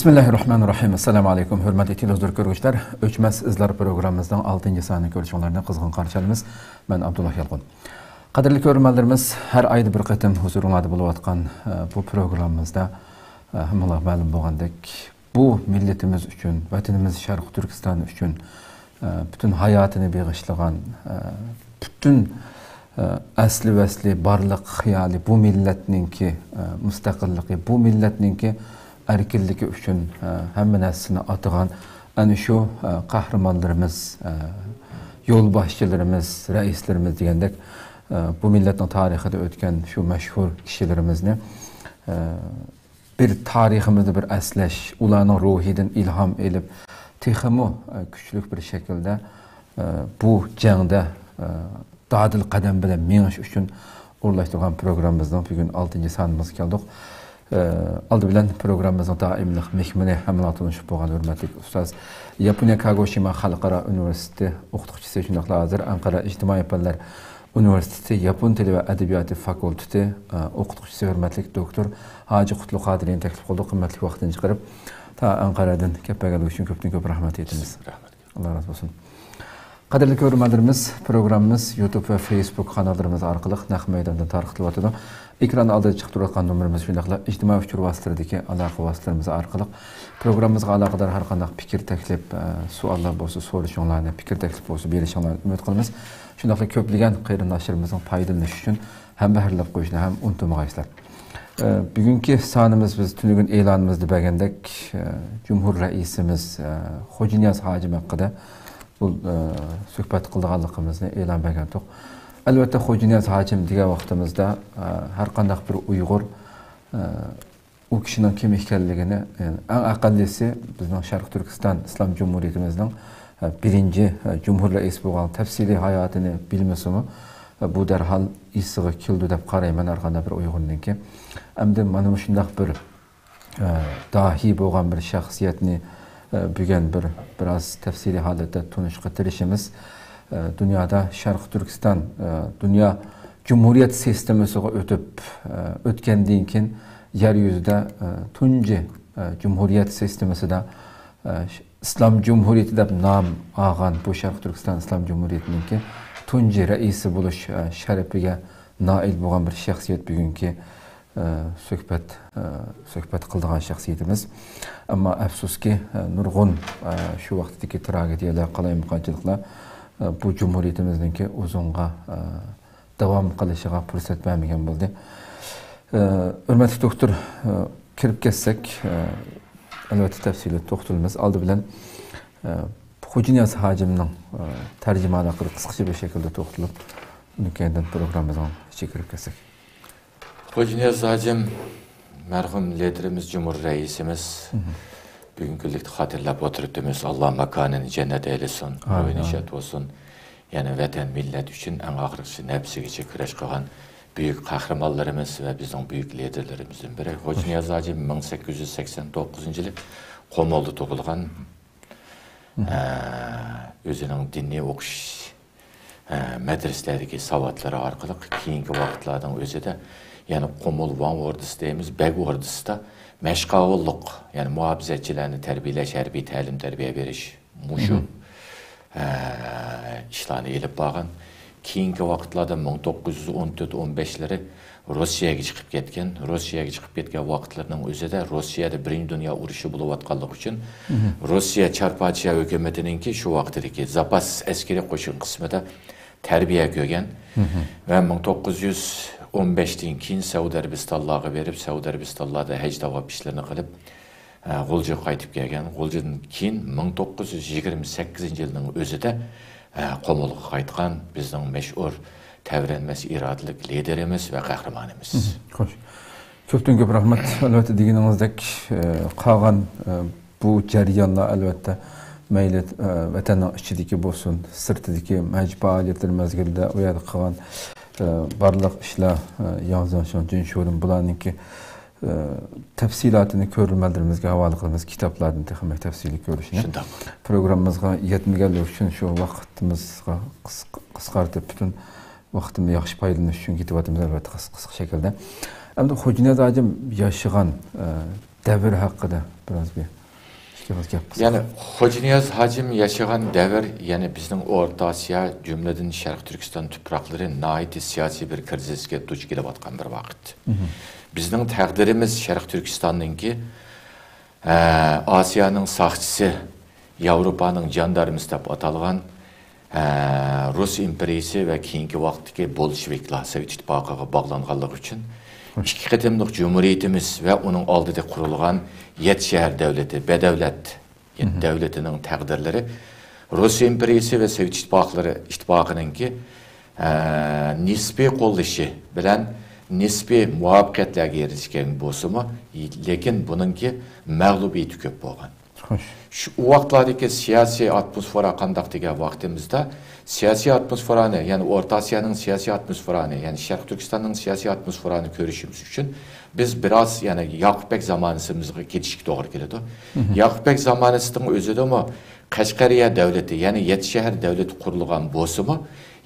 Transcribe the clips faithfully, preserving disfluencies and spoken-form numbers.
بىسمىللاھىررەھمانىررەھىم. ئەسسالامۇ ئەلەيكۇم، ھۆرمەتلىك تېلېۋىزور كۆرگۈچىلەر. ئۆچمەس ئىزلار پروگراممىمىزنىڭ ئالتىنچى سانىنى كۆرۈشۈڭلارنى قىزغىن قارشى ئالىمىز. مەن ئابدۇللا يالقۇن. قەدىرلىك كۆرۈرمەنلىرىمىز، ھەر ئايدا بىر قېتىم ھۇزۇرۇڭلاردا بولۇۋاتقان، ئە، بۇ پروگراممىمىزدا، ئە، ھەممىڭلارغا مەلۇم بولغاندەك، بۇ مىللىتىمىز ئۈچۈن، ۋەتىنىمىز شەرقىي تۈركىستان ئۈچۈن، ئە، پۈتۈن ھاياتىنى بېغىشلىغان، ئە، پۈتۈن، ئە، ئەسلى ۋەسلى، بارلىق خىيالى بۇ مىللەتنىڭكى، ئە، مۇستەقىللىقى، بۇ مىللەتنىڭكى ئەركىنلىكى ئۈچۈن، ئە، ھەممە نەرسىسىنى ئاتىغان ئەنە شۇ، ئە، قەھرىمانلىرىمىز، ئە، يولباشچىلىرىمىز، رەئىسلىرىمىز دېگەندەك، ئە، بۇ مىللەتنىڭ تارىخىدا ئۆتكەن شۇ مەشھۇر كىشىلىرىمىزنى، ئە، بىر تارىخىمىزنى بىر ئەسلەش، ئۇلارنىڭ روھىدىن ئىلھام ئېلىپ، تېخىمۇ، ئە، كۈچلۈك بىر شەكىلدە، ئە، بۇ جەڭدە، ئە، دادىل قەدەم بىلەن مېڭىش ئۈچۈن ئورۇنلاشتۇرغان پروگراممىمىزنىڭ بۈگۈن ئالتىنچى سانىمىزغا كەلدۇق. ئە، ئالدى بىلەن پروگراممىمىزنىڭ دائىملىق مېھمىنى، ھەممىڭلار تونۇشۇپ بولغان ھۆرمەتلىك ئۇستاز، ياپونىيە كاگوشىما خەلقئارا ئۇنىۋېرسىتېتى ئوقۇتقۇچىسى، شۇنداقلا ھازىر ئەنقەرە ئىجتىمائىي پەنلەر ئۇنىۋېرسىتېتى ياپون تىلى ۋە ئەدەبىياتى فاكۇلتېتى، ئە، ئوقۇتقۇچىسى، ھۆرمەتلىك دوكتور ھاجى قۇتلۇق قادىرىنى تەكلىپ قىلدۇق. قىممەتلىك ۋاقتىنى چىقىرىپ، تا ئەنقەرەدىن كەپ بەرگەنلىكى ئۈچۈن كۆپتىن كۆپ رەھمەت ئېيتىمىز. رەھمەت. ئاللا رازى بولسۇن. قەدىرلىك كۆرۈرمەنلىرىمىز، پروگراممىمىز يۇتۇب ۋە فېيسبۇك قاناللىرىمىز ئارقىلىق نەق مەيداندىن تارقىتىلىۋاتىدۇ. ئېكران ئالدىدا چىقىپ تۇرۇۋاتقان نومۇرىمىز، شۇنداقلا ئىجتىمائىي ئۇچۇر ۋاسىتىلىرىدىكى ئالاقە ۋاسىتىلىرىمىز ئارقىلىق پروگراممىمىزغا ئالاقىدار ھەر قانداق پىكىر، تەكلىپ، ئە، سوئاللار بولسا سورىشىڭلارنى، پىكىر، تەكلىپ بولسا بېرىشىڭلارنى ئۈمىد قىلىمىز. شۇنداقلا كۆپلىگەن قېرىنداشلىرىمىزنىڭ پايدىلىنىشى ئۈچۈن ھەمبەھىرلەپ قويۇشنى ھەم ئۇنتۇمىغايسىلەر. ئە، بۈگۈنكى سانىمىز، بىز تۈنۈگۈن ئېلانىمىزدا بەرگەندەك، ئە، جۇمھۇر رەئىسىمىز، ئە، خوجانىياز ھاجىم ھەققىدە بۇ، ئە، سۆھبەت قىلىدىغانلىقىمىزنى ئېلان بەرگەنتۇق. ئەلۋەتتە، خوجانىياز ھاجىم دېگەن ۋاقتىمىزدا، ئە، ھەر قانداق بىر ئۇيغۇر، ئە، ئۇ كىشىنىڭ كىم ئىكەنلىكىنى، يەنى ئەڭ ئەقەللىسى بىزنىڭ شەرقىي تۈركىستان ئىسلام جۇمھۇرىيىتىمىزنىڭ، ئە، بىرىنچى، ئە، جۇمھۇر رەئىسى بولغان، تەپسىلىي ھاياتىنى بىلمىسىمۇ، ئە، بۇ دەرھال ئېسىگە كېلىدۇ دەپ قارايمەن ھەر قانداق بىر ئۇيغۇرنىڭكى. ئەمدى مانا مۇشۇنداق بىر، ئە، داھىي بولغان بىر شەخسىيەتنى، ئە، بۈگۈن بىر، بىراز تەپسىلىي ھالەتتە تونۇشقا تىرىشىمىز. ئە، دۇنيادا شەرقىي تۈركىستان، ئە، دۇنيا جۇمھۇرىيەت سىستېمىسىغا ئۆتۈپ، ئە، ئۆتكەندىن كېيىن يەر يۈزىدە، ئە، تۇنجى، ئە، جۇمھۇرىيەت سىستېمىسىدا، ئە، ئىسلام جۇمھۇرىيىتى دەپ نام ئالغان بۇ شەرقىي تۈركىستان ئىسلام جۇمھۇرىيىتىنىڭكى تۇنجى رەئىسى بولۇش، ئە، شەرىپىگە نائىل بولغان بىر شەخسىيەت بۈگۈنكى، ئە، سۆھبەت، ئە، سۆھبەت قىلىدىغان شەخسىيىتىمىز. ئەمما ئەپسۇسكى، ئە، نۇرغۇن، ئە، شۇ ۋاقىتتىكى تراگېدىيەلەر، قالايمىقانچىلىقلار، ئە، بۇ جۇمھۇرىيىتىمىزنىڭكى ئۇزۇنغا، ئە، داۋام قىلىشىغا پۇرسەت بەرمىگەن بولدى. ئە، ھۆرمەتلىك دوكتور، ئە، كىرىپ كەتسەك، ئە، ئەلۋەتتە تەپسىلىي توختىلىمىز. ئالدى بىلەن، ئە، خوجانىياز ھاجىمنىڭ، ئە، تەرجىمانى ھەققىدە قىسقىچە بىر شەكىلدە توختىلىپ، ئۇنىڭ كەينىدىن پروگراممىمىزنىڭ ئىچىگە كىرىپ كەتسەك. خوجانىياز ھاجىم، مەرھۇم لىدېرىمىز، جۇمھۇر رەئىسىمىز، بۈگۈنكى كۈنلۈكتە خاتىرىلەپ ئولتۇرۇپتىمىز. ئاللا ماكانىنى جەننەت ئەيلىسۇن، ئامىن، روھىنى ئامىن. شاد بولسۇن. يەنى ۋەتەن، مىللەت ئۈچۈن ئەڭ ئاخىرقىچە نەپسىگىچە كۈرەش قىلغان بۈيۈك قەھرىمانلىرىمىز ۋە بىزنىڭ بۈيۈك لىدېرلىرىمىزدىن بىرى. خوجانىياز ھاجىم مىڭ سەككىز يۈز سەكسەن توققۇزىنچى يىلى قۇمۇلدا تۇغۇلغان. ئە، ئۆزىنىڭ دىنىي ئوقۇش، ئە، مەدرىسىلەردىكى ساۋاتلىرى ئارقىلىق كېيىنكى ۋاقىتلارنىڭ ئۆزىدە يەنە قۇمۇل ۋاڭ ئوردىسى دەيمىز، بەگ ئوردىسىدا مەشقاۋۇللۇق، يەنى مۇھاپىزەتچىلەرنى تەربىيەلەش، ھەربىي تەلىم-تەربىيە بېرىش، مۇشۇ، ئە، ئىشلارنى ئېلىپ بارغان. كېيىنكى ۋاقىتلاردا مىڭ توققۇز يۈز ئون تۆت ئون بەشلىرى روسىيەگە چىقىپ كەتكەن. روسىيەگە چىقىپ كەتكەن ۋاقىتلىرىنىڭ ئۆزىدە روسىيەدە بىرىنچى دۇنيا ئۇرۇشى بولۇۋاتقانلىقى ئۈچۈن، روسىيە چار پادىشاھ ھۆكۈمىتىنىڭكى شۇ ۋاقىتتىكى زاپاس ئەسكىرىي قوشۇن قىسمىدا تەربىيە كۆرگەن ۋە مىڭ توققۇز يۈز ئون بەشتىن كېيىن سەئۇدى ئەرەبىستانلارغا بېرىپ، سەئۇدى ئەرەبىستانلاردا ھەج تاۋاپ ئىشلىرىنى قىلىپ، ئە، غۇلجىغا قايتىپ كەلگەن. غۇلجىدىن كېيىن مىڭ توققۇز يۈز يىگىرمە سەككىزىنچى يىلنىڭ ئۆزىدە، ئە، قۇمۇلغا قايتقان بىزنىڭ مەشھۇر تەۋرەنمەس ئىرادىلىك لىدېرىمىز ۋە قەھرىمانىمىز. خوش. كۆپتىن كۆپ رەھمەت. ئەلۋەتتە، دېگىنىڭىزدەك، ئە، قالغان، ئە، بۇ جەريانلار، ئەلۋەتتە، مەيلى، ئە، ۋەتەننىڭ ئىچىدىكى بولسۇن، سىرتىدىكى مەجىپ پائالىيەتلىرى مەزگىلىدە ئۇ يەردە قىلغان، ئە، بارلىق ئىشلار، ئە، ياڭ زېڭشىڭ، جۈن شورېن، بۇلارنىڭكى ئە، تەپسىلاتىنى كۆرۈرمەنلىرىمىزگە ھاۋالە قىلىمىز، كىتابلاردىن تېخىمۇ تەپسىلىي كۆرۈشىنى. شۇنداق. پروگراممىمىزغا يەتمىگەنلىكى ئۈچۈن شۇ ۋاقتىمىزغا قىس-، قىسقارتىپ، پۈتۈن ۋاقتىمنى ياخشى پايدىلىنىش ئۈچۈن كېتىۋاتىمىز، ئەلۋەتتە، قىس-، قىسقا شەكىلدە. ئەمدى خوجانىياز ھاجىم ياشىغان، ئە، دەۋر ھەققىدە بىراز بىر ئىككى ئېغىز گەپ قىلساق. يەنى خوجانىياز ھاجىم ياشىغان دەۋر، يەنى بىزنىڭ ئورتا ئاسىيا، جۈملىدىن شەرقىي تۈركىستان تۇپراقلىرى ناھايىتى سىياسىي بىر كىرىزىسكە دۇچ كېلىۋاتقان بىر ۋاقىت. مهم. بىزنىڭ تەقدىرىمىز شەرقىي تۈركىستاننىڭكى، ئە، ئاسىيانىڭ ساقچىسى، ياۋروپانىڭ جاندارمىسى دەپ ئاتالغان، ئە، رۇس ئىمپېرىيىسى ۋە كېيىنكى ۋاقىتتىكى بولشېۋىكلار سوۋېت ئىتتىپاقىغا باغلانغانلىقى ئۈچۈن، خوش. ئىككى قېتىملىق جۇمھۇرىيىتىمىز ۋە ئۇنىڭ ئالدىدا قۇرۇلغان يەتتە شەھەر دۆلىتى، بەدەۋلەت مهم. دۆلىتىنىڭ تەقدىرلىرى رۇس ئىمپېرىيىسى ۋە سوۋېت ئىتتىپاقلىرى، ئىتتىپاقىنىڭكى، ئە، نىسپىي قوللىشى بىلەن نىسپىي مۇۋەپپەقىيەتلەرگە ئېرىشكەن بولسىمۇ، لېكىن بۇنىڭكى مەغلۇبىيىتى كۆپ بولغان. خوش. شۇ، ئۇ ۋاقىتلاردىكى سىياسىي ئاتموسفېرا قانداق دېگەن ۋاقتىمىزدا، سىياسىي ئاتموسفېرانى، يەنى ئورتا ئاسىيانىڭ سىياسىي ئاتموسفېرانى، يەنى شەرقىي تۈركىستاننىڭ سىياسىي ئاتموسفېرانى كۆرۈشىمىز ئۈچۈن بىز بىراز، يەنى ياقۇپ بەگ زامانىسىمىزغا كېتىشكە توغرا كېلىدۇ. مهم. ياقۇپ بەگ زامانىسىنىڭ ئۆزىدىمۇ قەشقەرىيە دۆلىتى، يەنى يەتتە شەھەر دۆلىتى قۇرۇلغان بولسىمۇ،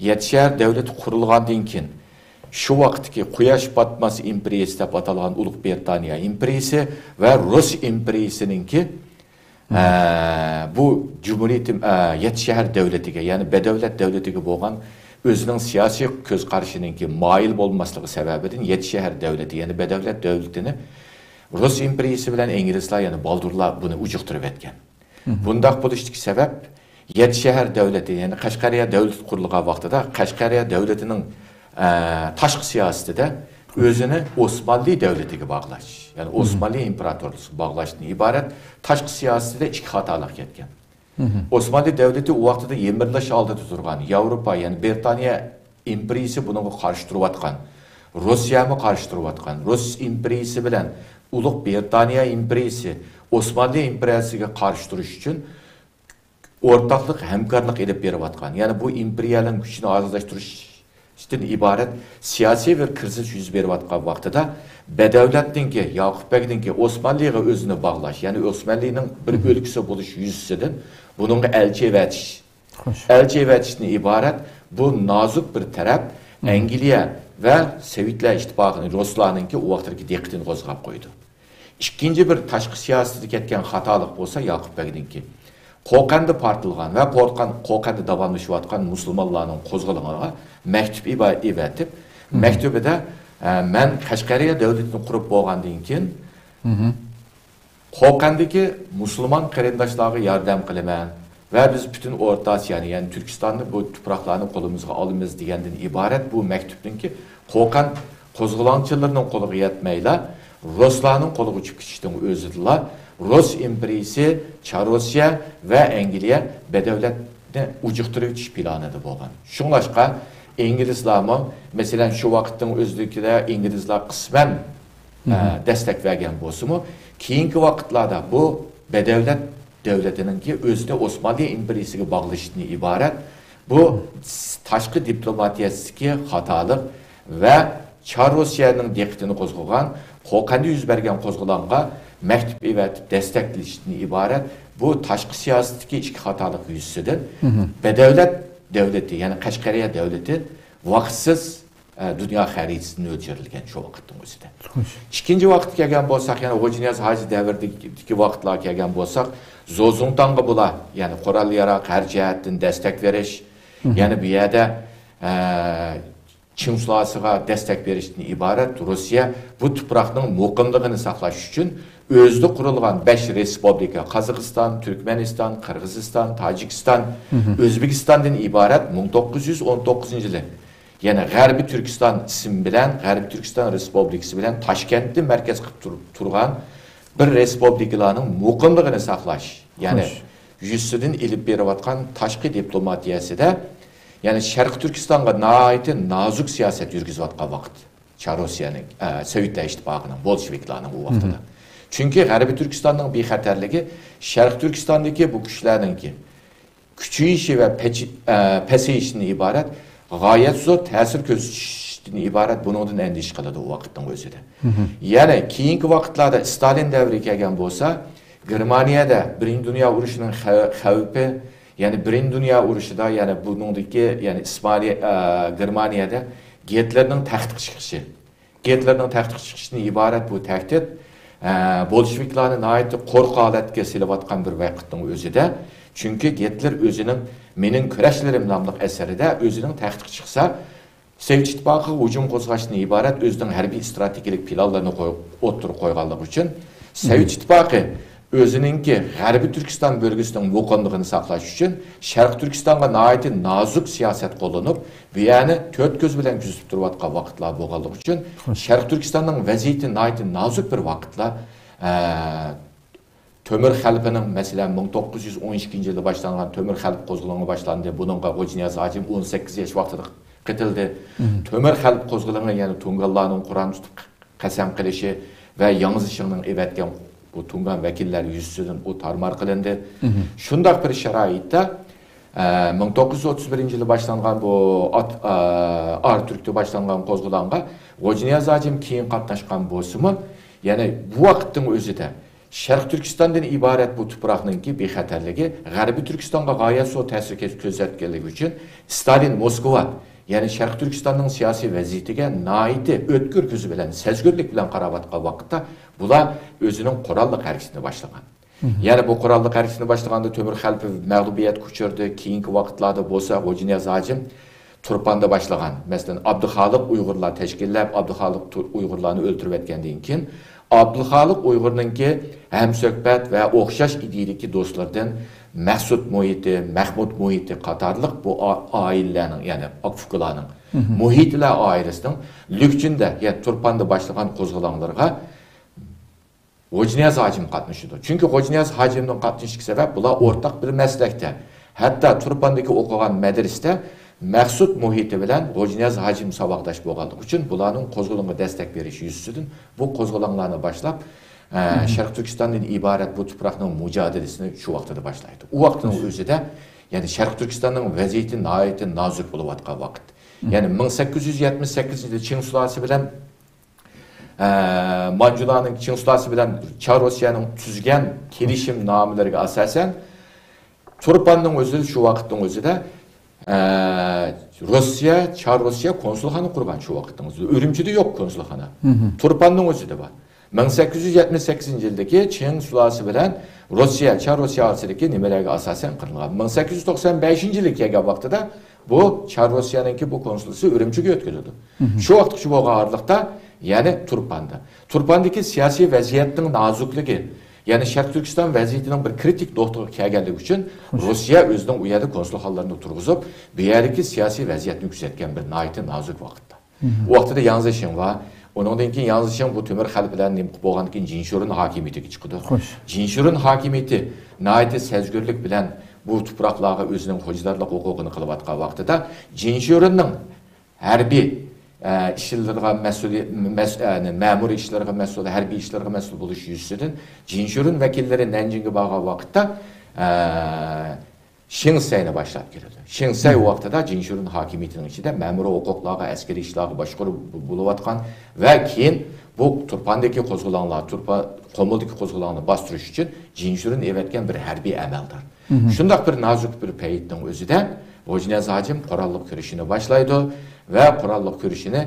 يەتتە شەھەر دۆلىتى قۇرۇلغاندىن كېيىن، شۇ ۋاقىتتىكى قۇياش پاتماس ئىمپېرىيىسى دەپ ئاتالغان ئۇلۇغ بىرىتانىيە ئىمپېرىيىسى ۋە رۇس ئىمپېرىيىسىنىڭكى، مم. ئە، بۇ جۇمھۇرىيىتى، ئە، يەتتە شەھەر دۆلىتىگە، يەنى بەدەۋلەت دۆلىتىگە بولغان ئۆزىنىڭ سىياسىي كۆز قارىشىنىڭكى مايىل بولماسلىقى سەۋەبىدىن يەتتە شەھەر دۆلىتى، يەنى بەدەۋلەت دۆلىتىنى رۇس ئىمپېرىيىسى بىلەن ئىنگلىزلار، يەنى بالدۇرلار بۇنى ئۇجۇقتۇرۇۋەتكەن. مم. بۇنداق بولۇشتىكى سەۋەب، يەتتە شەھەر دۆلىتى، يەنى قەشقەرىيە دۆلىتى قۇرۇلغان ۋاقتىدا قەشقەرىيە دۆلىتىنىڭ، ئە، تاشقى سىياسىتىدە ئۆزىنى ئوسمانلى دۆلىتىگە باغلاش، يەنى مم. ئوسمانلى ئىمپېراتورلۇقىغا باغلاشتىن ئىبارەت تاشقى سىياسىتىدە ئىككى خاتالىق كەتكەن. مم. ئوسمانلى دۆلىتى ئۇ ۋاقتىدا يىمىرىلىش ھالىتىدە تۇرغان، ياۋروپا، يەنى بىرىتانىيە ئىمپېرىيىسى بۇنىڭغا قارشى تۇرۇۋاتقان، روسىيەمۇ قارشى تۇرۇۋاتقان، رۇس ئىمپېرىيىسى بىلەن ئۇلۇغ بىرىتانىيە ئىمپېرىيىسى ئوسمانلى ئىمپېرىيىسىگە قارشى تۇرۇش ئۈچۈن ئورتاقلىق، ھەمكارلىق ئېلىپ بېرىۋاتقان، يەنى بۇ ئىمپېرىيەلەرنىڭ كۈچىنى ئازايتىشتىن ئىبارەت سىياسىي بىر كىرىزىس يۈز بېرىۋاتقان ۋاقتىدا، بەدەۋلەتنىڭكى، ياقۇپ بەگنىڭكى ئوسمانلىغا ئۆزىنى باغلاش، يەنى ئوسمانلىنىڭ بىر مم. ئۆلكىسى بولۇش يۈزىسىدىن بۇنىڭغا ئەلچى ئەۋەتىش. خوش. ئەلچى ئەۋەتىشتىن ئىبارەت بۇ نازۇك بىر تەرەپ مم. ئەنگلىيە ۋە سوۋېتلار ئىتتىپاقىنى، رۇسلارنىڭكى ئۇ ۋاقىتتىكى دىققىتىنى قوزغاپ قويىدۇ. ئىككىنچى بىر تاشقى سىياسىتىدە كەتكەن خاتالىق بولسا ياقۇپ بەگنىڭكى. قوقەندە پارتلىغان ۋە قوقەن-، قوقەندە داۋاملىشىۋاتقان مۇسۇلمانلارنىڭ قوزغىلىڭىغا مەكتۇپ ئىبا-، ئېۋەتىپ، مم. مەكتۇبىدا، ئە، مەن قەشقەرىيە دۆلىتىنى قۇرۇپ بولغاندىن كېيىن، مم. قوقەندىكى مۇسۇلمان قېرىنداشلارغا ياردەم قىلىمەن ۋە بىز پۈتۈن ئورتا ئاسىيانى، يەنى تۈركىستاننى، بۇ تۇپراقلارنى قولىمىزغا ئالىمىز دېگەندىن ئىبارەت بۇ مەكتۇپنىڭكى قوقەن قوزغىلاڭچىلىرىنىڭ قولىغا يەتمەيلا، رۇسلارنىڭ قولىغا چۈشۈپ كېتىشنىڭ ئۆزىدىلا رۇس ئىمپېرىيىسى، چاررۇسىيە ۋە ئەنگلىيە بەدەۋلەتنى ئۇجۇقتۇرۇۋېتىش پىلانىدا بولغان. شۇڭلاشقا ئىنگلىزلارمۇ، مەسىلەن، شۇ ۋاقىتنىڭ ئۆزىدىكىدە ئىنگلىزلار قىسمەن، ئە، مم. دەستەك بەرگەن بولسىمۇ، كېيىنكى ۋاقىتلاردا بۇ بەدەۋلەت دۆلىتىنىڭكى ئۆزىنى ئوسمانلى ئىمپېرىيىسىگە باغلىشىشتىن ئىبارەت بۇ تاشقى دىپلوماتىيەسىدىكى خاتالىق ۋە چار روسىيەنىڭ دىققىتىنى قوزغىغان قوقەندە يۈز بەرگەن قوزغىلاڭغا مەكتۇپ ئېۋەتىپ دەستەكلىشىشتىن ئىبارەت بۇ تاشقى سىياسەتتىكى ئىككى خاتالىق يۈزىسىدىن مهم. بەدەۋلەت دۆلىتى، يەنى قەشقەرىيە دۆلىتى ۋاقىتسىز ئە، دۇنيا خەرىتىسىدىن ئۆچۈرۈلگەن شۇ ۋاقىتنىڭ ئۆزىدە. خوش. ئىككىنچى ۋاقىتقا كەلگەن بولساق، يەنى غوجىنىياز ھاجى دەۋرىدىكى ۋاقىتلارغا كەلگەن بولساق، زوزۇڭتاڭغا بۇلار، يەنى قورال ياراغ ھەر جەھەتتىن دەستەك بېرىش، مهم. يەنى بۇ يەردە، ئە، چىڭ سۇلالىسىغا دەستەك بېرىشتىن ئىبارەت روسىيە بۇ تۇپراقنىڭ مۇقىملىقىنى ساقلاش ئۈچۈن ئۆزىدە قۇرۇلغان بەش رېسپۇبلىكا، قازاقىستان، تۈركمەنىستان، قىرغىزىستان، تاجىكىستان، مهم. ئۆزبېكىستاندىن ئىبارەت مىڭ توققۇز يۈز ئون توققۇزىنچى يىلى يەنى غەربىي تۈركىستان ئىسمى بىلەن، غەربىي تۈركىستان رېسپۇبلىكىسى بىلەن تاشكەنتنى مەركەز قىلىپ تۇر-، تۇرغان بىر رېسپۇبلىكىلارنىڭ مۇقىملىقىنى ساقلاش، يەنى خوش. يۈزىسىدىن ئېلىپ بېرىۋاتقان تاشقى دىپلوماتىيەسىدە، يەنى شەرقىي تۈركىستانغا ناھايىتى نازۇك سىياسەت يۈرگۈزۈۋاتقان ۋاقىت. چار روسىيەنىڭ، ئە، سوۋېتلار ئىتتىپاقىنىڭ، بولشېۋىكلارنىڭ ئۇ ۋاقتىدا. مهم. چۈنكى غەربىي تۈركىستاننىڭ بىخەتەرلىكى شەرقىي تۈركىستاندىكى بۇ كۈچلەرنىڭكى كۈچىيىشى ۋە پەچ-، ئە، پەسىيىشىدىن ئىبارەت غايەت زور تەسىر كۆرسىتىشتىن ئىبارەت بۇنىڭدىن ئەندىشە قىلىدۇ ئۇ ۋاقىتنىڭ ئۆزىدە. مهم. يەنى كېيىنكى ۋاقىتلاردا ستالىن دەۋرىگە كەلگەن بولسا، گېرمانىيەدە بىرىنچى دۇنيا ئۇرۇشىنىڭ خەۋ-، خەۋپى، يەنى بىرىنچى دۇنيا ئۇرۇشىدا، يەنى بۇنىڭدىكى، يەنى ئىسمالىيە، ئە، گېرمانىيەدە گىتلېرنىڭ تەختكە چىقىشى، گىتلېرنىڭ تەختكە چىقىشىدىن ئىبارەت بۇ تەھدىت، ئە، بولشېۋىكلارنى ناھايىتى قورقۇق ھالەتكە سېلىۋاتقان بىر ۋاقىتنىڭ ئۆزىدە، چۈنكى گىتلېر ئۆزىنىڭ مېنىڭ كۈرەشلىرىم ناملىق ئەسىرىدە ئۆزىنىڭ تەختكە چىقسا، سوۋېت ئىتتىپاقىغا ھۇجۇم قوزغاشتىن ئىبارەت ئۆزىنىڭ ھەربىي ئىستراتېگىيەلىك پىلانلىرىنى قوي-، ئوتتۇرىغا قويغانلىقى ئۈچۈن، سوۋېت ئىتتىپاقى ئۆزىنىڭكى غەربىي تۈركىستان بۆلگىسىنىڭ مۇقىملىقىنى ساقلاش ئۈچۈن شەرقىي تۈركىستانغا ناھايىتى نازۇك سىياسەت قوللىنىپ، بۇ يەرنى تۆت كۆز بىلەن كۆزىتىپ تۇرۇۋاتقان ۋاقىتلار بولغانلىقى ئۈچۈن، شەرقىي تۈركىستاننىڭ ۋەزىيىتى ناھايىتى نازۇك بىر ۋاقىتلار. ئە، تۆمۈر خەلىپىنىڭ، مەسىلەن، مىڭ توققۇز يۈز ئون ئىككىنچى يىلدا باشلانغان تۆمۈر خەلىپە قوزغىلىڭى باشلاندى. بۇنىڭغا غوجىنىياز ھاجىم ئون سەككىز ياش ۋاقتىدا قېتىلدى. تۆمۈر خەلىپە قوزغىلىڭى يەنە تۇڭگانلارنىڭ قورال تۇتۇپ قەسەم قىلىشى ۋە ياڭ زىشىڭنىڭ ئېۋەتكەن بۇ تۇڭگان ۋەكىللەر يۈزىسىدىن ئۇ تارمار قىلىندى. شۇنداق بىر شارائىتتا، ئە، مىڭ توققۇز يۈز ئوتتۇز بىرىنچى يىلى باشلانغان بۇ ئات-، ئە، ئاراتۈركتە باشلانغان قوزغىلاڭغا غوجىنىياز ھاجىم كېيىن قاتناشقان بولسىمۇ، يەنى بۇ ۋاقىتنىڭ ئۆزىدە شەرقىي تۈركىستاندىن ئىبارەت بۇ تۇپراقنىڭكى بىخەتەرلىكى غەربىي تۈركىستانغا غايەت زور تەسىر كۆرسەتكەنلىكى ئۈچۈن ستالىن موسكۋا، يەنى شەرقىي تۈركىستاننىڭ سىياسىي ۋەزىيىتىگە ناھايىتى ئۆتكۈر كۆزى بىلەن، سەزگۈرلۈك بىلەن قاراۋاتقان ۋاقىتتا بۇلار ئۆزىنىڭ قوراللىق ھەرىكىتىنى باشلىغان. يەنى بۇ قوراللىق ھەرىكىتىنى باشلىغاندا تۆمۈر خەلىپە مەغلۇبىيەتكە ئۇچرىدى. كېيىنكى ۋاقىتلاردا بولسا غوجىنىياز ھاجىم تۇرپاندا باشلىغان، مەسىلەن، ئابدۇخالىق ئۇيغۇرلار تەشكىللەپ، ئابدۇخالىق تۇ-، ئۇيغۇرلارنى ئۆلتۈرۈۋەتكەندىن كېيىن، ئابدۇخالىق ئۇيغۇرنىڭكى ھەمسۆھبەت ۋە ئوخشاش ئىدىيىدىكى دوستلىرىدىن مەخسۇت مۇھىتى، مەخمۇت مۇھىتى قاتارلىق بۇ ئا-، ئائىلىلەرنىڭ، يەنى ئاكا-ئۇكىلارنىڭ مۇھىتلار ئائىلىسىنىڭ لۈكچىندە، يەنى تۇرپاندا باشلىغان قوزغىلاڭلىرىغا غوجىنىياز ھاجىم قاتنىشىدۇ. چۈنكى غوجىنىياز ھاجىمنىڭ قاتنىشىشىغا سەۋەب، بۇلار ئورتاق بىر مەسلەكتە، ھەتتا تۇرپاندىكى ئوقۇغان مەدرىسىدە مەخسۇت مۇھىتى بىلەن غوجىنىياز ھاجىم ساۋاقداش بولغانلىقى ئۈچۈن، بۇلارنىڭ قوزغىلىڭغا دەستەك بېرىش يۈزىسىدىن بۇ قوزغىلاڭلارنى باشلاپ، ئە، شەرقىي تۈركىستاندىن ئىبارەت بۇ تۇپراقنىڭ مۇجادىلىسىنى شۇ ۋاقتىدا باشلايدۇ. ئۇ ۋاقىتنىڭ ئۆزىدە، يەنى شەرقىي تۈركىستاننىڭ ۋەزىيىتى ناھايىتى نازۇك بولۇۋاتقان ۋاقىت. يەنى مىڭ سەككىز يۈز يەتمىش سەككىزىنچى يىلى چىڭ سۇلالىسى بىلەن ئە، مانجۇلارنىڭ، چىڭ سۇلالىسى بىلەن چار روسىيەنىڭ تۈزگەن كېلىشىم نامىلىرىگە ئاساسەن، تۇرپاننىڭ ئۆزى شۇ ۋاقىتنىڭ ئۆزىدە، ئە، روسىيە، چار روسىيە كونسۇلخانا قۇرغان شۇ ۋاقىتنىڭ ئۆزىدە. ئۈرۈمچىدە يوق كونسۇلخانا. تۇرپاننىڭ ئۆزىدە بار. مىڭ سەككىز يۈز يەتمىش سەككىزىنچى يىلدىكى چىڭ سۇلالىسى بىلەن روسىيە، چار روسىيە ئارىسىدىكى نېمىلەرگە ئاساسەن قىلىنغان. مىڭ سەككىز يۈز توقسان بەشىنچى يىلى كەلگەن ۋاقتىدا بۇ چار روسىيەنىڭكى بۇ كونسۇلخانىسى ئۈرۈمچىگە ئۆتكۈزۈلىدۇ. شۇ ۋاقىتقىچە بولغان ئارىلىقتا يەنى تۇرپاندا. تۇرپاندىكى سىياسىي ۋەزىيەتنىڭ نازۇكلۇقى، يەنى شەرقىي تۈركىستان ۋەزىيىتىنىڭ بىر كرىتىك نۇقتىغا كەلگەنلىكى ئۈچۈن روسىيە ئۆزىنىڭ ئۇ يەردە كونسۇلخانىلىرىنى تۇرغۇزۇپ، بۇ يەردىكى سىياسىي ۋەزىيەتنى كۆزەتكەن بىر ناھايىتى نازۇك ۋاقىتتا. ئۇ ۋاقتىدا ياڭ زېشىڭ بار. ئۇنىڭدىن كېيىن ياڭ زېشىڭ بۇ تۆمۈر خەلىپىلەرنى نېمە قىلىپ بولغاندىن كېيىن جىنشۈرۈن ھاكىمىيىتىگە چىقىدۇ. جىنشۈرۈن ھاكىمىيىتى ناھايىتى سەزگۈرلۈك بىلەن بۇ تۇپراقلارغا ئۆزىنىڭ خوجىدارلىق ھوقۇقىنى قىلىۋاتقان ۋاقتىدا، جىنشۈرۈننىڭ ھەربىي، ئە، ئىشلىرىغا مەسئۇلى-، مەس-، ئە، مەمۇرىي ئىشلىرىغا مەسئۇل، ھەربىي ئىشلىرىغا مەسئۇل بولۇش يۈزىسىدىن جىنشۈرۈن ۋەكىللىرى نەنجىڭگە بارغان ۋاقىتتا، ئە، شېڭ سەينى باشلاپ كېلىدۇ. شېڭ سەي ۋاقتىدا جىنشۈرۈن ھاكىمىيىتىنىڭ ئىچىدە مەمۇرىي ھوقۇقلارغا، ئەسكىرىي ئىشلارغا باشقۇرۇپ بولۇۋاتقان ۋە كېيىن بۇ تۇرپاندىكى قوزغىلاڭلار، تۇرپا-، قۇمۇلدىكى قوزغىلاڭنى باستۇرۇش ئۈچۈن جىنشۈرۈن ئەۋەتكەن بىر ھەربىي ئەمەلدار. شۇنداق بىر نازۇك بىر پەيتنىڭ ئۆزىدە غوجىنىياز ھاجىم قوراللىق كۈرىشىنى باشلايدۇ ۋە قوراللىق كۈرىشىنى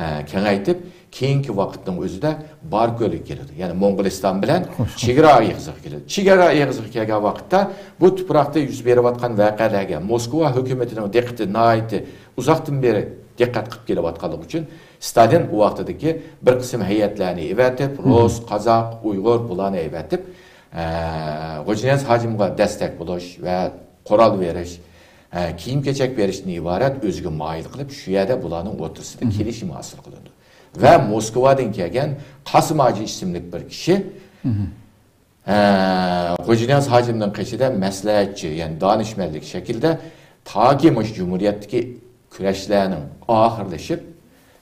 ئە، كېڭەيتىپ، كېيىنكى ۋاقىتنىڭ ئۆزىدە باركۆلگە كېلىدۇ. يەنى موڭغۇلىستان بىلەن چېگرا ئېغىزىغا كېلىدۇ. چېگرا ئېغىزىغا كەلگەن ۋاقىتتا بۇ تۇپراقتا يۈز بېرىۋاتقان ۋەقەلەرگە موسكۋا ھۆكۈمىتىنىڭ دىققىتى ناھايىتى ئۇزاقتىن بېرى دىققەت قىلىپ كېلىۋاتقانلىقى ئۈچۈن، ستالىن ئۇ ۋاقتىدىكى بىر قىسىم ھەيئەتلەرنى ئەۋەتىپ، رۇس، قازاق، ئۇيغۇر بۇلارنى ئەۋەتىپ، ئە، غوجىنىياز ھاجىمغا دەستەك بولۇش ۋە قورال بېرىش، ئە، كىيىم-كېچەك بېرىشتىن ئىبارەت ئۆزىگە مايىل قىلىپ، شۇ يەردە بۇلارنىڭ ئوتتۇرىسىدا كېلىشىم ھاسىل قىلىنىدۇ. ۋە موسكۋادىن كەلگەن قاسىم ھاجى ئىسىملىك بىر كىشى، ئە، غوجىنىياز ھاجىمنىڭ قېشىدا مەسلىھەتچى، يەنى دانىشمەنلىك شەكلىدە تاكى مۇشۇ جۇمھۇرىيەتتىكى كۈرەشلەرنىڭ ئاخىرلىشىپ،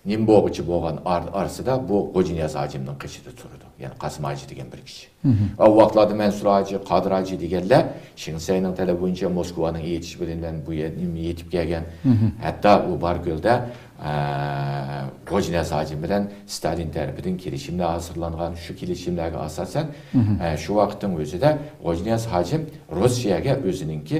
نېمە بولغۇچە بولغان ئار-، ئارىسىدا بۇ غوجىنىياز ھاجىمنىڭ قېشىدا تۇرىدۇ. يەنى قاسىم ھاجى دېگەن بىر كىشى. ئۇ ۋاقىتلاردا مەنسۇر ھاجى، قادىر ھاجى دېگەنلەر شېڭ سەينىڭ تەلىپى بويىچە موسكۋانىڭ ئېيتىشى بىلەن بۇ يەردە يېتىپ كەلگەن. ھەتتا ئۇ باركۆلدە، ئە، غوجىنىياز ھاجىم بىلەن ستالىن تەرىپىدىن كېلىشىملەر ھازىرلانغان. شۇ كېلىشىملەرگە ئاساسەن، ئە، شۇ ۋاقىتنىڭ ئۆزىدە غوجىنىياز ھاجىم روسىيەگە ئۆزىنىڭكى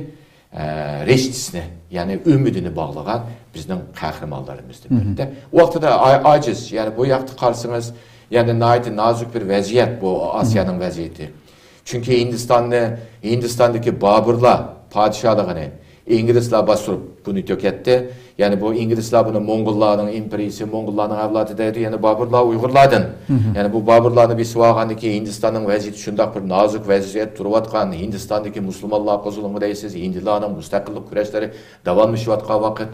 ئە، رىشتىسىنى، يەنى ئۈمىدىنى باغلىغان بىزنىڭ قەھرىمانلىرىمىزدىن بىرى. ئۇ ۋاقتىدا ئا-، ئاجىز، يەنى بۇ ياقتا قارىسىڭىز، يەنى ناھايىتى نازۇك بىر ۋەزىيەت بۇ ئاسىيانىڭ ۋەزىيىتى. چۈنكى ھىندىستاننى، ھىندىستاندىكى بابۇرلار پادىشاھلىقىنى ئىنگلىزلار باستۇرۇپ بۇنى تۆكەتتى. يەنى بۇ ئىنگلىزلار بۇنى موڭغۇللارنىڭ ئىمپېرىيىسى، موڭغۇللارنىڭ ئەۋلادى دەيدۇ. يەنى بابۇرلار ئۇيغۇرلاردىن. يەنى بۇ بابۇرلارنى بېسىۋالغاندىن كېيىن ھىندىستاننىڭ ۋەزىيىتى شۇنداق بىر نازۇك ۋەزىيەت تۇرۇۋاتقان، ھىندىستاندىكى مۇسۇلمانلار قوزغىلىڭى دەيسىز، ھىندىلارنىڭ مۇستەقىللىق كۈرەشلىرى داۋاملىشىۋاتقان ۋاقىت.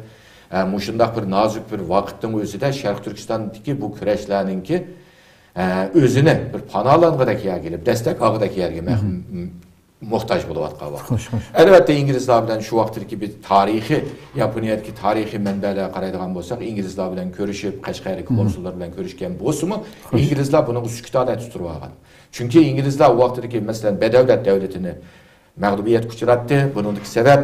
ئە، مۇشۇنداق بىر نازۇك بىر ۋاقىتنىڭ ئۆزىدە شەرقىي تۈركىستاندىكى بۇ كۈرەشلەرنىڭكى، ئە، ئۆزىنى بىر پاناھلانغۇدەك يەرگە ئېلىپ، دەستەك ئالغۇدەك يەرگە مەخ-، م-، موھتاج بولۇۋاتقان ۋاقىت. خوش، خوش. ئەلۋەتتە، ئىنگلىزلار بىلەن شۇ ۋاقىتتىكى بىر تارىخىي، ياپونىيەدىكى تارىخىي مەنبەلەرگە قارايدىغان بولساق، ئىنگلىزلار بىلەن كۆرۈشۈپ، قەشقەردىكى كونسۇللار بىلەن كۆرۈشكەن بولسىمۇ، خوش. ئىنگلىزلار بۇنىڭغا سۈكۈت ھالەتتە تۇرۇۋالغان. چۈنكى ئىنگلىزلار ئۇ ۋاقىتتىكى، مەسىلەن، بەدەۋلەت دەۋلىتىنى مەغلۇبىيەتكە ئۇچراتتى. بۇنىڭدىكى سەۋەب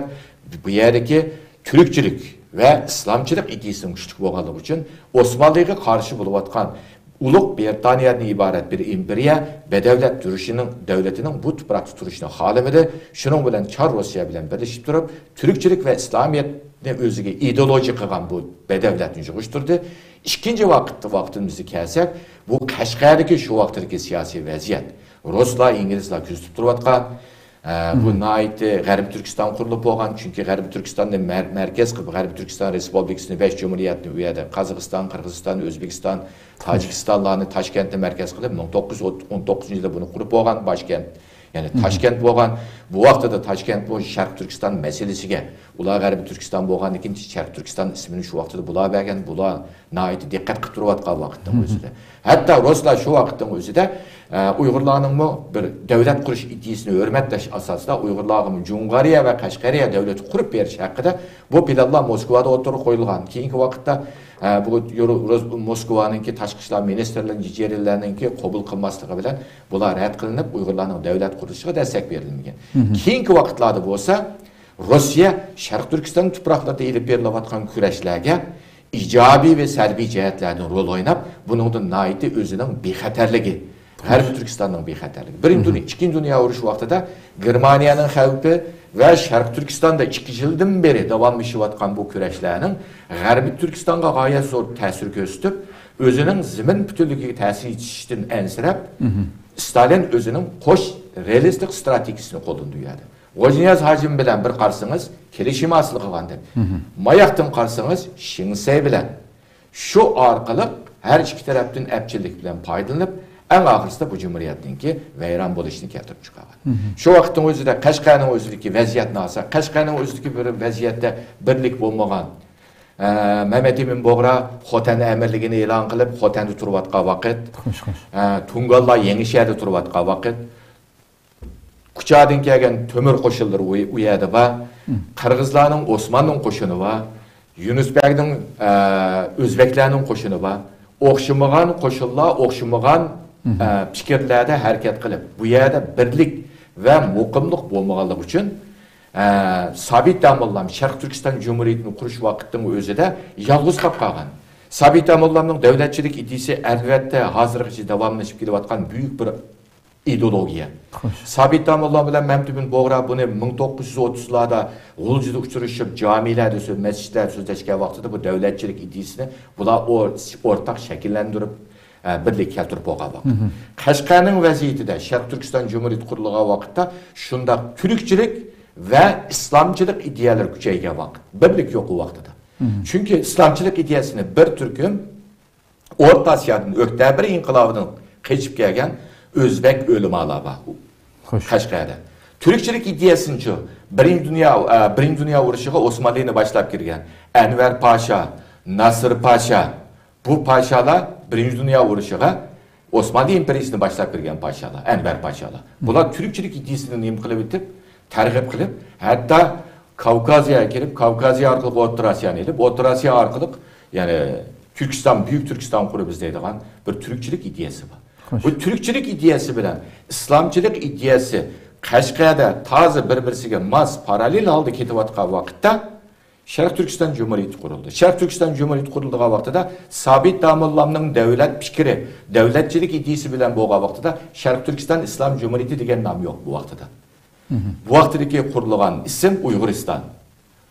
بۇ يەردىكى تۈركچىلىك ۋە ئىسلامچىلىق ئىدىيىسىنىڭ كۈچلۈك بولغانلىقى ئۈچۈن ئوسمانلىغا قارشى بولۇۋاتقان ئۇلۇغ بىرىتانىيەدىن ئىبارەت بىر ئىمپېرىيە بەدەۋلەت تۇرۇشىنىڭ، دەۋلىتىنىڭ بۇ تۇپراقتا تۇرۇشىنى خالىمىدى. شۇنىڭ بىلەن چار روسىيە بىلەن بىرلىشىپ تۇرۇپ، تۈركچىلىك ۋە ئىسلامىيەتنى ئۆزىگە ئىدېئولوگىيە قىلغان بۇ بەدەۋلەتنى يىغىشتۇردى. ئىككىنچى ۋاقىتتا، ۋاقتىمىزغا كەلسەك، بۇ قەشقەردىكى شۇ ۋاقىتتىكى سىياسىي ۋەزىيەت. رۇسلار، ئىنگلىزلار كۆزىتىپ تۇرۇۋاتقان. ئە، بۇ ناھايىتى غەربىي تۈركىستان قۇرۇلۇپ بولغان، چۈنكى غەربىي تۈركىستاننى مەر-، مەركەز قىلىپ، غەربىي تۈركىستان رېسپۇبلىكىسىنى بەش جۇمھۇرىيەتنى ئۇ يەردە قازاقىستان، قىرغىزىستان، ئۆزبېكىستان، تاجىكىستانلارنى تاشكەنتنى مەركەز قىلىپ، مىڭ توققۇز يۈز ئون توققۇزىنچى يىلدا بۇنى قۇرۇپ بولغان باشكەنت. يەنى تاشكەنت بولغان. بۇ ۋاقتىدا تاشكەنت بۇ شەرقىي تۈركىستان مەسىلىسىگە، ئۇلار غەربىي تۈركىستان بولغاندىن كېيىن شەرقىي تۈركىستان ئىسمىنى شۇ ۋاقتىدا بۇلار بەرگەن، بۇلار ناھايىتى دىققەت قىلىپ تۇرۇۋاتقان ۋاقىتنىڭ ئۆزىدە. ھەتتا رۇسلار شۇ ۋاقىتنىڭ ئۆزىدە، ئە، ئۇيغۇرلارنىڭمۇ بىر دۆلەت قۇرۇش ئىدىيىسىنى ھۆرمەتلەش ئاساسىدا ئۇيغۇرلارغىمۇ جۇڭغارىيە ۋە قەشقەرىيە دۆلىتى قۇرۇپ بېرىش ھەققىدە بۇ پىلانلار موسكۋادا ئوتتۇرىغا قويۇلغان. كېيىنكى ۋاقىتتا، ئە، بۇ يورۇ-، روز-، موسكۋانىڭكى تاشقى ئىشلار مىنىستىرلىرىنىڭ، جېرىلەرنىڭكى قوبۇل قىلماسلىقى بىلەن بۇلار رەت قىلىنىپ، ئۇيغۇرلارنىڭ دۆلەت قۇرۇلۇشىغا دەستەك بېرىلمىگەن. كېيىنكى ۋاقىتلاردا بولسا، روسىيە شەرقىي تۈركىستان تۇپراقلىرىدا ئېلىپ بېرىلىۋاتقان كۈرەشلەرگە ئىجابىي ۋە سەلبىي جەھەتلەردىن رول ئويناپ، بۇنىڭدىن ناھايىتى ئۆزىنىڭ بىخەتەرلىكى، غەربىي تۈركىستاننىڭ بىخەتەرلىكى. بىرىنچى دۇنيا، ئىككىنچى دۇنيا ئۇرۇشى ۋاقتىدا گېرمانىيەنىڭ خەۋپى ۋە شەرقىي تۈركىستاندا ئىككى يىلدىن بېرى داۋاملىشىۋاتقان بۇ كۈرەشلەرنىڭ غەربىي تۈركىستانغا غايەت زور تەسىر كۆرسىتىپ، ئۆزىنىڭ زېمىن پۈتۈنلۈكىگە تەسىر يېتىشىشتىن ئەنسىرەپ، ستالىن ئۆزىنىڭ قوش رېئالىستىك ستراتېگىيىسىنى قوللىنىدۇ ئۇ يەردە. غوجنىياز ھاجىم بىلەن بىر قارىسىڭىز، كېلىشىم ھاسىل قىلغاندەك. ماياقتىن قارىسىڭىز، شېڭسەي بىلەن. شۇ ئارقىلىق ھەر ئىككى تەرەپتىن ئەپچىللىك بىلەن پايدىلىنىپ، ئەڭ ئاخىرسىدا بۇ جۇمھۇرىيەتنىڭكى ۋەيران بولۇشىنى كەلتۈرۈپ چىقارغان. شۇ ۋاقىتنىڭ ئۆزىدە قەشقەرنىڭ ئۆزىدىكى ۋەزىيەت ناسا، قەشقەرنىڭ ئۆزىدىكى بىر ۋەزىيەتتە بىرلىك بولمىغان. ئە، مەمەت ئىمىن بوغرا خوتەن ئەمىرلىكىنى ئېلان قىلىپ، خوتەندە تۇرۇۋاتقان ۋاقىت. خوش، خوش. ئە، تۇڭگانلار يېڭىشەھەردە تۇرۇۋاتقان ۋاقىت. كۇچادىن كەلگەن تۆمۈر قوشۇنلىرى ئۇ، ئۇ يەردە بار. قىرغىزلارنىڭ، ئوسماننىڭ قوشۇنى بار. يۇنۇس بەگنىڭ، ئە، ئۆزبەكلەرنىڭ قوشۇنى بار. ئوخشىمىغان قوشۇنلار، ئوخشىمىغان، ئە، پىكىرلەردە ھەرىكەت قىلىپ، بۇ يەردە بىرلىك ۋە مۇقىملىق بولمىغانلىقى ئۈچۈن، ئە، سابىت داموللام شەرقىي تۈركىستان جۇمھۇرىيىتىنى قۇرۇش ۋاقىتنىڭ ئۆزىدە يالغۇز قاپ قالغان. سابىت داموللامنىڭ دۆلەتچىلىك ئىدىيىسى، ئەلۋەتتە، ھازىرغىچە داۋاملىشىپ كېلىۋاتقان بۈيۈك بىر ئىدېئولوگىيە. خوش. سابىت داموللام بىلەن مەمتىمىن بوغرا بۇنى مىڭ توققۇز يۈز ئوتتۇزلاردا غۇلجىدا ئۇچرىشىپ، جامىلەردە سۆ-، مەسچىتلەردە سۆزلەشكەن ۋاقتىدا بۇ دۆلەتچىلىك ئىدىيىسىنى بۇلار ئور-، ئورتاق شەكىللەندۈرۈپ، ئە، بىرلىككە كەلتۈرۈپ بولغان ۋاقىت. قەشقەرنىڭ ۋەزىيىتىدە شەرقىي تۈركىستان جۇمھۇرىيىتى قۇرۇلغان ۋاقىتتا شۇنداق تۈركچىلىك ۋە ئىسلامچىلىق ئىدىيەلىرى كۈچەيگەن ۋاقىت. بىرلىك يوق ئۇ ۋاقتىدا. چۈنكى ئىسلامچىلىق ئىدىيەسىنى بىر تۈركۈم ئورتا ئاسىيادىن، ئۆكتەبىر ئىنقىلابىدىن قېچىپ كەلگەن ئۆزبەك ئۆلىمالار بار. خوش. قەشقەردە. تۈركچىلىك ئىدىيەسىنىچۇ؟ بىرىنچى دۇنيا، ئە، بىرىنچى دۇنيا ئۇرۇشىغا ئوسمانلىنى باشلاپ كىرگەن ئەنۋەر پاشا، ناسىر پاشا، بۇ پاشالار بىرىنچى دۇنيا ئۇرۇشىغا ئوسمانلى ئىمپېرىيىسىنى باشلاپ كىرگەن پاشالار، ئەنۋەر پاشالار. بۇلار تۈركچىلىك ئىدىيىسىنى نېمە قىلىۋېتىپ، تەرغىب قىلىپ، ھەتتا كاۋكازىيەگە كىرىپ، كاۋكازىيە ئارقىلىق ئوتتۇرا ئاسىيانى ئېلىپ، ئوتتۇرا ئاسىيا ئارقىلىق، يەنى تۈركىستان، بۈيۈك تۈركىستان قۇرىمىز دەيدىغان بىر تۈركچىلىك ئىدىيەسى بار. خوش. بۇ تۈركچىلىك ئىدىيەسى بىلەن ئىسلامچىلىق ئىدىيەسى قەشقەردە تازا بىر-بىرسىگە ماس، پاراللېل ھالدا كېتىۋاتقان ۋاقىتتا، شەرقىي تۈركىستان جۇمھۇرىيىتى قۇرۇلدى. شەرقىي تۈركىستان جۇمھۇرىيىتى قۇرۇلىدىغان ۋاقتىدا سابىت داموللامنىڭ دۆلەت پىكرى، دۆلەتچىلىك ئىدىيىسى بىلەن بولغان ۋاقتىدا شەرقىي تۈركىستان ئىسلام جۇمھۇرىيىتى دېگەن نام يوق بۇ ۋاقتىدا. بۇ ۋاقتىدىكى قۇرۇلغان ئىسىم ئۇيغۇرىستان.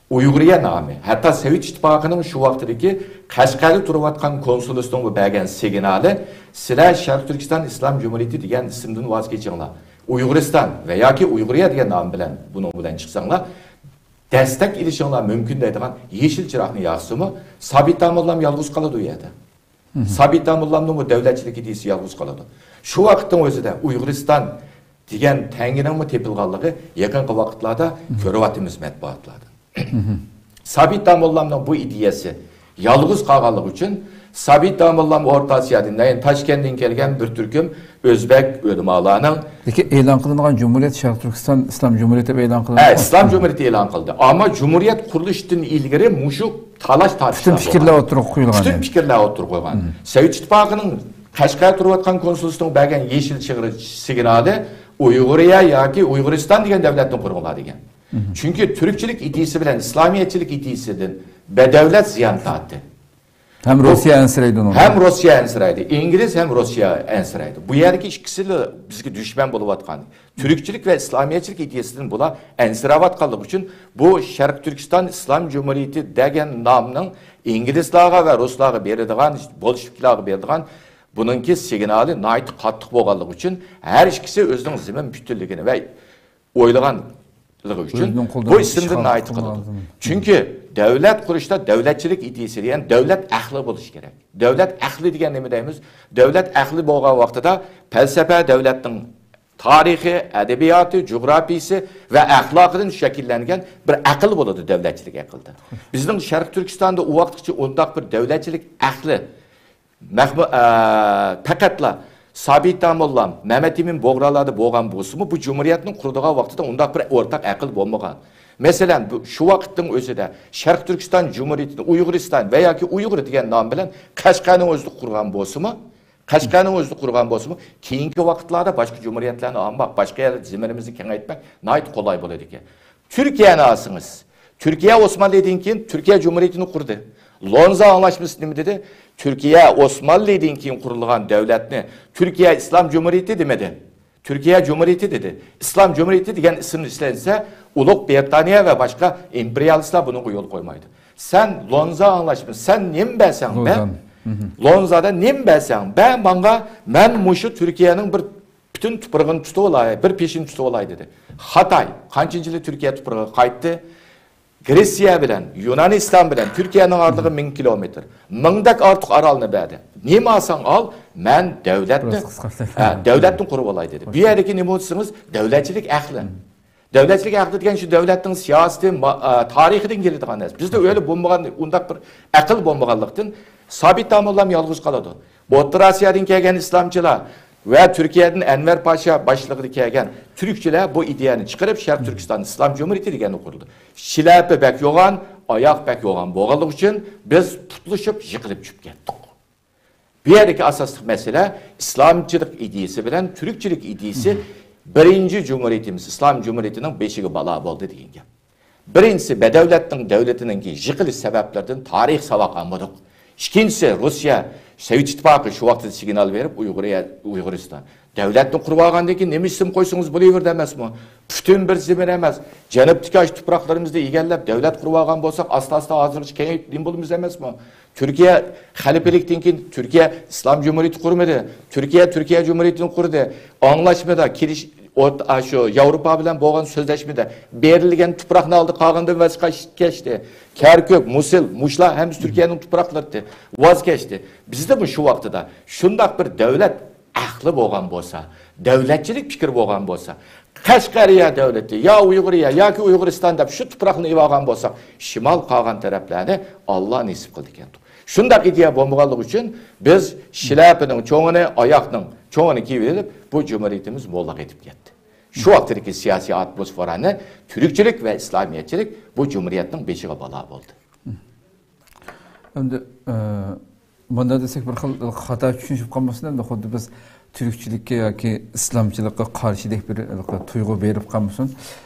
ئۇيغۇرىيە نامى، ھەتتا سوۋېت ئىتتىپاقىنىڭ شۇ ۋاقىتتىكى قەشقەردە تۇرۇۋاتقان كونسۇلىسىنىڭمۇ بەرگەن سىگنالى، سىلەر شەرقىي تۈركىستان ئىسلام جۇمھۇرىيىتى دېگەن ئىسىمدىن ۋاز كېچىڭلار، ئۇيغۇرىستان ۋە ياكى ئۇيغۇرىيە دېگەن نام بىلەن بۇنىڭ بىلەن چىقساڭلار، دەستەك ئېلىشىڭلار مۇمكىن دەيدىغان يېشىل چىراغنى ياقسىمۇ، سابىت داموللام يالغۇز قالىدۇ ئۇ يەردە. سابىت داموللامنىڭمۇ دەۋلەتچىلىك ئىدىيىسى يالغۇز قالىدۇ. شۇ ۋاقىتنىڭ ئۆزىدە ئۇيغۇرىستان دېگەن تەڭگىنىڭمۇ تېپىلغانلىقى ياقىنقى ۋاقىتلاردا كۆرۈۋاتىمىز مەتبۇئاتلاردىن. سابىت داموللامنىڭ بۇ ئىدىيەسى يالغۇز قالغانلىقى ئۈچۈن سابىت داموللام ئورتا ئاسىيادىن، يەنى تاشكەندتىن كەلگەن بىر تۈركۈم ئۆزبەك ئۆلىمالارنىڭ لېكىن ئېلان قىلىنغان جۇمھۇرىيەت شەرقىي تۈركىستان ئىسلام جۇمھۇرىيىتى دەپ ئېلان قىلىنغان. ھە، ئىسلام جۇمھۇرىيىتى ئېلان قىلدى. ئەمما جۇمھۇرىيەت قۇرۇلۇشتىن ئىلگىرى مۇشۇ تالاش تارتىشلار پۈتۈن پىكىرلەر ئوتتۇرىغا قويۇلغان. پۈتۈن پىكىرلەر ئوتتۇرىغا قويغان. سوۋېت ئىتتىپاقىنىڭ قەشقەردە تۇرۇۋاتقان كونسۇلىسىنىڭ بەرگەن يېشىل چىغرى سىگنالى ئۇيغۇرىيە ياكى ئۇيغۇرىستان دېگەن دەۋلەتنى قۇرۇڭلار دېگەن. چۈنكى تۈركچىلىك ئىدىيىسى بىلەن ئىسلامىيەتچىلىك ئىدىيىسىدىن بەدەۋلەت زىيان تارتتى. ھەم بۇ روسىيە ئەنسىرەيدۇ ئۇنىڭدىن. ھەم روسىيە ئەنسىرەيدۇ، ئىنگلىز ھەم روسىيە ئەنسىرەيدۇ. بۇ يەردىكى ئىككىسىلا بىزگە دۈشمەن بولۇۋاتقان. تۈركچىلىك ۋە ئىسلامىيەتچىلىك ئىدىيەسىدىن بۇلار ئەنسىرەۋاتقانلىقى ئۈچۈن بۇ شەرقىي تۈركىستان ئىسلام جۇمھۇرىيىتى دېگەن نامنىڭ ئىنگلىزلارغا ۋە رۇسلارغا بېرىدىغان، بولشېۋىكلارغا بېرىدىغان بۇنىڭكى سىگنالى ناھايىتى قاتتىق بولغانلىقى ئۈچۈن ھەر ئىككىسى ئۆزىنىڭ زېمىن پۈتۈنلۈكىنى ۋە ئويلىغانلىقى ئۈچۈن بۇ ئىسىمدىن ناھايىتى قىلىدۇ. چۈنكى دۆلەت قۇرۇشتا دۆلەتچىلىك ئىدىيىسى، يەنى دۆلەت ئەقلى بولۇشى كېرەك. دۆلەت ئەقلى دېگەن نېمە دەيمىز؟ دۆلەت ئەقلى بولغان ۋاقتىدا پەلسەپە دۆلەتنىڭ تارىخى، ئەدەبىياتى، جۇغراپىيىسى ۋە ئەخلاقىدىن شەكىللەنگەن بىر ئەقىل بولىدۇ، دۆلەتچىلىك ئەقىلدە. بىزنىڭ شەرقىي تۈركىستاندا ئۇ ۋاقىتقىچە ئۇنداق بىر دۆلەتچىلىك ئەقلى مەخمۇ-، ئە، پەقەتلا سابىت داموللام، مەمەت ئىمىن بۇغرالادا بولغان بولسىمۇ، بۇ جۇمھۇرىيەتنى قۇرىدىغان ۋاقتىدا ئۇنداق بىر ئورتاق ئەقىل بولمىغان. مەسىلەن، بۇ، شۇ ۋاقىتنىڭ ئۆزىدە شەرقىي تۈركىستان جۇمھۇرىيىتىنى ئۇيغۇرىستان ۋە ياكى ئۇيغۇر دېگەن نام بىلەن قەشقەرنىڭ ئۆزىدە قۇرغان بولسىمۇ، قەشقەرنىڭ ئۆزىدە قۇرغان بولسىمۇ، كېيىنكى ۋاقىتلاردا باشقا جۇمھۇرىيەتلەرنى ئالماق، باشقا يەردە زېمىنىمىزنى كېڭەيتمەك ناھايىتى قولاي بولىدىكەن. تۈركىيەنى ئالسىڭىز، تۈركىيە ئوسمانلىدىن كېيىن تۈركىيە جۇمھۇرىيىتىنى قۇردى. لونزا ئاڭلاشمىسى نېمە دېدى؟ تۈركىيە ئوسمانلىدىن كېيىن قۇرۇلغان دۆلەتنى تۈركىيە ئىسلام جۇمھۇرىيىتى دېمىدى. تۈركىيە جۇمھۇرىيىتى دېدى. ئىسلام جۇمھۇرىيىتى دېگەن ئىسىمنى ئىشلەتسە، ئۇلۇغ بىرىتانىيە ۋە باشقا ئىمپېرىيالىستلار بۇنىڭغا يول قويمايدۇ. سەن لونزا ئاڭلاشمىسى، سەن نېمە بەرسەڭ بەر. لوزان. لونزادا نېمە بەرسەڭ بەر ماڭا، مەن مۇشۇ تۈركىيەنىڭ بىر پۈتۈن تۇپرىقىنى تۇتۇۋالاي، بىر پېشىنى تۇتۇۋالاي دېدى. خاتاي قانچىنچى يىلى تۈركىيە تۇپرىقىغا قايتتى؟ گرېتسىيە بىلەن، يۇنانىستان بىلەن تۈركىيەنىڭ ئارىلىقى مىڭ كىلومېتىر. مىڭدەك ئارتۇق ئارالنى بەردى. نېمە ئالساڭ ئال، مەن دۆلەتنى، بىراز قىسقارتىپ ھە، دۆلەتنى قۇرۇپ ئالاي دېدى. بۇ يەردىكى نېمە دېسىڭىز، دۆلەتچىلىك ئەقلى. دۆلەتچىلىك ئەقلى دېگەن شۇ دۆلەتنىڭ سىياسىتى، ما-، ئا، تارىخىدىن كېلىدىغان نەرسە. بىزدە ئۆيلە بولمىغان، ئۇنداق بىر ئەقىل بولمىغانلىقتىن، سابىت داموللام يالغۇز قالىدۇ. ئوتتۇرا ئاسىيادىن كەلگەن ئىسلامچىلار ۋە تۈركىيەدىن ئەنۋەر پاشا باشلىقىدا كەلگەن تۈركچىلەر بۇ ئىدىيەنى چىقىرىپ، شەرقىي تۈركىستان ئىسلام جۇمھۇرىيىتى دېگەننى قۇردى. شىلەپە بەك يوغان، ئاياغ بەك يوغان بولغانلىقى ئۈچۈن بىز پۇتلىشىپ، يىقىلىپ چۈشۈپ كەتتۇق. بۇ يەردىكى ئاساسلىق مەسىلە ئىسلامچىلىق ئىدىيىسى بىلەن تۈركچىلىك ئىدىيىسى بىرىنچى جۇمھۇرىيىتىمىز، ئىسلام جۇمھۇرىيىتىنىڭ بېشىغا بالا بولدى دېگەن گەپ. بىرىنچىسى، بەدەۋلەتنىڭ دۆلىتىنىڭكى يىقىلىش سەۋەبلىرىدىن تارىخ ساۋاق ئالمىدۇق. ئىككىنچىسى، روسىيە، سوۋېت ئىتتىپاقى شۇ ۋاقىتتا سىگنال بېرىپ، ئۇيغۇرىيە، ئۇيغۇرىستان دۆلەتنى قۇرۇۋالغاندىن كېيىن نېمە ئىسىم قويسىڭىز بولۇۋېرىدۇ ئەمەسمۇ؟ پۈتۈن بىر زېمىن ئەمەس، جەنۇبتىكى ئاشۇ تۇپراقلىرىمىزنى ئىگىلەپ، دۆلەت قۇرۇۋالغان بولساق، ئاستا-ئاستا ھازىرغىچە كېڭەيتىپ نېمە بولىمىز ئەمەسمۇ؟ تۈركىيە خەلىپىلىكتىن كېيىن تۈركىيە ئىسلام جۇمھۇرىيىتى قۇرمىدى. تۈركىيە تۈركىيە جۇمھۇرىيىتىنى قۇردى. ئاڭلاشمىدا، كېلىش-، ئوت-، ئا، شۇ ياۋروپا بىلەن بولغان سۆزلەشمىدە بېرىلگەن تۇپراقنى ئالدى، قالغىنىدىن ۋاز كەچتى. كەركۈك، مۇسىل، مۇشۇلار ھەممىسى تۈركىيەنىڭ تۇپراقلىرى ۋاز كەچتى. بىزدىمۇ شۇ ۋاقتىدا شۇنداق بىر دۆلەت ئەقلى بولغان بولسا، دۆلەتچىلىك پىكرى بولغان بولسا، قەشقەرىيە دۆلىتى يا ئۇيغۇرىيە ياكى ئۇيغۇرىستان دەپ شۇ تۇپراقنى ئېلىۋالغان بولساق، شىمال قالغان تەرەپلەرنى ئاللا نېسىپ قىلىدىكەن. شۇنداق ئىدىيە بولمىغانلىقى ئۈچۈن بىز شىلەپىنىڭ چوڭىنى، ئاياغنىڭ چوڭىنى كىيىۋېلىپ، بۇ جۇمھۇرىيىتىمىز موللاغا ئېتىپ كەتتى. شۇ ۋاقىتتىكى سىياسىي ئاتموسفېرانى تۈركچىلىك ۋە ئىسلامىيەتچىلىك بۇ جۇمھۇرىيەتنىڭ بېشىغا بالا بولدى. ئەمدى، ئە، مۇنداق دېسەك، بىر خىل خاتا چۈشىنىشىپ قالمىسۇن، ئەمدى خۇددى بىز تۈركچىلىككە ياكى ئىسلامچىلىققا قارشىدەك بىر ھېلىقى تۇيغۇ بېرىپ قالمىسۇن.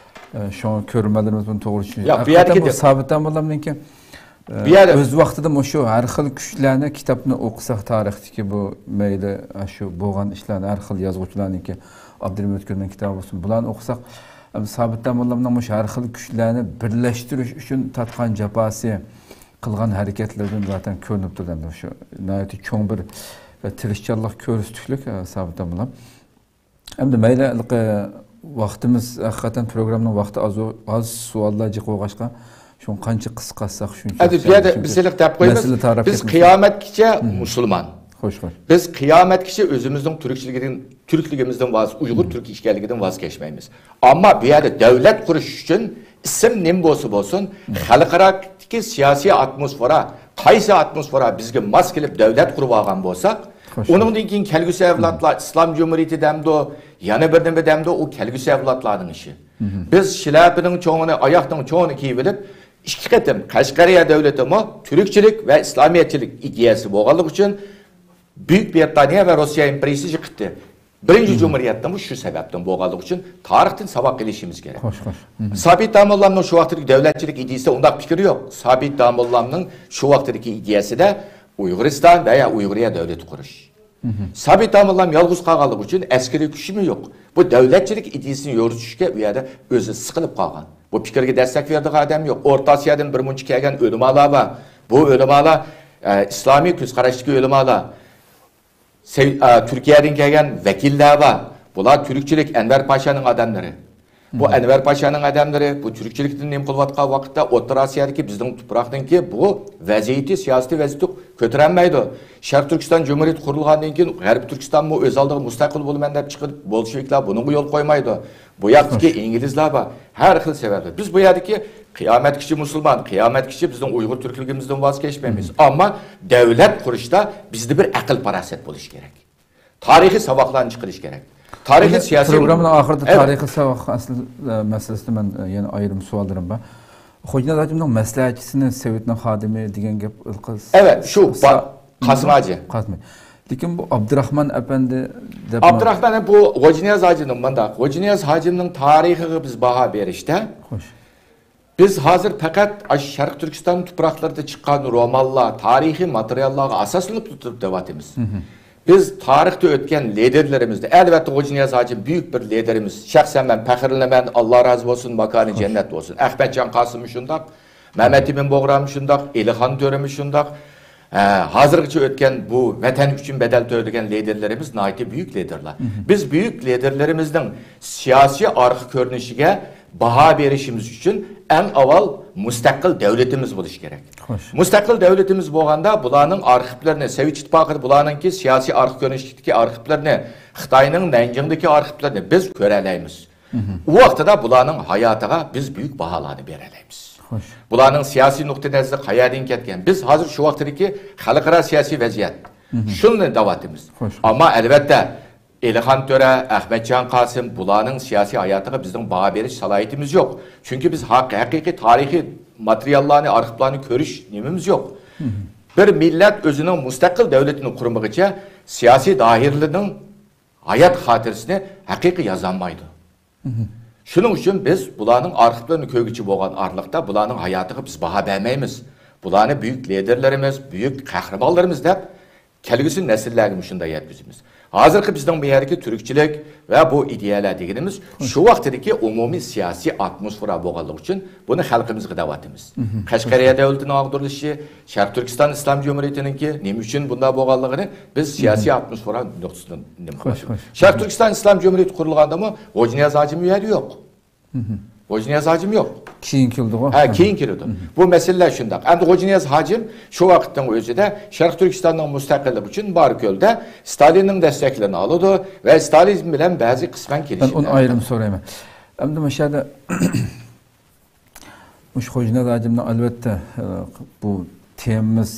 ئە، شۇڭا كۆرۈرمەنلىرىمىز بۇنى توغرا چۈشىنىشى. ياق، بۇ يەردىكى ھەقىقەتەن بۇ دە-، سابىت داموللامنىڭكى، ئە، بۇ يەردە ئۆز ۋاقتىدا مۇشۇ ھەر خىل كۈچلەرنى كىتابنى ئوقۇساق، تارىختىكى بۇ مەيلى، ئە، شۇ بولغان ئىشلارنى ھەر خىل يازغۇچىلارنىڭكى، ئابدۇرېھىم ئۆتكۈرنىڭ كىتابى بولسۇن، بۇلارنى ئوقۇساق، سابىت داموللامنىڭ مۇشۇ ھەر خىل كۈچلەرنى بىرلەشتۈرۈش ئۈچۈن تارتقان جاپاسى، قىلغان ھەرىكەتلىرىدىن زاتەن كۆرۈنۈپ تۇرىدۇ. ئەمدى شۇ ناھايىتى چوڭ بىر ۋە تىرىشچانلىق كۆرسىتىشلىك، ئە، سابىت داموللام. ئەمدى مەيلى، ھېلىقى ۋاقتىمىز، ھەقىقەتەن پروگراممىنىڭ ۋاقتى ئاز، ئاز سوئاللار جىق بولغاچقا، شۇنى قانچە قىسقارتساق شۇنچە. ئەمدى بۇ يەردە بىز ھېلىقى دەپ قويىمىز، مەسىلە تەرەپ بىز كەتمىسۇن. قىيامەتكىچە مۇسۇلمان. خوش، خوش. بىز قىيامەتكىچە ئۆزىمىزنىڭ تۈركچىلىكىدىن، تۈركلۈكىمىزدىن ۋاز، ئۇيغۇر تۈركى ئىكەنلىكىدىن ۋاز كەچمەيمىز. ئەمما بۇ يەردە دۆلەت قۇرۇش ئۈچۈن ئىسىم نېمە بولسا بولسۇن، خەلقئارادىكى سىياسىي ئاتموسفېرا، قايسى ئاتموسفېرا بىزگە ماس كېلىپ دۆلەت قۇرۇپ ئالغان بولساق، خوش. ئۇنىڭدىن كېيىن كەلگۈسى ئەۋلادلار ئىسلام جۇمھۇرىيىتى دەمدۇ، يەنە بىر نېمە دەمدۇ، ئۇ كەلگۈسى ئەۋلادلارنىڭ ئىشى. بىز شىلەپىنىڭ چوڭىنى، ئاياقنىڭ چوڭىنى كىيىۋېلىپ، ئىككى قېتىم قەشقەرىيە دۆلىتىمۇ تۈركچىلىك ۋە ئىسلامىيەتچىلىك ئىدىيەسى بولغانلىقى ئۈچۈن بۈيۈك بىرىتانىيە ۋە روسىيە ئىمپېرىيىسى يىقىتتى. بىرىنچى جۇمھۇرىيەتنىمۇ شۇ سەۋەبتىن بولغانلىقى ئۈچۈن تارىختىن ساۋاق ئېلىشىمىز كېرەك. خوش، خوش. سابىت داموللامنىڭ شۇ ۋاقىتتىكى دۆلەتچىلىك ئىدىيىسىدە ئۇنداق پىكىر يوق. سابىت داموللامنىڭ شۇ ۋاقىتتىكى ئىدىيەسىدە ئۇيغۇرىستان ۋە يا ئۇيغۇرىيە دۆلىتى قۇرۇش. سابىت داموللام يالغۇز قالغانلىقى ئۈچۈن ئەسكىرىي كۈچىمۇ يوق. بۇ دۆلەتچىلىك ئىدىيىسىنى يورۇتۇشكە ئۇ يەردە ئۆزى سىقىلىپ قالغان. بۇ پىكىرگە دەستەك بېرىدىغان ئادەم يوق. ئورتا ئاسىيادىن بىر مۇنچە كەلگەن ئۆلىمالار بار. بۇ ئۆلىمالار، ئە، ئىسلامىي كۆز قاراشتىكى ئۆلىمالار. سەي-، ئە، تۈركىيەدىن كەلگەن ۋەكىللەر بار. بۇلار تۈركچىلىك، ئەنۋەر پاشانىڭ ئادەملىرى. بۇ ئەنۋەر پاشانىڭ ئادەملىرى بۇ تۈركچىلىكتىن نېمە قىلىۋاتقان ۋاقىتتا، ئوتتۇرا ئاسىيادىكى بىزنىڭ تۇپراقنىڭكى بۇ ۋەزىيىتى، سىياسىي ۋەزىيىتى كۆتۈرەلمەيدۇ. شەرقىي تۈركىستان جۇمھۇرىيىتى قۇرۇلغاندىن كېيىن، غەربىي تۈركىستانمۇ ئۆز ئالدىغا مۇستەقىل بولىمەن دەپ چىقىپ، بولشېۋىكلار بۇنىڭغا يول قويمايدۇ. بۇ ياقتىكى ئىنگلىزلار بار. ھەر خىل سەۋەبلەر. بىز بۇ يەردىكى قىيامەتكىچە مۇسۇلمان، قىيامەتكىچە بىزنىڭ ئۇيغۇر تۈركلۈكىمىزدىن ۋاز كەچمەيمىز. ئەمما دۆلەت قۇرۇشتا بىزدە بىر ئەقىل-پاراسەت بولۇشى كېرەك. تارىخىي ساۋاقلارنى چىقىرىش كېرەك. تارىخىي، سىياسىي، پروگراممىنىڭ ئاخىرىدا، ئەلۋەتتە، تارىخىي ساۋاق ئەسلى، ئە، مەسىلىسىدە مەن، ئە، يەنە ئايرىم سوئاللىرىم بار. خوجانىياز ھاجىمنىڭ مەسلىھەتچىسىنى سوۋېتنىڭ خادىمى دېگەن گەپ، ئەلقىز-، ئەۋەت، شۇ سا-، با-، قاسىم ھاجى. قاسىم. لېكىن بۇ ئابدۇراخمان ئەپەندى دەپ، ئابدۇراخمان، بۇ غوجىنىياز ھاجىنىڭ مۇنداق، غوجىنىياز ھاجىمنىڭ تارىخىغا بىز باھا بېرىشتە، خوش. بىز ھازىر پەقەت ئاشۇ شەرقىي تۈركىستان تۇپراقلىرىدا چىققان رومانلار، تارىخىي ماتېرىياللارغا ئاساسلىنىپ تۇرۇپ دەۋاتىمىز. بىز تارىختا ئۆتكەن لىدېرلىرىمىزنى، ئەلۋەتتە، غوجىنىياز ھاجىم بۈيۈك بىر لىدېرىمىز. شەخسەن مەن پەخىرلىنىمەن، ئاللا رازى بولسۇن، ماكانى جەننەت بولسۇن. ئەخمەتجان قاسىممۇ شۇنداق، مەمەت ئىمىن بۇغراممۇ شۇنداق، ئېلىخان تۆرىمۇ شۇنداق. ھە، ھازىرغىچە ئۆتكەن بۇ ۋەتەن ئۈچۈن بەدەل تۆلىگەن لىدېرلىرىمىز ناھايىتى بۈيۈك لىدېرلار. بىز بۈيۈك لىدېرلىرىمىزنىڭ سىياسىي ئارقا كۆرۈنۈشىگە باھا بېرىشىمىز ئۈچۈن ئەڭ ئاۋۋال مۇستەقىل دۆلىتىمىز بولۇشى كېرەك. خوش. مۇستەقىل دۆلىتىمىز بولغاندا بۇلارنىڭ ئارخىپلىرىنى، سوۋېت ئىتتىپاقىدا بۇلارنىڭكى سىياسىي ئارقا كۆرۈنۈشلۈكتىكى ئارخىپلىرىنى، خىتاينىڭ نەنجىڭدىكى ئارخىپلىرىنى بىز كۆرەلەيمىز. ئۇ ۋاقتىدا بۇلارنىڭ ھاياتىغا بىز بۈيۈك باھالارنى بېرەلەيمىز. خوش. بۇلارنىڭ سىياسىي نۇقتىئى نەزىرى قەيەردىن كەتكەن؟ بىز ھازىر شۇ ۋاقىتتىكى خەلقئارا سىياسىي ۋەزىيەت. شۇنى دەۋاتىمىز. خوش. ئەمما ئەلۋەتتە، ئېلىخان تۆرە، ئەخمەتجان قاسىم، بۇلارنىڭ سىياسىي ھاياتىغا بىزنىڭ باھا بېرىش سالاھىيىتىمىز يوق. چۈنكى بىز ھەق-، ھەقىقىي تارىخىي ماتېرىياللارنى، ئارخىپلارنى كۆرۈش نېمىمىز يوق. بىر مىللەت ئۆزىنىڭ مۇستەقىل دۆلىتىنى قۇرمىغىچە سىياسىي دائىرىلىرىنىڭ ھايات خاتىرىسىنى ھەقىقىي يازالمايدۇ. شۇنىڭ ئۈچۈن بىز بۇلارنىڭ ئارخىپلىرىنى كۆرگۈچى بولغان ئارىلىقتا بۇلارنىڭ ھاياتىغا بىز باھا بەرمەيمىز. بۇلارنى بۈيۈك لىدېرلىرىمىز، بۈيۈك قەھرىمانلىرىمىز دەپ كەلگۈسى نەسىللەرگىمۇ شۇنداق يەتكۈزىمىز. ھازىرقى بىزنىڭ بۇ يەردىكى تۈركچىلىك ۋە بۇ ئىدىيەلەر دېگىنىمىز شۇ ۋاقتىدىكى ئومۇمىي سىياسىي ئاتموسفېرا بولغانلىقى ئۈچۈن بۇنى خەلقىمىزگە دەۋاتىمىز. قەشقەرىيە دۆلىتىنىڭ ئاغدۇرۇلۇشى، شەرقىي تۈركىستان ئىسلام جۇمھۇرىيىتىنىڭكى نېمە ئۈچۈن بۇنداق بولغانلىقىنى بىز سىياسىي ئاتموسفېرا نۇقتىسىدىن نېمە قىلىمىز. شەرقىي تۈركىستان ئىسلام جۇمھۇرىيىتى قۇرۇلغاندىمۇ غوجىنىياز ھاجىم ئۇ يەردە يوق. غوجىنىياز ھاجىم يوق. كېيىن كېلىدىغۇ. ھە، كېيىن كېلىدۇ. بۇ مەسىلىلەر شۇنداق. ئەمدى غوجىنىياز ھاجىم شۇ ۋاقىتنىڭ ئۆزىدە شەرقىي تۈركىستاننىڭ مۇستەقىللىقى ئۈچۈن باركۆلدە ستالىننىڭ دەستەكلىرىنى ئالىدۇ ۋە ستالىن بىلەن بەزى قىسمەن كېلىشىملەر. مەن ئۇنى ئايرىم سورايمەن. ئەمدى مۇشۇ يەردە مۇشۇ خوجىنىياز ھاجىمنىڭ، ئەلۋەتتە، ئە، بۇ تېمىمىز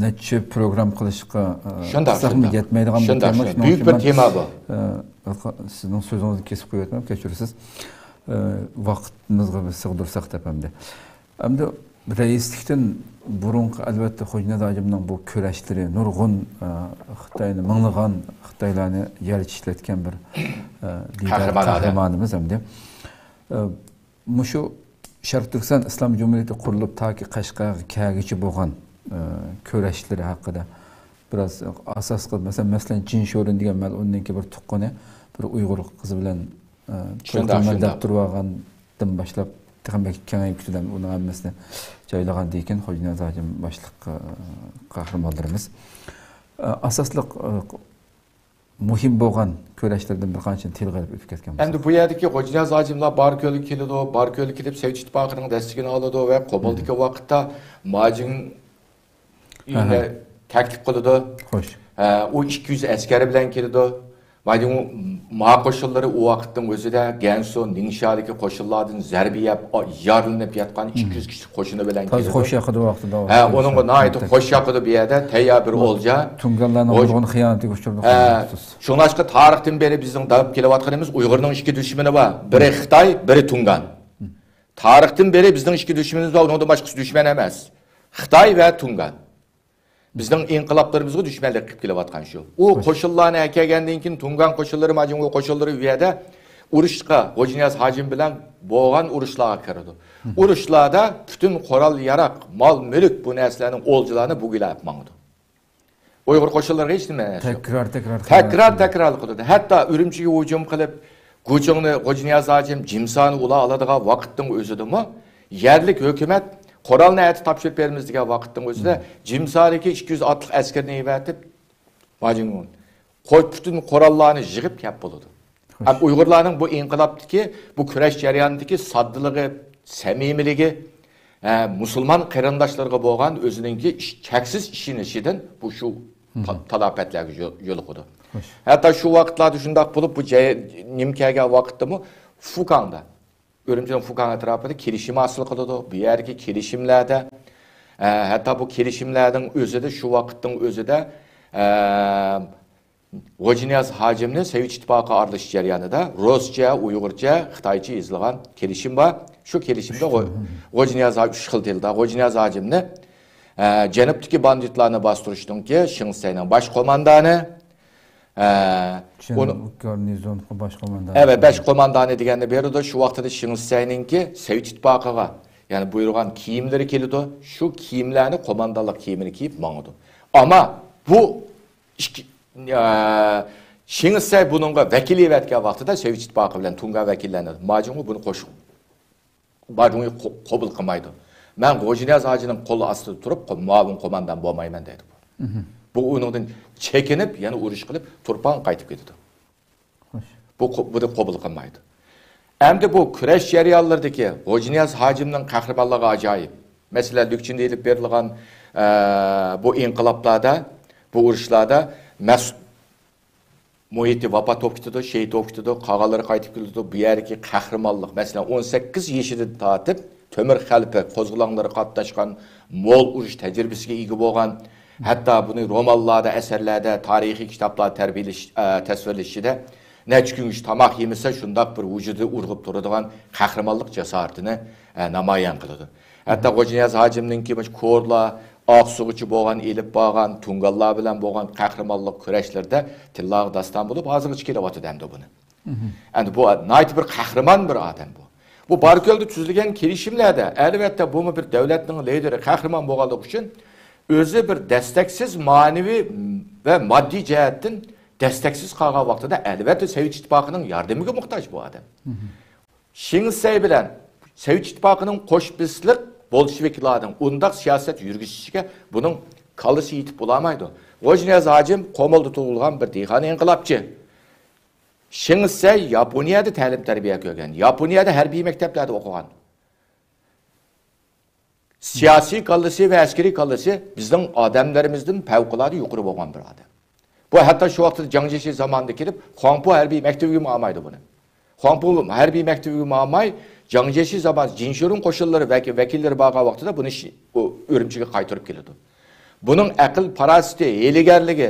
نەچچە پروگرام قىلىشقا، ئە، شۇنداق، قىلساقمۇ شۇنداق. يەتمەيدىغان بىر شۇنداق، تېما. شۇنداق. شۇنىڭ بۈيۈك ئۈچۈن بىر مەن، تېما بۇ. ئە، سىزنىڭ سۆزىڭىزنى كېسىپ قويۇۋەتمەم، كەچۈرىسىز. ئە، ۋاقتىمىزغا بىز سىغدۇرساق دەپ ئەمدى. ئەمدى رەئىسلىكتىن بۇرۇنقى، ئەلۋەتتە، خوجىنىياز ھاجىمنىڭ بۇ كۈرەشلىرى، نۇرغۇن، ئە، خىتاينى، مىڭلىغان خىتايلارنى يەر چىشلەتكەن بىر، ئە، لىدەر، قەھرىمان ئادەم. قەھرىمانىمىز ئەمدى. ئە، مۇشۇ شەرقىي تۈركىستان ئىسلام جۇمھۇرىيىتى قۇرۇلۇپ تاكى قەشقەرگە كەلگۈچە بولغان، ئە، كۈرەشلىرى ھەققىدە بىراز ئاساس قىلىپ، مەسىلەن، مەسىلەن، جىن شورىن دېگەن مەلئۇننىڭكى بىر تۇغقىنى بىر ئۇيغۇر قىزى بىلەن ئە، توي قىلىمەن دەپ تۇرۇۋالغاندىن باشلاپ، تېخى بەك كېڭەيگۈچىدە ئۇنىڭ ھەممىسىنى جايلىغاندىن كېيىن، خوجانىياز ھاجىم باشلىق، ئە، قەھرىمانلىرىمىز. ئە، ئاساسلىق، ئە، مۇھىم بولغان كۈرەشلەردىن بىر قانچىنى تىلغا ئېلىپ ئۆتۈپ كەتكەن بولساق. ئەمدى بۇ يەردىكى غوجىنىياز ھاجىملار باركۆلگە كېلىدۇ، باركۆلگە كېلىپ، سوۋېت ئىتتىپاقىنىڭ دەستىكىنى ئالىدۇ ۋە قومۇلدىكى ۋاقىتتا ماجىڭ ئۆيىنى تەكلىپ قىلىدۇ. خوش. ئە، ئۇ ئىككى يۈز ئەسكەر بىلەن كېلىدۇ. ماجىڭ ما قوشۇنلىرى ئۇ ۋاقىتنىڭ ئۆزىدە گەنسۇ، نىڭشادىكى قوشۇنلاردىن زەربە يەپ، ئا-، يارىلىنىپ ياتقان ئىككى يۈز كىشىلىك قوشۇنى بىلەن كېلىدۇ. تازا خوش ياقىدۇ ۋاقتىدا. ھە، ئۇنىڭغا ناھايىتى خوش ياقىدۇ بۇ يەردە تەييار بىر ئولجا. تۇڭگانلارنىڭ نۇرغۇن خىيانىتىگە ئۇچرىدى. ھە، شۇڭلاشقا تارىختىن بېرى بىزنىڭ دەپ كېلىۋاتقىنىمىز ئۇيغۇرنىڭ ئىككى دۈشمىنى بار. بىرى خىتاي، بىرى تۇڭگان. تارىختىن بېرى بىزنىڭ ئىككى دۈشمىنىمىز بار، ئۇنىڭدىن باشقىسى دۈشمەن ئەمەس. خىتاي ۋە تۇڭگان. بىزنىڭ ئىنقىلابلىرىمىزغا دۈشمەنلىك قىلىپ كېلىۋاتقان شۇ. ئۇ قوشۇنلارنى ئەكەلگەندىن كېيىن، تۇڭگان قوشۇنلىرى، ماجىڭ قوشۇنلىرى ئۇ يەردە ئۇرۇشقا، غوجىنىياز ھاجىم بىلەن بولغان ئۇرۇشلارغا كىرىدۇ. ئۇرۇشلاردا پۈتۈن قورال-ياراغ، مال-مۈلۈك، بۇ نەرسىلەرنىڭ ئولجىلارنى بۇ ئېلىپ ماڭىدۇ. ئۇيغۇر قوشۇنلىرىغا ھېچ نېمە ئەمەس. تەكرار، تەكرار، تەكرار، تەكرار قىلىدۇ. ھەتتا ئۈرۈمچىگە ھۇجۇم قىلىپ، گۇچۇڭنى، غوجىنىياز ھاجىم، جىمسانى ئۇلار ئالىدىغان ۋاقىتنىڭ ئۆزىدىمۇ يەرلىك ھۆكۈمەت قورالنى ئەتە تاپشۇرۇپ بېرىمىز دېگەن ۋاقىتنىڭ ئۆزىدە جىمسادىكى ئىككى يۈز ئاتلىق ئەسكىرىنى ئەۋەتىپ، ماجىڭ قوي پۈتۈن قوراللارنى يىغىپ كەپ بولىدۇ. ھەم ئۇيغۇرلارنىڭ بۇ ئىنقىلابتىكى، بۇ كۈرەش جەريانىدىكى ساددىلىقى، سەمىمىيلىكى، ھە، مۇسۇلمان قېرىنداشلىرىغا بولغان ئۆزىنىڭكى ئىش-، چەكسىز ئىشىنىشىدىن بۇ شۇ تا-، تالاپەتلەرگە يو-، يولۇقىدۇ. ھەتتا شۇ ۋاقىتلاردا شۇنداق بولۇپ، بۇ جەي-، نېمە كەلگەن ۋاقىتتىمۇ فۇكاڭدا، ئۈرۈمچىنىڭ فۇكاڭ ئەتراپىدا كېلىشىم ھاسىل قىلىدۇ. بۇ يەردىكى كېلىشىملەردە، ئە، ھەتتا بۇ كېلىشىملەرنىڭ ئۆزىدە، شۇ ۋاقىتنىڭ ئۆزىدە، ئە، غوجىنىياز ھاجىمنى سوۋېت ئىتتىپاقىغا ئارىلىشىش جەريانىدا رۇسچە، ئۇيغۇرچە، خىتايچە يېزىلغان كېلىشىم بار. شۇ كېلىشىمدە غو-، غوجىنىياز ھا-، ئۈچ خىل تىلدا غوجىنىياز ھاجىمنى، ئە، جەنۇبتىكى باندىتلارنى باستۇرۇشنىڭكى شېڭ شىسەينىڭ باش قوماندانى، ئە، چىن ئۇنى-، گارنىزونغا باش قوماندانى. ئەۋە، باش قوماندانى دېگەننى بېرىدۇ. شۇ ۋاقتىدا شېڭ شىسەينىڭكى سوۋېت ئىتتىپاقىغا، يەنى بۇيرۇغان كىيىملىرى كېلىدۇ. شۇ كىيىملەرنى، قوماندانلىق كىيىمىنى كىيىپ ماڭىدۇ. ئەمما بۇ ئىككى، ئە، شېڭ شىسەي بۇنىڭغا ۋەكىل ئەۋەتكەن ۋاقتىدا سوۋېت ئىتتىپاقى بىلەن تۇڭگان ۋەكىللەرنى، ماجىڭ بۇنى قوش-، ماجىڭ قو-، قوبۇل قىلمايدۇ. مەن غوجىنىياز ھاجىنىڭ قولى ئاستىدا تۇرۇپ، قو-، مۇئاۋىن قوماندان بولمايمەن دەيدۇ بۇ. بۇ ئۇنىڭدىن چېكىنىپ، يەنە ئۇرۇش قىلىپ، تۇرپانغا قايتىپ كېتىدۇ. خوش. بۇ قو-، بۇنى قوبۇل قىلمايدۇ. ئەمدى بۇ كۈرەش جەريانلىرىدىكى غوجىنىياز ھاجىمنىڭ قەھرىمانلىقى ئاجايىپ. مەسىلەن، لۈكچىندە ئېلىپ بېرىلغان، ئە، بۇ ئىنقىلابلاردا، بۇ ئۇرۇشلاردا مەس-، مۇھىتى ۋاپات بولۇپ كېتىدۇ، شېھىت بولۇپ كېتىدۇ، قالغانلىرى قايتىپ كېلىدۇ. بۇ يەردىكى قەھرىمانلىق، مەسىلەن، ئون سەككىز يېشىدىن تارتىپ تۆمۈر خەلپە قوزغىلاڭلىرىغا قاتناشقان، مول ئۇرۇش تەجرىبىسىگە ئىگە بولغان، ھەتتا بۇنى رومانلاردا، ئەسەرلەردە، تارىخىي كىتابلاردا تەربىيەلىش-، ئە، تەسۋىرلىشىشىدە نەچچە كۈنگىچە تاماق يېمىسە، شۇنداق بىر ۋۇجۇدى ئۇرغۇپ تۇرىدىغان قەھرىمانلىق جاسارىتىنى، ئە، نامايان قىلىدۇ. ھەتتا غوجىنىياز ھاجىمنىڭكى مۇشۇ كورلا، ئاقسۇغىچە بولغان، ئېلىپ بارغان، تۇڭگانلار بىلەن بولغان قەھرىمانلىق كۈرەشلىرىدە تىللارغا داستان بولۇپ، ھازىرغىچە كېلىۋاتىدۇ ئەمدى بۇنى. ئەمدى بۇ ناھايىتى بىر قەھرىمان بىر ئادەم بۇ. بۇ باركۆلدە تۈزۈلگەن كېلىشىملەردە، ئەلۋەتتە، بۇمۇ بىر دۆلەتنىڭ لىدېرى، قەھرىمان بولغانلىقى ئۈچۈن ئۆزى بىر دەستەكسىز مەنىۋى ۋە ماددىي جەھەتتىن دەستەكسىز قالغان ۋاقتىدا، ئەلۋەتتە، سوۋېت ئىتتىپاقىنىڭ ياردىمىگە موھتاج بۇ ئادەم. شېڭ شىسەي بىلەن سوۋېت ئىتتىپاقىنىڭ قوشبېسىلىق بولشېۋىكلارنىڭ ئۇنداق سىياسەت يۈرگۈزۈشىگە بۇنىڭ كاللىسى يېتىپ بولالمايدۇ. غوجىنىياز ھاجىم قومۇلدا تۇغۇلغان بىر دېھقان ئىنقىلابچى. شېڭ شىسەي ياپونىيەدە تەلىم-تەربىيە كۆرگەن، ياپونىيەدە ھەربىي مەكتەپلەردە ئوقۇغان. سىياسىي كاللىسى ۋە ئەسكىرىي كاللىسى بىزنىڭ ئادەملىرىمىزدىن پەۋقۇلئاددە يۇقىرى بولغان بىر ئادەم. بۇ ھەتتا شۇ ۋاقىتتا جاڭ جيېشى زامانىدا كېلىپ، خۇاڭپۇ ھەربىي مەكتىپىگىمۇ ئالمايدۇ بۇنى. خۇاڭپۇ ھەربىي مەكتىپىگىمۇ ئالماي، جاڭ جيېشى زامانىدا جىنشۇرۇن قوشۇنلىرى ۋەكىل-، ۋەكىللىرى بارغان ۋاقتىدا بۇنى شى-، ئۇ ئۈرۈمچىگە قايتۇرۇپ كېلىدۇ. بۇنىڭ ئەقىل-پاراسىتى، ھىيلىگەرلىكى،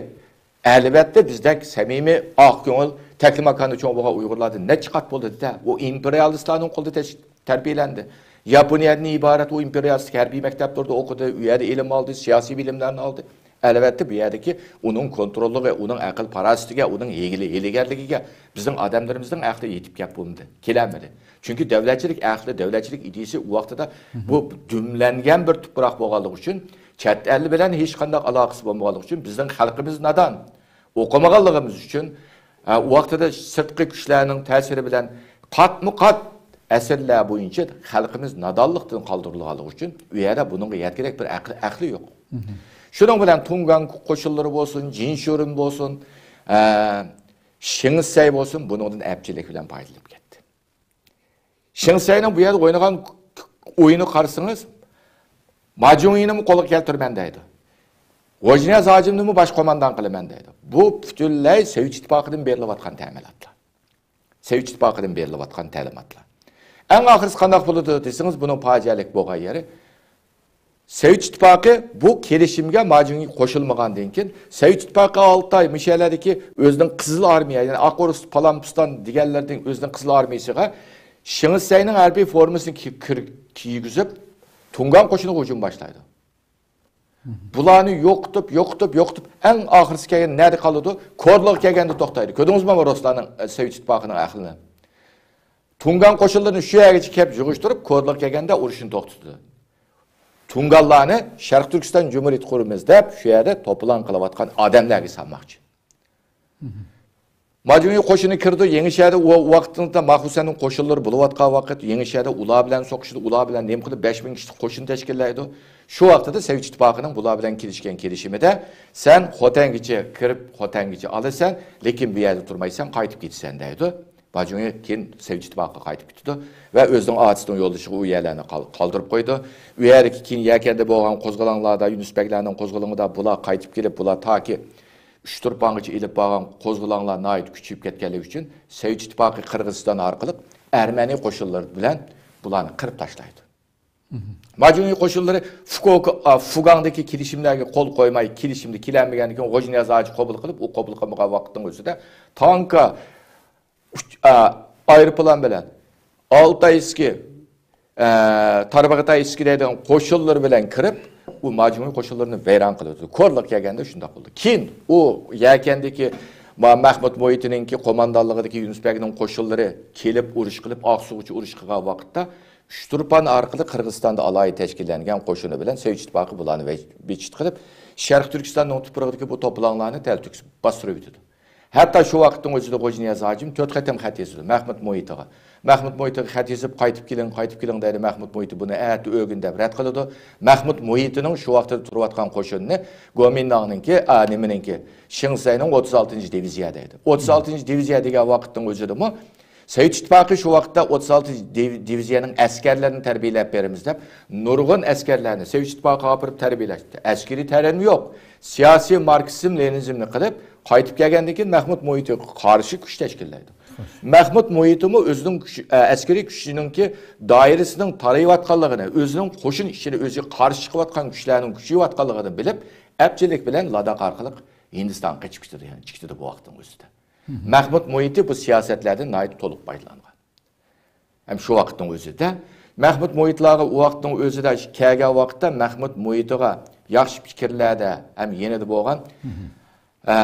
ئەلۋەتتە، بىزدەك سەمىمىي، ئاق كۆڭۈل، تەكلىماكاندا چوڭ بولغان ئۇيغۇرلاردىن نەچچە قات بولدى-دە، ئۇ ئىمپېرىيالىستلارنىڭ قولىدا تەش-، تەربىيەلەندى. ياپونىيەدىن ئىبارەت ئۇ ئىمپېرىيالىستىك ھەربىي مەكتەپلىرىدا ئوقۇدى، ئۇ يەردە ئىلىم ئالدى، سىياسىي بىلىملەرنى ئالدى. ئەلۋەتتە، بۇ يەردىكى ئۇنىڭ كونتروللۇقى، ئۇنىڭ ئەقىل-پاراسىتىگە، ئۇنىڭ ھىيلە-، ھىيلىگەرلىكىگە بىزنىڭ ئادەملىرىمىزنىڭ ئەقلى يېتىپ كەپ بولمىدى، كېلەلمىدى. چۈنكى دۆلەتچىلىك ئەقلى، دۆلەتچىلىك ئىدىيىسى ئۇ ۋاقتىدا بۇ دۈملەنگەن بىر تۇپراق بولغانلىقى ئۈچۈن، چەت ئەل بىلەن ھېچقانداق ئالاقىسى بولمىغانلىقى ئۈچۈن، بىزنىڭ خەلقىمىز نادان. ئوقۇمىغانلىقىمىز ئۈچۈن، ئە، ئۇ ۋاقتىدا سىرتقى كۈچلەرنىڭ تەسىرى بىلەن قاتمۇ قات ئەسىرلەر بويىچە خەلقىمىز نادانلىقتىن قالدۇرۇلغانلىقى ئۈچۈن، ئۇ يەردە بۇنىڭغا يەتكۈدەك بىر ئەقىل، ئەقلى يوق. شۇنىڭ بىلەن تۇڭگان قوشۇنلىرى بولسۇن، جىنشۇرېن بولسۇن، ئە، شېڭسەي بولسۇن، بۇنىڭدىن ئەپچىللىك بىلەن پايدىلىنىپ كەتتى. شېڭسەينىڭ بۇ يەردە ئوينىغان ئويۇنىغا قارىسىڭىز، ماجۇڭيىنىمۇ قولغا كەلتۈرىمەن دەيدۇ. غوجنىياز ھاجىمنىمۇ باش قوماندان قىلىمەن دەيدۇ. بۇ پۈتۈنلەي سوۋېت ئىتتىپاقىدىن بېرىلىۋاتقان تەمىناتلار. سوۋېت ئىتتىپاقىدىن بېرىلىۋاتقان تەلىماتلار. ئەڭ ئاخىرسى قانداق بولىدۇ دېسىڭىز، بۇنىڭ پاجىئەلىك بولغان يېرى، سوۋېت ئىتتىپاقى بۇ كېلىشىمگە ماجۇڭيى قوشۇلمىغاندىن كېيىن، سوۋېت ئىتتىپاقى ئالتاي مۇشۇ يەرلەردىكى ئۆزىنىڭ قىزىل ئارمىيە، يەنى ئاق ئورۇس، پالان، پۇستان دېگەنلەردىن ئۆزىنىڭ قىزىل ئارمىيىسىغا شېڭسەينىڭ ھەربىي فورمىسىنى كى-، كىر-، كىيگۈزۈپ، تۇڭگان قوشۇنىغا ھۇجۇم باشلايدۇ. بۇلارنى يوقىتىپ، يوقىتىپ، يوقىتىپ، ئەڭ ئاخىرسى كەلگەندە نەدە قالىدۇ؟ كورلىغا كەلگەندە توختايدۇ. كۆردىڭىزمۇ رۇسلارنىڭ، ئە، سوۋېت ئىتتىپاقىنىڭ ئەقلىنى؟ تۇڭگان قوشۇنلىرىنى شۇ يەرگىچە كەپ يىغىشتۇرۇپ، كورلىغا كەلگەندە ئۇرۇشنى توختىتىدۇ. تۇڭگانلارنى شەرقىي تۈركىستان جۇمھۇرىيىتى قۇرىمىز دەپ، شۇ يەردە توپىلاڭ قىلىۋاتقان ئادەملەرگە سالماقچى. ماجۇڭيى قوشۇنى كىرىدۇ، يېڭىشەھەردە ئۇ ۋاقىتتا ماخۇسەننىڭ قوشۇنلىرى بولۇۋاتقان ۋاقىت، يېڭىشەھەردە ئۇلار بىلەن سوقۇشىدۇ، ئۇلار بىلەن نېمە قىلىپ، بەش مىڭ كىشىلىك قوشۇن تەشكىللەيدۇ. شۇ ۋاقتىدا سوۋېت ئىتتىپاقىنىڭ بۇلار بىلەن كېلىشكەن كېلىشىمىدە، سەن خوتەنگىچە كىرىپ، خوتەنگىچە ئالىسەن، لېكىن بۇ يەردە تۇرمايسەن، قايتىپ كېتىسەن دەيدۇ. ماجۇڭيى كېيىن سوۋېت ئىتتىپاقىغا قايتىپ كېتىدۇ ۋە ئۆزىنىڭ ئاتىسىنىڭ يولدىشىغا ئۇ يەرلەرنى قال-، قالدۇرۇپ قويىدۇ. ئۇ يەردىكى كېيىن يەكەندە بولغان قوزغىلاڭلاردا، يۇنۇس بەگلەرنىڭ قوزغىلىڭىدا بۇلار قايتىپ كېلىپ، بۇلار تاكى ئۇچتۇرپانغىچە ئېلىپ بارغان قوزغىلاڭلار ناھايىتى كۈچىيىپ كەتكەنلىكى ئۈچۈن، سوۋېت ئىتتىپاقى قىرغىزىستان ئارقىلىق ئەرمەنىي قوشۇنلىرى بىلەن بۇلارنى قىرىپ تاشلايدۇ. ماجۇڭيى قوشۇنلىرى فۇكوكا-، ئا، فۇگاڭدىكى كېلىشىملەرگە قول قويماي، كېلىشىمدە كېلەلمىگەندىن كېيىن، غوجنىياز ھاجى قوبۇل قىلىپ، ئۇ قوبۇل قىلمىغان ۋاقىتنىڭ ئۆزىدە تانكا، ئۇچ-، ئا، ئايروپىلان بىلەن ئالتايسكى، ئە، تارباغاتايسكى دەيدىغان قوشۇنلىرى بىلەن كىرىپ، ئۇ ماجۇڭيى قوشۇنلىرىنى ۋەيران قىلىۋېتىدۇ. كورلىغا كەلگەندە شۇنداق بولدى. كېيىن ئۇ يەكەندىكى ما-، مەھمۇد مۇھىتىنىڭكى قوماندانلىقىدىكى يۇنۇس بەگنىڭ قوشۇنلىرى كېلىپ ئۇرۇش قىلىپ، ئاقسۇغىچە ئۇرۇش قىلغان ۋاقىتتا، ئۇچتۇرپان ئارقىلىق قىرغىزىستاندا ئالاھىدە تەشكىللەنگەن قوشۇنى بىلەن سوۋېت ئىتتىپاقى بۇلارنى ۋەي-، بىچىت قىلىپ، شەرقىي تۈركىستاننىڭ تۇپرىقىدىكى بۇ توپىلاڭلارنى تەلتۆكۈس باستۇرۇۋېتىدۇ. ھەتتا شۇ ۋاقىتنىڭ ئۆزىدە غوجنىياز ھاجىم تۆت قېتىم خەت يېزىدۇ مەھمۇد مۇھىتىغا. مەھمۇد مۇھىتىغا خەت يېزىپ، «قايتىپ كېلىڭ، قايتىپ كېلىڭ» دەيدۇ. مەھمۇد مۇھىتى بۇنى ئەتە ئۆگۈن دەپ رەت قىلىدۇ. مەھمۇد مۇھىتىنىڭ شۇ ۋاقىتتا تۇرۇۋاتقان قوشۇنىنى گومىنداڭنىڭكى، ئا، نېمىنىڭكى، شېڭسەينىڭ ئوتتۇز ئالتىنچى دىۋىزىيە دەيدۇ. ئوتتۇز ئالتىنچى دىۋىزىيە دېگەن ۋاقىتنىڭ ئۆزىدىمۇ سوۋېت ئىتتىپاقى شۇ ۋاقىتتا ئوتتۇز ئالتىنچى دىۋ-، دىۋىزىيەنىڭ ئەسكەرلىرىنى تەربىيەلەپ بېرىمىز دەپ، نۇرغۇن ئەسكەرلەرنى سوۋېت ئىتتىپاقىغا ئاپىرىپ تەربىيەلەشتى. ئەسكىرىي تەلىمى يوق. سىياسىي ماركسىزم، لېنىنىزمنى قىلىپ، قايتىپ كەلگەندىن كېيىن مەھمۇد مۇھىتىغا قارشى كۈچ تەشكىللەيدۇ. مەھمۇد مۇھىتىمۇ ئۆزىنىڭ كۈچ-، ئە، ئەسكىرىي كۈچىنىڭكى دائىرىسىنىڭ تارىيىۋاتقانلىقىنى، ئۆزىنىڭ قوشۇن ئىچىدە ئۆزىگە قارشى چىقىۋاتقان كۈچلەرنىڭ كۈچىيىۋاتقانلىقىنى بىلىپ، ئەپچىللىك بىلەن لاداخ ئارقىلىق ھىندىستانغا قېچىپ كېتىدۇ، يەنى چىقىتىدۇ بۇ ۋاقىتنىڭ ئۆزىدە. مەھمۇد مۇھىتى بۇ سىياسەتلەردىن ناھايىتى تولۇق پايدىلانغان. ھەم شۇ ۋاقىتنىڭ ئۆزىدە مەھمۇد مۇھىتلارغا ئۇ ۋاقىتنىڭ ئۆزىدە كەلگەن ۋاقىتتا مەھمۇد مۇھىتىغا ياخشى پىكىرلەردە ھەم يېنىدا بولغان، ئە،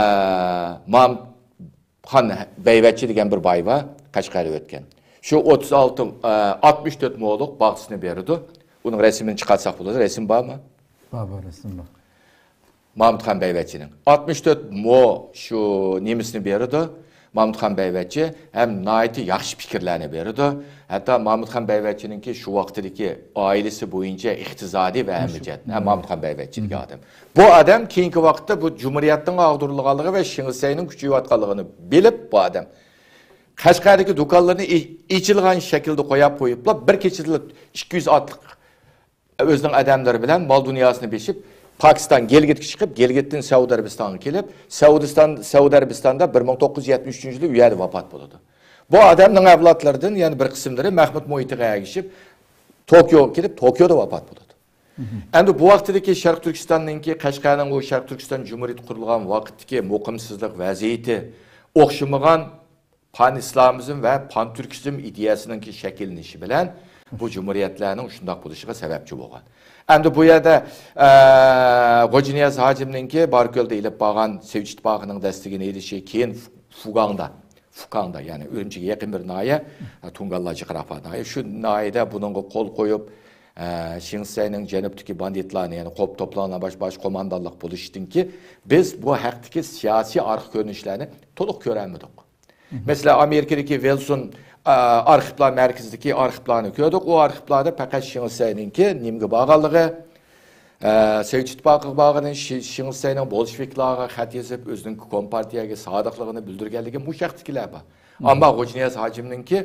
مامۇتخان بەيۋەچچى دېگەن بىر باي بار، قەشقەردە ئۆتكەن. شۇ ئوتتۇز ئالتە، ئە، ئاتمىش تۆت مولۇق باغچىسىنى بېرىدۇ. ئۇنىڭ رەسىمىنى چىقارساق بولىدۇ. رەسىم بارمۇ؟ بار، بار، رەسىم بار. مامۇتخان بەيۋەچچىنىڭ ئاتمىش تۆت مو شۇ نېمىسىنى بېرىدۇ. مامۇتخان بەيۋەچچى ھەم ناھايىتى ياخشى پىكىرلەرنى بېرىدۇ. ھەتتا مامۇتخان بەيۋەچچىنىڭكى شۇ ۋاقتىدىكى ئائىلىسى بويىچە ئىقتىسادىي ۋە ھەممە جەھەتتىن، ھە، مامۇتخان بەيۋەچچى دېگەن ئادەم. بۇ ئادەم كېيىنكى ۋاقىتتا بۇ جۇمھۇرىيەتنىڭ ئاغدۇرۇلغانلىقى ۋە شېڭسەينىڭ كۈچىيىۋاتقانلىقىنى بىلىپ، بۇ ئادەم قەشقەردىكى دۇكانلىرىنى ئېچىلغان شەكىلدە قويۇپ قويۇپلا، بىر كېچىدىلا ئىككى يۈز ئاتلىق ئۆزىنىڭ ئادەملىرى بىلەن مال دۇنياسىنى بېشىپ، پاكىستان گىلگىتكە چىقىپ، گىلگىتتىن سەئۇدى ئەرەبىستانغا كېلىپ، سەئۇدىستان، سەئۇدى ئەرەبىستاندا بىر مىڭ توققۇز يۈز يەتمىش ئۈچىنچى يىلى ئۇ يەردە ۋاپات بولىدۇ. بۇ ئادەمنىڭ ئەۋلادلىرىدىن يەنە بىر قىسىملىرى مەھمۇد مۇھىتىغا ئەگىشىپ، توكيوغا كېلىپ، توكيودا ۋاپات بولىدۇ. ئەمدى بۇ ۋاقتىدىكى شەرقىي تۈركىستاننىڭكى، قەشقەرنىڭ بۇ شەرقىي تۈركىستان جۇمھۇرىيىتى قۇرۇلغان ۋاقىتتىكى مۇقىمسىزلىق ۋەزىيىتى ئوخشىمىغان پانئىسلامىزم ۋە پانتۈركىزم ئىدىيەسىنىڭكى شەكىللىنىشى بىلەن بۇ جۇمھۇرىيەتلەرنىڭ شۇنداق بولۇشىغا سەۋەبچى بولغان. ئەمدى بۇ يەردە، ئە، غوجىنىياز ھاجىمنىڭكى باركۆلدە ئېلىپ بارغان سوۋېت ئىتتىپاقىنىڭ دەستىگىنى ئېلىشى، كېيىن فۇگاڭدا، فۇكاڭدا، يەنى ئۈرۈمچىگە يېقىن بىر ناھىيە، تۇڭگانلار جىقراق بار ناھىيە. شۇ ناھىيەدە بۇنىڭغا قول قويۇپ، ئە، شىڭسەينىڭ جەنۇبتىكى باندىتلارنى، يەنى قوپ توپلاڭلار باش، باش قوماندانلىق بولۇشتىنكى بىز بۇ ھەقتىكى سىياسىي ئارقا كۆرۈنۈشلەرنى تولۇق كۆرەلمىدۇق. مەسىلەن، ئامېرىكىدىكى ۋىلسون، ئا، ئارخىپلار مەركىزىدىكى ئارخىپلارنى كۆردۇق. ئۇ ئارخىپلاردا پەقەت شېڭ شىسەينىڭكى نېمىگە بارغانلىقى، ئە، سوۋېت ئىتتىپاقىغا بارغىنى، شى-، شېڭ شىسەينىڭ بولشېۋىكلارغا خەت يېزىپ، ئۆزىنىڭ كومپارتىيەگە سادىقلىقىنى بىلدۈرگەنلىكى مۇشۇ ھەقتىكىلەر بار. ئەمما غوجىنىياز ھاجىمنىڭكى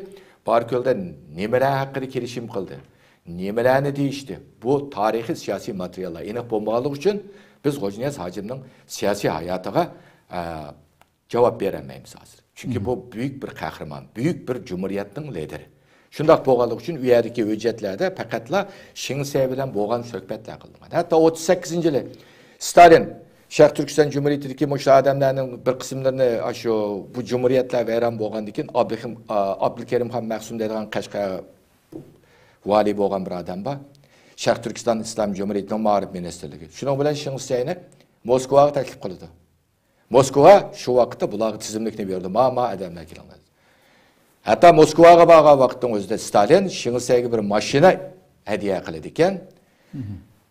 باركۆلدە نېمىلەر ھەققىدە كېلىشىم قىلدى، نېمىلەرنى دېيىشتى، بۇ تارىخىي سىياسىي ماتېرىياللار ئېنىق بولمىغانلىقى ئۈچۈن بىز غوجىنىياز ھاجىمنىڭ سىياسىي ھاياتىغا، ئە، جاۋاب بېرەلمەيمىز ھازىر. چۈنكى بۇ بۈيۈك بىر قەھرىمان، بۈيۈك بىر جۇمھۇرىيەتنىڭ لىدىرى. شۇنداق بولغانلىقى ئۈچۈن ئۇ يەردىكى ھۆججەتلەردە پەقەتلا شېڭ شىسەي بىلەن بولغان سۆھبەتلەر قىلىنغان. ھەتتا ئوتتۇز سەككىزىنچى يىلى ستالىن شەرقىي تۈركىستان جۇمھۇرىيىتىدىكى مۇشۇ ئادەملەرنىڭ بىر قىسىملىرىنى، ئاشۇ بۇ جۇمھۇرىيەتلەر ۋەيران بولغاندىن كېيىن ئابلىكىم-، ئا، ئابدۇكېرىم خان مەخسۇم دەيدىغان قەشقەر ۋالىي بولغان بىر ئادەم بار. شەرقىي تۈركىستان ئىسلام جۇمھۇرىيىتىنىڭ مائارىپ مىنىستىرلىكى. شۇنىڭ بىلەن شېڭ شىسەينى موسكۋاغا تەكلىپ قىلىدۇ. موسكۋا شۇ ۋاقىتتا بۇلارغا تىزىملىكنى بېرىدۇ. ما، ما ئادەملەر كېلىڭلار. ھەتتا موسكۋاغا بارغان ۋاقىتنىڭ ئۆزىدە ستالىن شېڭ شىسەيگە بىر ماشىنا ھەدىيە قىلىدىكەن.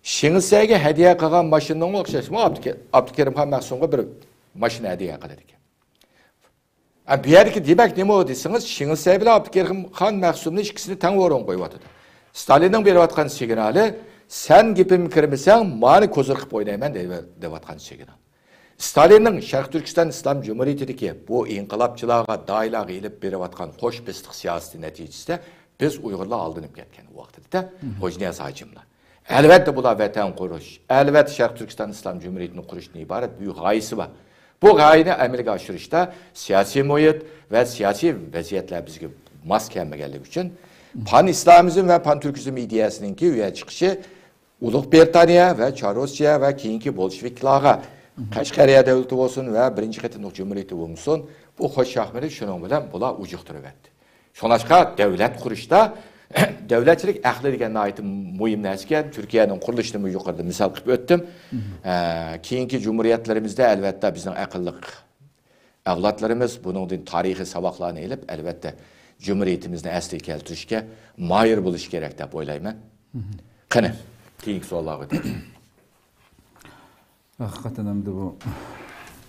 شېڭ شىسەيگە ھەدىيە قىلغان ماشىنىنىڭ ئوخشاشمۇ ئابدۇكېرىم خان مەخسۇمغا بىر ماشىنا ھەدىيە قىلىدىكەن. ئە، بۇ يەردىكى دېمەك نېمە دېسىڭىز، شېڭ شىسەي بىلەن ئابدۇكېرىم خان مەخسۇمنى ئىككىسىنى تەڭ ئورۇنغا قويۇۋاتىدۇ. ستالىننىڭ بېرىۋاتقان سىگنالى، سەن گېپىمگە كىرمىسەڭ، مانى كوزىر قىلىپ ئوينايمەن دەيۋە-، دەۋاتقان سىگنال. ستالىننىڭ شەرقىي تۈركىستان ئىسلام جۇمھۇرىيىتىدىكى بۇ ئىنقىلابچىلارغا، داھىيلارغا ئېلىپ بېرىۋاتقان قوش بېسىتىق سىياسىتى نەتىجىسىدە بىز ئۇيغۇرلار ئالدىنىپ كەتكەن ۋاقتىدا، غوجىنىياز ھاجىملار. ئەلۋەتتە، بۇلار ۋەتەن قۇرۇش، ئەلۋەتتە، شەرقىي تۈركىستان ئىسلام جۇمھۇرىيىتىنى قۇرۇشتىن ئىبارەت بۈيۈك غايىسى بار. بۇ غايىنى ئەمەلگە ئاشۇرۇشتا سىياسىي مۇھىت ۋە سىياسىي ۋەزىيەتلەر بىزگە ماس كەلمىگەنلىكى ئۈچۈن، پان ئىسلامىزم ۋە پان تۈركىزم ئىدىيەسىنىڭكى يۈزگە چىقىشى ئۇلۇغ بىرىتانىيە ۋە چار روسىيە ۋە كېيىنكى بولشېۋىكلارغا، قەشقەرىيە دۆلىتى بولسۇن ۋە بىرىنچى قېتىملىق جۇمھۇرىيىتى بولمىسۇن، بۇ خوش ياقمىدى، شۇنىڭ بىلەن بۇلار ئۇجۇقتۇرۇۋەتتى. شۇڭلاشقا دۆلەت قۇرۇشتا دۆلەتچىلىك ئەقلى دېگەن ناھايىتى مۇھىم نەرسىكەن. تۈركىيەنىڭ قۇرۇلۇشىنىمۇ يۇقىرىدا مىسال قىلىپ ئۆتتۈم. ئە، كېيىنكى جۇمھۇرىيەتلىرىمىزدە ئەلۋەتتە بىزنىڭ ئەقىللىق ئەۋلادلىرىمىز بۇنىڭدىن تارىخىي ساۋاقلارنى ئېلىپ، ئەلۋەتتە جۇمھۇرىيىتىمىزنى ئەسلىگە كەلتۈرۈشكە ماھىر بولۇشى كېرەك دەپ ئويلايمەن. قېنى، كېيىنكى سوئاللارغا ئۆتەيلى. ھەقىقەتەن ئەمدى بۇ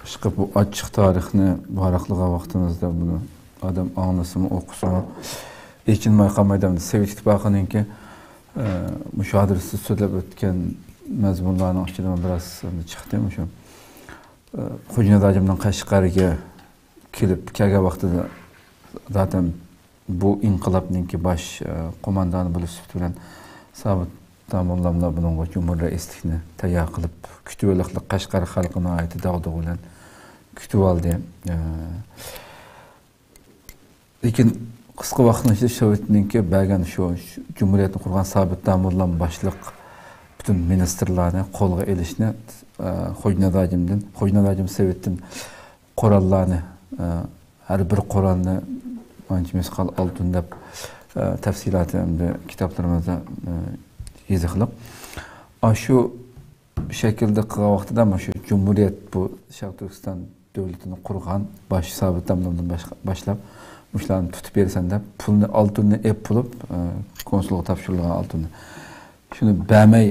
ئىشقىلىپ بۇ ئاچچىق تارىخنى ۋاراقلىغان ۋاقتىمىزدا بۇنى ئادەم ئاڭلىسىمۇ، ئوقۇسىمۇ ئېچىنماي قالمايدۇ. ئەمدى سوۋېت ئىتتىپاقىنىڭكى، ئە، مۇشاھىدىسى سۆزلەپ ئۆتكەن مەزمۇنلارنىڭ ئىچىدىن بىراز ئەمدى چىقتى مۇشۇ. ئە، خوجانىياز ھاجىمنىڭ قەشقەرگە كېلىپ، كەلگەن ۋاقتىدا زاتەن بۇ ئىنقىلابنىڭكى باش، ئە، قوماندانى بولۇش سۈپىتى بىلەن سابىت داموللاملا بۇنىڭغا جۇمھۇر رەئىسلىكنى تەييار قىلىپ كۈتۈۋېلىقلىق، قەشقەر خەلقى ناھايىتى داغدۇغە بىلەن كۈتۈۋالدى. ئە، لېكىن قىسقا ۋاقىتنىڭ ئىچىدە سوۋېتنىڭكى بەرگەن شۇ، شۇ جۇمھۇرىيەتنى قۇرغان سابىت داموللام باشلىق پۈتۈن مىنىستىرلارنى قولغا ئېلىشنى، ئە، خوجانىياز ھاجىمدىن، خوجانىياز ھاجىم سوۋېتتىن قوراللارنى، ئە، ھەر بىر قورالنى مانچە مىسقال ئالتۇن دەپ، ئە، تەپسىلاتى ئەمدى كىتابلىرىمىزدا، ئە، يېزىقلىق. ئاشۇ شەكىلدە قىلغان ۋاقتىدا مۇشۇ جۇمھۇرىيەت بۇ شەرقىي تۈركىستان دۆلىتىنى قۇرغان باش سابىت داموللامدىن باشقا، باشلاپ مۇشۇلارنى تۇتۇپ بېرىسەن دەپ پۇلنى، ئالتۇننى ئېلىپ بولۇپ، ئە، كونسۇلغا تاپشۇرۇلغان ئالتۇننى. شۇنى بەرمەي،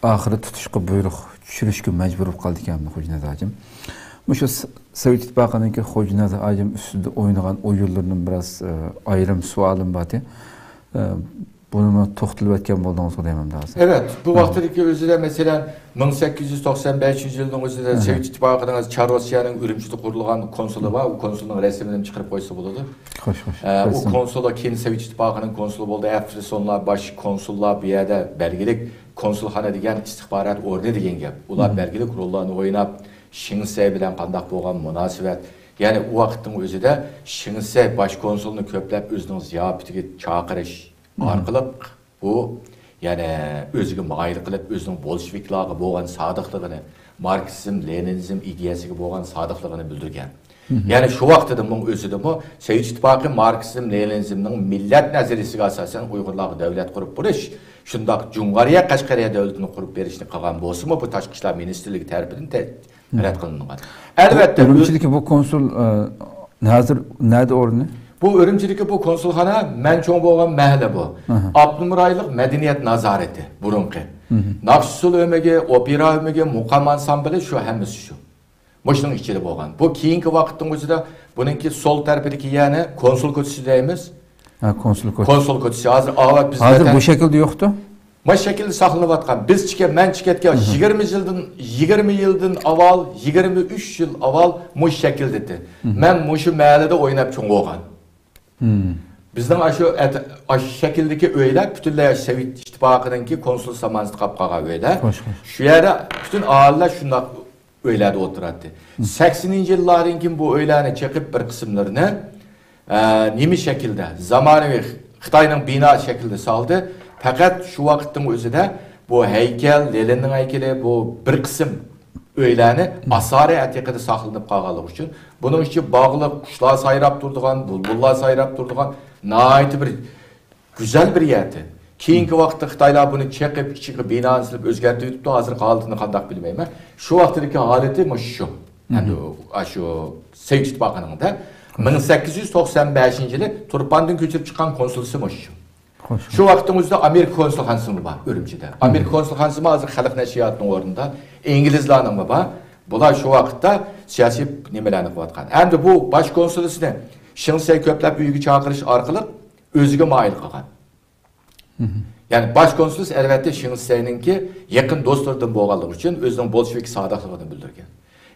ئاخىرى تۇتۇشقا بۇيرۇق چۈشۈرۈشكە مەجبۇر بولۇپ قالدىكەن خوجانىياز ھاجىم. مۇشۇ س-، سوۋېت ئىتتىپاقىنىڭكى خوجانىياز ھاجىم ئۈستىدە ئوينىغان ئويۇنلىرىدىن بىراز، ئە، ئايرىم سوئالىم بار ئىدى. ئە، بۇنىمۇ توختىلىۋەتكەن بولدىڭىزغۇ دەيمەن ھازىر. ئەۋەت، بۇ ھە. ۋاقىتتىكى ئۆزىدە، مەسىلەن، مىڭ سەككىز يۈز توقسان بەشىنچى يىلنىڭ ئۆزىدە ھە. سوۋېت ئىتتىپاقىنىڭ چار روسىيەنىڭ ئۈرۈمچىدە قۇرۇلغان كونسۇلى بار، ئۇ كونسۇلنىڭ رەسىمىنى چىقىرىپ قويسا بولىدۇ. خوش، خوش. ئە، ئۇ كونسۇلى كېيىن سوۋېت ئىتتىپاقىنىڭ كونسۇلى بولدى. ئەفسۇنلار، باش كونسۇللار بۇ يەردە بەلگىلىك كونسۇلخانا دېگەن ئىستىخبارات ئورنى دېگەن گەپ. ئۇلار بەلگىلىك روللارنى ئويناپ، شېڭ شىسەي بىلەن قانداق بولغان مۇناسىۋەت. يەنى ئۇ ۋاقىتنىڭ ئۆزىدە شېڭ شىسەي باش كونسۇلنى كۆپلەپ ئۆزىنىڭ زىياپىتىگە چاقىرىش ئارقىلىق ئۇ يەنە ئۆزىگە مايىل قىلىپ، ئۆزىنىڭ بولشېۋىكلارغا بولغان سادىقلىقىنى، ماركسىزم، لېنىنىزم ئىدىيەسىگە بولغان سادىقلىقىنى بىلدۈرگەن. يەنى شۇ ۋاقتىدا مىڭ ئۆزىدىمۇ سوۋېت ئىتتىپاقى ماركسىزم، لېنىنىزمنىڭ مىللەت نەزەرىيىسىگە ئاساسەن ئۇيغۇرلارغا دۆلەت قۇرۇپ بېرىش، شۇنداق جۇڭغارىيە قەشقەرىيە دۆلىتىنى قۇرۇپ بېرىشنى قىلغان بولسىمۇ، بۇ تاشقى ئىشلار مىنىستىرلىكى تەرىپىدىن تە-، رەت قىلىنغان. ئەلۋەتتە، ئۈرۈمچىدىكى بۇ كونسۇل، ئە، ھازىر نەدە ئورنى؟ بۇ ئۈرۈمچىدىكى بۇ كونسۇلخانا مەن چوڭ بولغان مەھەللە بۇ. ئاھا. ئاپتونوم رايونلۇق مەدەنىيەت نازارىتى بۇرۇنقى. ناخشا ئۇسسۇل ئۆمىكى، ئوپېرا ئۆمىكى، مۇقام ئانسامبىلى، شۇ ھەممىسى شۇ. مۇشۇنىڭ ئىچىدە بولغان. بۇ كېيىنكى ۋاقىتنىڭ ئۆزىدە بۇنىڭكى سول تەرىپىدىكى يەرنى كونسۇل كوچىسى دەيمىز. ھە، كونسۇل كوچىسى. كونسۇل كوچىسى. ھازىر ئاۋات بىز ھازىر بۇ شەكىلدە يوقتۇ؟ مۇشۇ شەكىلدە ساقلىنىۋاتقان. بىزچە، مەنچە كەتكەن يىگىرمە يىلدىن، يىگىرمە يىلدىن ئاۋۋال، يىگىرمە ئۈچ يىل ئاۋۋال مۇشۇ شەكىلدە ئىدى. مەن مۇشۇ مەھەللىدە ئويناپ چوڭ بولغان. بىزنىڭ ئاشۇ ئەت-، ئاشۇ شەكىلدىكى ئۆيلەر پۈتۈنلەي ئاشۇ سوۋېت ئىتتىپاقىنىڭكى كونسۇل زامانىسىدا قاپ قالغان ئۆيلەر. خوش، خوش. شۇ يەردە پۈتۈن ئائىلىلەر شۇنداق ئۆيلەردە ئولتۇراتتى. سەكسىنىنچى يىللاردىن كېيىن بۇ ئۆيلەرنى چېقىپ، بىر قىسىملىرىنى، ئە، نېمە شەكىلدە، زامانىۋى خىتاينىڭ بىنا شەكلىدە سالدى. پەقەت شۇ ۋاقىتنىڭ ئۆزىدە بۇ ھەيكەل، لېنىننىڭ ھەيكىلى، بۇ بىر قىسىم ئۆيلەرنى ئاسارە ئەتىقىدە ساقلىنىپ قالغانلىقى ئۈچۈن، بۇنىڭ ئىچى باغلىق، قۇشلار سايراپ تۇرىدىغان، بۇلبۇللار سايراپ تۇرىدىغان ناھايىتى بىر گۈزەل بىر يەردى. كېيىنكى ۋاقىتتا خىتايلار بۇنى چېقىپ، ئىچىگە بىنانى سېلىپ ئۆزگەرتىۋېتىپتۇ. ھازىرقى ھالىتىنى قانداق بىلمەيمەن. شۇ ۋاقىتتىكى ھالىتى مۇشۇ شۇ. ئەمدى ئاشۇ سوۋېت ئىتتىپاقىنىڭدا مىڭ سەككىز يۈز توقسان بەشىنچى يىلى تۇرپاندىن كۆچۈرۈپ چىققان كونسۇلىسى مۇشۇ شۇ. خوش. شۇ ۋاقىتنىڭ ئۆزىدە ئامېرىكا كونسۇلخانىسىمۇ بار ئۈرۈمچىدە. ئامېرىكا كونسۇلخانىسىمۇ ھازىر خەلق نەشرىياتىنىڭ ئورنىدا، ئىنگلىزلارنىڭمۇ بار. بۇلار شۇ ۋاقىتتا سىياسىي نېمىلەرنى قىلىۋاتقان. ئەمدى بۇ باش كونسۇلىسىنى شېڭ شىسەي كۆپلەپ ئۆيىگە چاقىرىش ئارقىلىق ئۆزىگە مايىل قىلغان. يەنى باش كونسۇلىس ئەلۋەتتە شېڭ شىسەينىڭكى يېقىن دوستلىرىدىن بولغانلىقى ئۈچۈن ئۆزىنىڭ بولشېۋىك سادىقلىقىنى بىلدۈرگەن.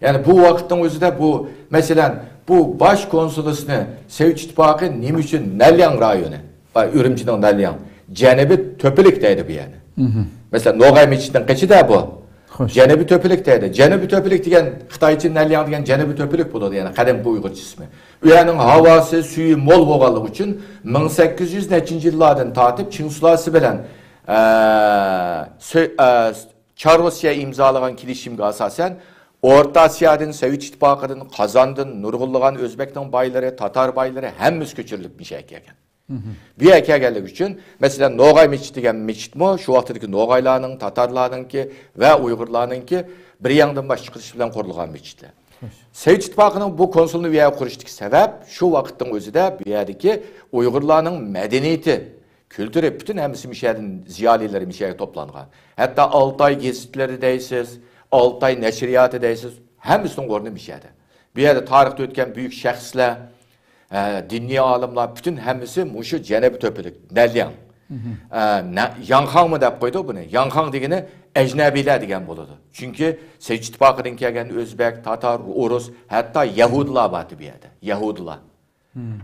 يەنى بۇ ۋاقىتنىڭ ئۆزىدە بۇ، مەسىلەن، بۇ باش كونسۇلىسنى سوۋېت ئىتتىپاقى نېمە ئۈچۈن نەنلياڭ رايونى، ئا، ئۈرۈمچىنىڭ نەنلياڭ، جەنۇبى تۆپىلىك دەيدۇ بۇ يەرنى. مەسىلەن، نوغاي مەسچىتىنىڭ قېشىدا بۇ. خوش. جەنۇبىي تۆپىلىك دەيدۇ. جەنۇبىي تۆپىلىك دېگەن خىتايچە نەنلياڭ دېگەن جەنۇبىي تۆپىلىك بولىدۇ، يەنى قەدىمكى ئۇيغۇرچە ئىسمى. ئۇ يەرنىڭ ھاۋاسى، سۈيى مول بولغانلىقى ئۈچۈن مىڭ سەككىز يۈز نەچچىنچى يىللاردىن تارتىپ چىڭ سۇلالىسى بىلەن، ئە، سۆ-، ئە، چار روسىيە ئىمزالىغان كېلىشىمگە ئاساسەن، ئورتا ئاسىيادىن، سوۋېت ئىتتىپاقىدىن، قازاندىن نۇرغۇنلىغان ئۆزبەكنىڭ بايلىرى، تاتار بايلىرى ھەممىسى كۆچۈرۈلۈپ مىشەگە كەلگەن. بۇ يەرگە كەلگەنلىكى ئۈچۈن، مەسىلەن، نوغاي مەسچىتى دېگەن مەسچىتمۇ شۇ ۋاقىتتىكى نوغايلارنىڭ، تاتارلارنىڭكى ۋە ئۇيغۇرلارنىڭكى بىر ياڭدىن باش چىقىرىش بىلەن قۇرۇلغان مەسچىتلەر. خوش. سوۋېت ئىتتىپاقىنىڭ بۇ كونسۇلنى بۇ يەرگە قۇرۇشتىكى سەۋەب، شۇ ۋاقىتنىڭ ئۆزىدە بۇ يەردىكى ئۇيغۇرلارنىڭ مەدەنىيىتى، كۈلتۈرى، پۈتۈن ھەممىسى مۇشۇ يەردىن زىيالىيلىرى مۇشۇ يەرگە توپلانغان. ھەتتا ئالتاي گېزىتلىرى دەيسىز، ئالتاي نەشرىياتى دەيسىز، ھەممىسىنىڭ ئورنى مۇشۇ يەردە. بۇ يەردە تارىختا ئۆتكەن بۈيۈك شەخسلەر، ئە، دىنىي ئالىملار، پۈتۈن ھەممىسى مۇشۇ جەنۇبىي تۆپىلىك، نەنلياڭ. ئە، نە-، ياڭخاڭمۇ دەپ قويدۇق بۇنى. ياڭخاڭ دېگىنى ئەجنەبىيلەر دېگەن بولىدۇ. چۈنكى سوۋېت ئىتتىپاقىدىن كەلگەن ئۆزبەك، تاتار، ئورۇس، ھەتتا يەھۇدىيلار بارتى بۇ يەردە. يەھۇدىيلار.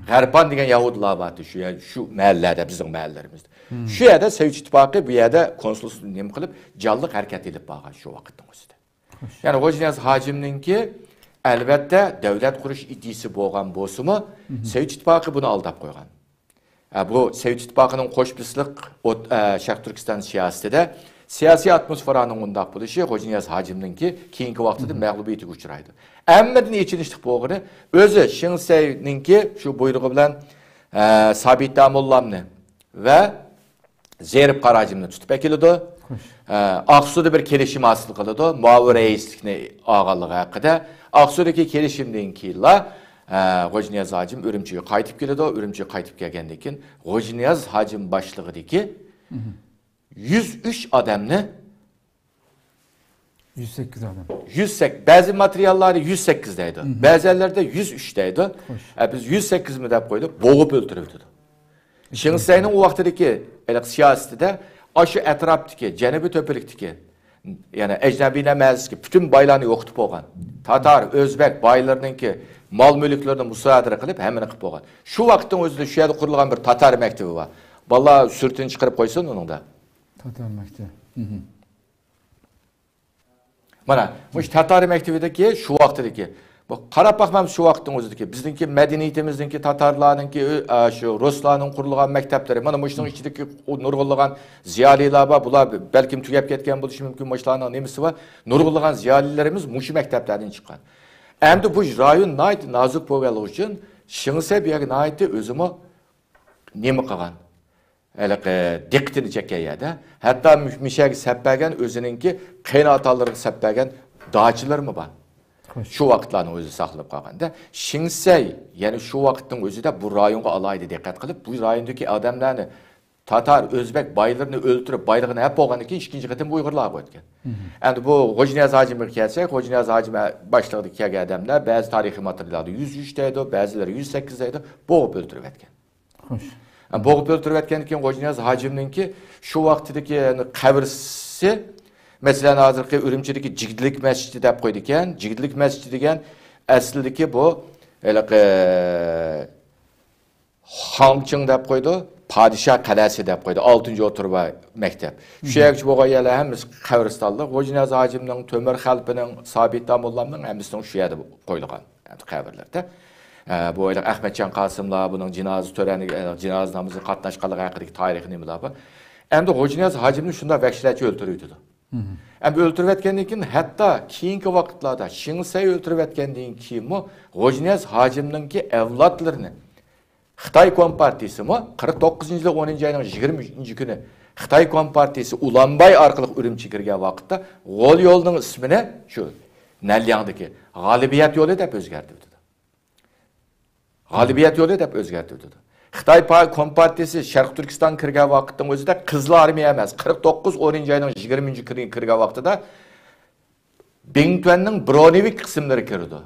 غەرپان دېگەن يەھۇدىيلار بارتى شۇ يەر، شۇ مەھەللىلەردە، بىزنىڭ مەھەللىلىرىمىزدە. شۇ يەردە سوۋېت ئىتتىپاقى بۇ يەردە كونسۇللۇق نېمە قىلىپ، جانلىق ھەرىكەت ئېلىپ بارغان شۇ ۋاقىتنىڭ ئۆزىدە. يەنى غوجىنىياز ھاجىمنىڭكى، ئەلۋەتتە، دۆلەت قۇرۇش ئىدىيىسى بولغان بولسىمۇ، سوۋېت ئىتتىپاقى بۇنى ئالداپ قويغان. ئە، بۇ سوۋېت ئىتتىپاقىنىڭ قوشپىسلىق ئوت-، ئە، شەرقىي تۈركىستان سىياسىتىدە سىياسىي ئاتموسفېرانىڭ ئۇنداق بولۇشى غوجىنىياز ھاجىمنىڭكى كېيىنكى ۋاقتىدا مەغلۇبىيىتىگە ئۇچرايدۇ. ھەممىدىن ئېچىنىشلىق بولغىنى، ئۆزى شېڭ شىسەينىڭكى شۇ بۇيرۇقى بىلەن، ئە، سابىت داموللامنى ۋە زېرىپ قاراجىمنى تۇتۇپ ئەكېلىدۇ. خوش. ئە، ئاقسۇدا بىر كېلىشىم ھاسىل قىلىدۇ، مۇئاۋىن رەئىسلىكنى ئالغانلىقى ھەققىدە. ئاقسۇدىكى كېلىشىمدىن كېيىنلا، ئە، غوجىنىياز ھاجىم ئۈرۈمچىگە قايتىپ كېلىدۇ. ئۈرۈمچىگە قايتىپ كەلگەندىن كېيىن، غوجىنىياز ھاجىم باشلىقىدىكى يۈز ئۈچ ئادەمنى، يۈز سەككىز ئادەم. يۈز سەككىز، بەزى ماتېرىياللاردا يۈز سەككىز دەيدۇ، بەزىلەردە يۈز ئۈچ دەيدۇ. خوش. ئە، بىز يۈز سەككىزمۇ دەپ قويدۇق، بوغۇپ ئۆلتۈرۈۋېتىدۇ. شېڭ شىسەينىڭ ئۇ ۋاقتىدىكى ھېلىقى سىياسىتىدە ئاشۇ ئەتراپتىكى، جەنۇبىي تۆپىلىكتىكى، يەنى ئەجنەبىيلەر مەھەللىسىدىكى پۈتۈن بايلارنى يوقىتىپ بولغان. تاتار، ئۆزبەك بايلىرىنىڭكى مال-مۈلۈكلىرىنى مۇسادىرە قىلىپ، ھەممىنى قىلىپ بولغان. شۇ ۋاقىتنىڭ ئۆزىدە شۇ يەردە قۇرۇلغان بىر تاتار مەكتىپى بار. بالىلار سۈرىتىنى چىقىرىپ قويسۇن ئۇنىڭدا. تاتار مەكتىپى. مانا، مۇشۇ تاتار مەكتىۋىدىكى شۇ ۋاقتىدىكى، بۇ قاراپ باقمامسىز شۇ ۋاقىتنىڭ ئۆزىدىكى، بىزنىڭكى مەدەنىيىتىمىزنىڭكى، تاتارلارنىڭكى، ئۆ-، ئا، شۇ رۇسلارنىڭ قۇرۇلغان مەكتەپلىرى، مانا مۇشۇنىڭ ئىچىدىكى ئۇ نۇرغۇنلىغان زىيالىيلار بار، بۇلار بەلكىم تۈگەپ كەتكەن بولۇشى مۇمكىن، مۇشۇلارنىڭ نېمىسى بار، نۇرغۇنلىغان زىيالىيلىرىمىز مۇشۇ مەكتەپلەردىن چىققان. ئەمدى بۇ رايون ناھايىتى نازۇك بولغانلىقى ئۈچۈن شېڭ شىسەي بۇ يەرگە ناھايىتى ئۆزىمۇ نېمە قىلغان؟ ھېلىقى دىققىتىنى چەككەن يەردە. ھەتتا مۇ-، مۇشەگە سەپ بەرگەن ئۆزىنىڭكى قېيىنئاتالىرىغا سەپ بەرگەن داچىلىرىمۇ بار. خوش. شۇ ۋاقىتلارنىڭ ئۆزى ساقلىنىپ قالغاندا، شېڭ شىسەي يەنە شۇ ۋاقىتنىڭ ئۆزىدە بۇ رايونغا ئالاھىدە دىققەت قىلىپ، بۇ رايوندىكى ئادەملەرنى تاتار، ئۆزبەك بايلىرىنى ئۆلتۈرۈپ، بايلىقىنى ئەپ بولغاندىن كېيىن ئىككىنچى قېتىم ئۇيغۇرلارغا ئۆتكەن. ئەمدى بۇ غوجىنىياز ھاجىمغا كەلسەك، غوجىنىياز ھاجىم باشلىقىدىكى كەلگەن ئادەملەر بەزى تارىخىي ماتېرىياللاردا يۈز ئۈچ دەيدۇ، بەزىلىرى يۈز سەككىز دەيدۇ، بوغۇپ ئۆلتۈرۈۋەتكەن. خوش. بوغۇپ ئۆلتۈرۈۋەتكەندىن كېيىن غوجىنىياز ھاجىمنىڭكى شۇ ۋاقتىدىكى قەبرىسى، مەسىلەن، ھازىرقى ئۈرۈمچىدىكى جىگدىلىك مەسچىتى دەپ قويىدىكەن. جىگدىلىك مەسچىتى دېگەن ئەسلىدىكى بۇ ھېلىقى خاڭچىڭ دەپ قويىدۇ، پادىشاھ قەلئەسى دەپ قويىدۇ، ئالتىنچى ئوتتۇرا مەكتەپ. شۇ يەرگىچە بولغان يەرلەر ھەممىسى قەبرىستانلىق. غوجىنىياز ھاجىمنىڭ، تۆمۈر خەلپىنىڭ، سابىت داموللامنىڭ ھەممىسىنىڭ شۇ يەردە قويۇلغان قەبرىلەردە. ئە، بۇ ئەخمەتجان قاسىملار، بۇنىڭ جىنازا تۆرەنلىك، ئە، جىنازا نامىزىغا قاتناشقانلىقى ھەققىدىكى تارىخىي نېمىلەر بار. ئەمدى غوجىنىياز ھاجىمنى شۇنداق ۋەھشىيلەرچە ئۆلتۈرۈۋېتىدۇ. ئەمدى ئۆلتۈرۈۋەتكەندىن كېيىن، ھەتتا كېيىنكى ۋاقىتلاردا شېڭ سەي ئۆلتۈرۈۋەتكەندىن كېيىنمۇ غوجىنىياز ھاجىمنىڭكى ئەۋلادلىرىنى خىتاي كومپارتىيىسىمۇ قىرىق توققۇزىنچى يىلى ئونىنچى ئاينىڭ يىگىرمە ئۈچىنچى كۈنى خىتاي كومپارتىيىسى ئۇلانباي ئارقىلىق ئۈرۈمچىگە كىرگەن ۋاقىتتا، غول يولىنىڭ ئىسمىنى شۇ نەنلياڭدىكى غالىبىيەت يولى دەپ ئۆزگەرتىۋېتىدۇ. غالىبىيەت يولى دەپ ئۆزگەرتىۋېتىدۇ. خىتاي پا-، كومپارتىيىسى شەرقىي تۈركىستانغا كىرگەن ۋاقىتنىڭ ئۆزىدە قىزىل ئارمىيە ئەمەس، قىرىق توققۇز ئونىنچى ئاينىڭ يىگىرمىنچى كۈنى كىرگەن ۋاقتىدا بىڭتۈەننىڭ برونېۋىك قىسىملىرى كىرىدۇ.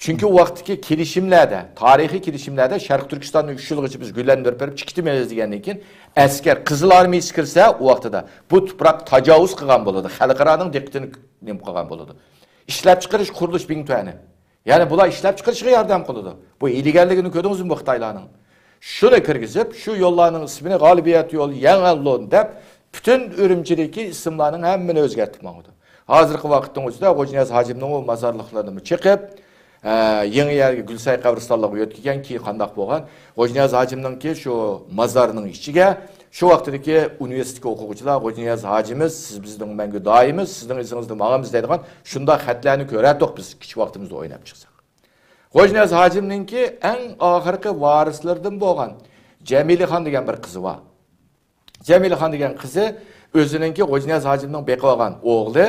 چۈنكى ئۇ ۋاقىتتىكى كېلىشىملەردە، تارىخىي كېلىشىملەردە شەرقىي تۈركىستاننى ئۈچ يىلغىچە بىز گۈللەندۈرۈپ بېرىپ چىقىتىمىز دېگەندىن كېيىن، ئەسكەر، قىزىل ئارمىيىسى كىرسە، ئۇ ۋاقتىدا بۇ تۇپراق تاجاۋۇز قىلغان بولىدۇ، خەلقئارانىڭ دىققىتىنى نېمە قىلغان بولىدۇ. ئىشلەپچىقىرىش، قۇرۇلۇش بىڭتۈەنى. يەنى بۇلار ئىشلەپچىقىرىشىغا ياردەم قىلىدۇ. بۇ ھىيلىگەرلىكىنى كۆردىڭىزمۇ بۇ خىتايلارنىڭ؟ شۇنى كىرگۈزۈپ، شۇ يوللارنىڭ ئىسمىنى غالىبىيەت يولى، يەڭەنلۇن دەپ، پۈتۈن ئۈرۈمچىدىكى ئىسىملارنىڭ ھەممىنى ئۆزگەرتىپ ماڭىدۇ. ھازىرقى ۋاقىتنىڭ ئۆزىدە غوجىنىياز ھاجىمنىڭ ئۇ مازارلىقلىرىنىمۇ چېقىپ، ئە، يېڭى يەرگە گۈلساي قەبرىستانلىقىغا يۆتكىگەن، كېيىن قانداق بولغان؟ غوجىنىياز ھاجىمنىڭكى شۇ مازارنىڭ ئىچىگە شۇ ۋاقتىدىكى ئۇنىۋېرسىتېتتىكى ئوقۇغۇچىلار، «غوجىنىياز ھاجىمىز، سىز بىزنىڭ مەڭگۈ دايىمىز، سىزنىڭ ئىزىڭىزدا ماڭىمىز» دەيدىغان شۇنداق خەتلەرنى كۆرەتتۇق بىز، كىچىك ۋاقتىمىزدا ئويناپ چىقساق. غوجىنىياز ھاجىمنىڭكى ئەڭ ئاخىرقى ۋارىسلىرىدىن بولغان جەمىلىخان دېگەن بىر قىزى بار. جەمىلىخان دېگەن قىزى ئۆزىنىڭكى غوجىنىياز ھاجىمنىڭ بېقىۋالغان ئوغلى،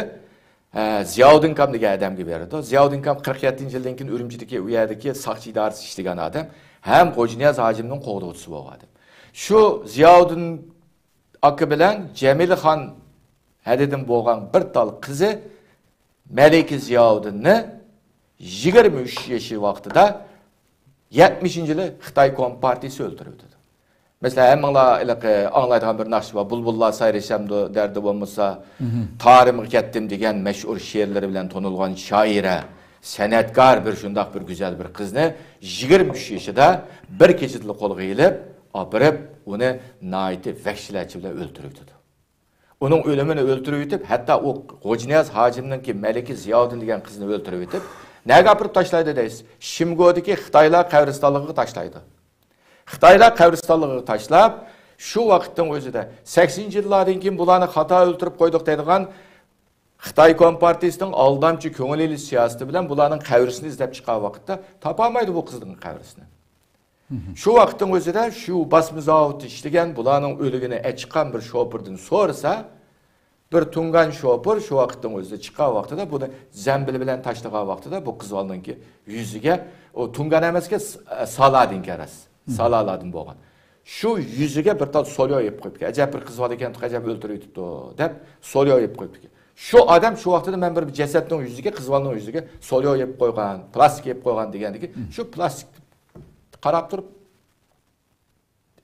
ھە، زىياۋۇدۇن كام دېگەن ئادەمگە بېرىدۇ. زىياۋۇدۇن كام قىرىق يەتتىنچى يىلدىن كېيىن ئۈرۈمچىدىكى ئۇ يەردىكى ساقچى ئىدارىسىدا ئىشلىگەن ئادەم ھەم غوجىنىياز ھاجىمنىڭ قوغدىغۇچىسى بولغان ئادەم. شۇ زىياۋۇدۇن ئاكا بىلەن جەمىلىخان ھەدىدىن بولغان بىر تال قىزى مەلىكە زىياۋۇدۇننى يىگىرمە ئۈچ يېشى ۋاقتىدا يەتمىشىنچى يىلى خىتاي كومپارتىيىسى ئۆلتۈرۈۋېتىدۇ. مەسىلەن، ھەممىڭلار ھېلىقى ئاڭلايدىغان بىر ناخشا بار، «بۇلبۇللار سايرىشامدۇ دەردى بولمىسا، تارىمغا كەتتىم» دېگەن مەشھۇر شېئىرلىرى بىلەن تونۇلغان شائىرە، سەنئەتكار بىر شۇنداق بىر گۈزەل بىر قىزنى يىگىرمە ئۈچ يېشىدا بىر كېچىدىلا قولغا ئېلىپ، ئاپىرىپ، ئۇنى ناھايىتى ۋەھشىيلەرچە بىلەن ئۆلتۈرۈۋېتىدۇ. ئۇنىڭ ئۆلۈمىنى ئۆلتۈرۈۋېتىپ، ھەتتا ئۇ غوجىنىياز ھاجىمنىڭكى مەلىكە زىياۋۇدۇن دېگەن قىزنى ئۆلتۈرۈۋېتىپ، نەگە ئاپىرىپ تاشلايدۇ دەيسىز؟ شىمگودىكى خىتايلار قەبرىستانلىقىغا تاشلايدۇ. خىتايلار قەبرىستانلىقىغا تاشلاپ، شۇ ۋاقىتنىڭ ئۆزىدە سەكسىنىنچى يىللاردىن كېيىن بۇلارنى خاتا ئۆلتۈرۈپ قويدۇق دەيدىغان خىتاي كومپارتىيىسىنىڭ ئالدامچى كۆڭۈل ئېلىش سىياسىتى بىلەن بۇلارنىڭ قەبرىسىنى ئىزدەپ چىققان ۋاقىتتا تاپالمايدۇ بۇ قىزنىڭ قەبرىسىنى. شۇ ۋاقىتنىڭ ئۆزىدە شۇ باسما زاۋۇتتا ئىشلىگەن، بۇلارنىڭ ئۆلۈكىنى ئەچىققان بىر شوپۇردىن سورىسا، بىر تۇڭگان شوپۇر شۇ ۋاقىتنىڭ ئۆزىدە چىققان ۋاقتىدا، بۇنى زەمبىل بىلەن تاشلىغان ۋاقتىدا بۇ قىز بالىنىڭكى يۈزىگە، ئۇ تۇڭگان ئەمەسكەن، س-، سالاردىن كەرەس. سالالاردىن بولغان. شۇ يۈزىگە بىر تال سولياۋ يېپىپ قويۇپتىكەن. ئەجەب بىر قىز بالا ئىكەن، ئەجەب ئۆلتۈرۈۋېتىپتۇ، دەپ سولياۋ يېپىپ قويۇپتىكەن. شۇ ئادەم شۇ ۋاقتىدا مەن بىر جەسەتنىڭ يۈزىگە، قىز بالىنىڭ يۈزىگە سولياۋ يېپىپ قويغان، پلاستىك يېپىپ قويغان دېگەندىكى، شۇ پلاستىك قاراپ تۇرۇپ،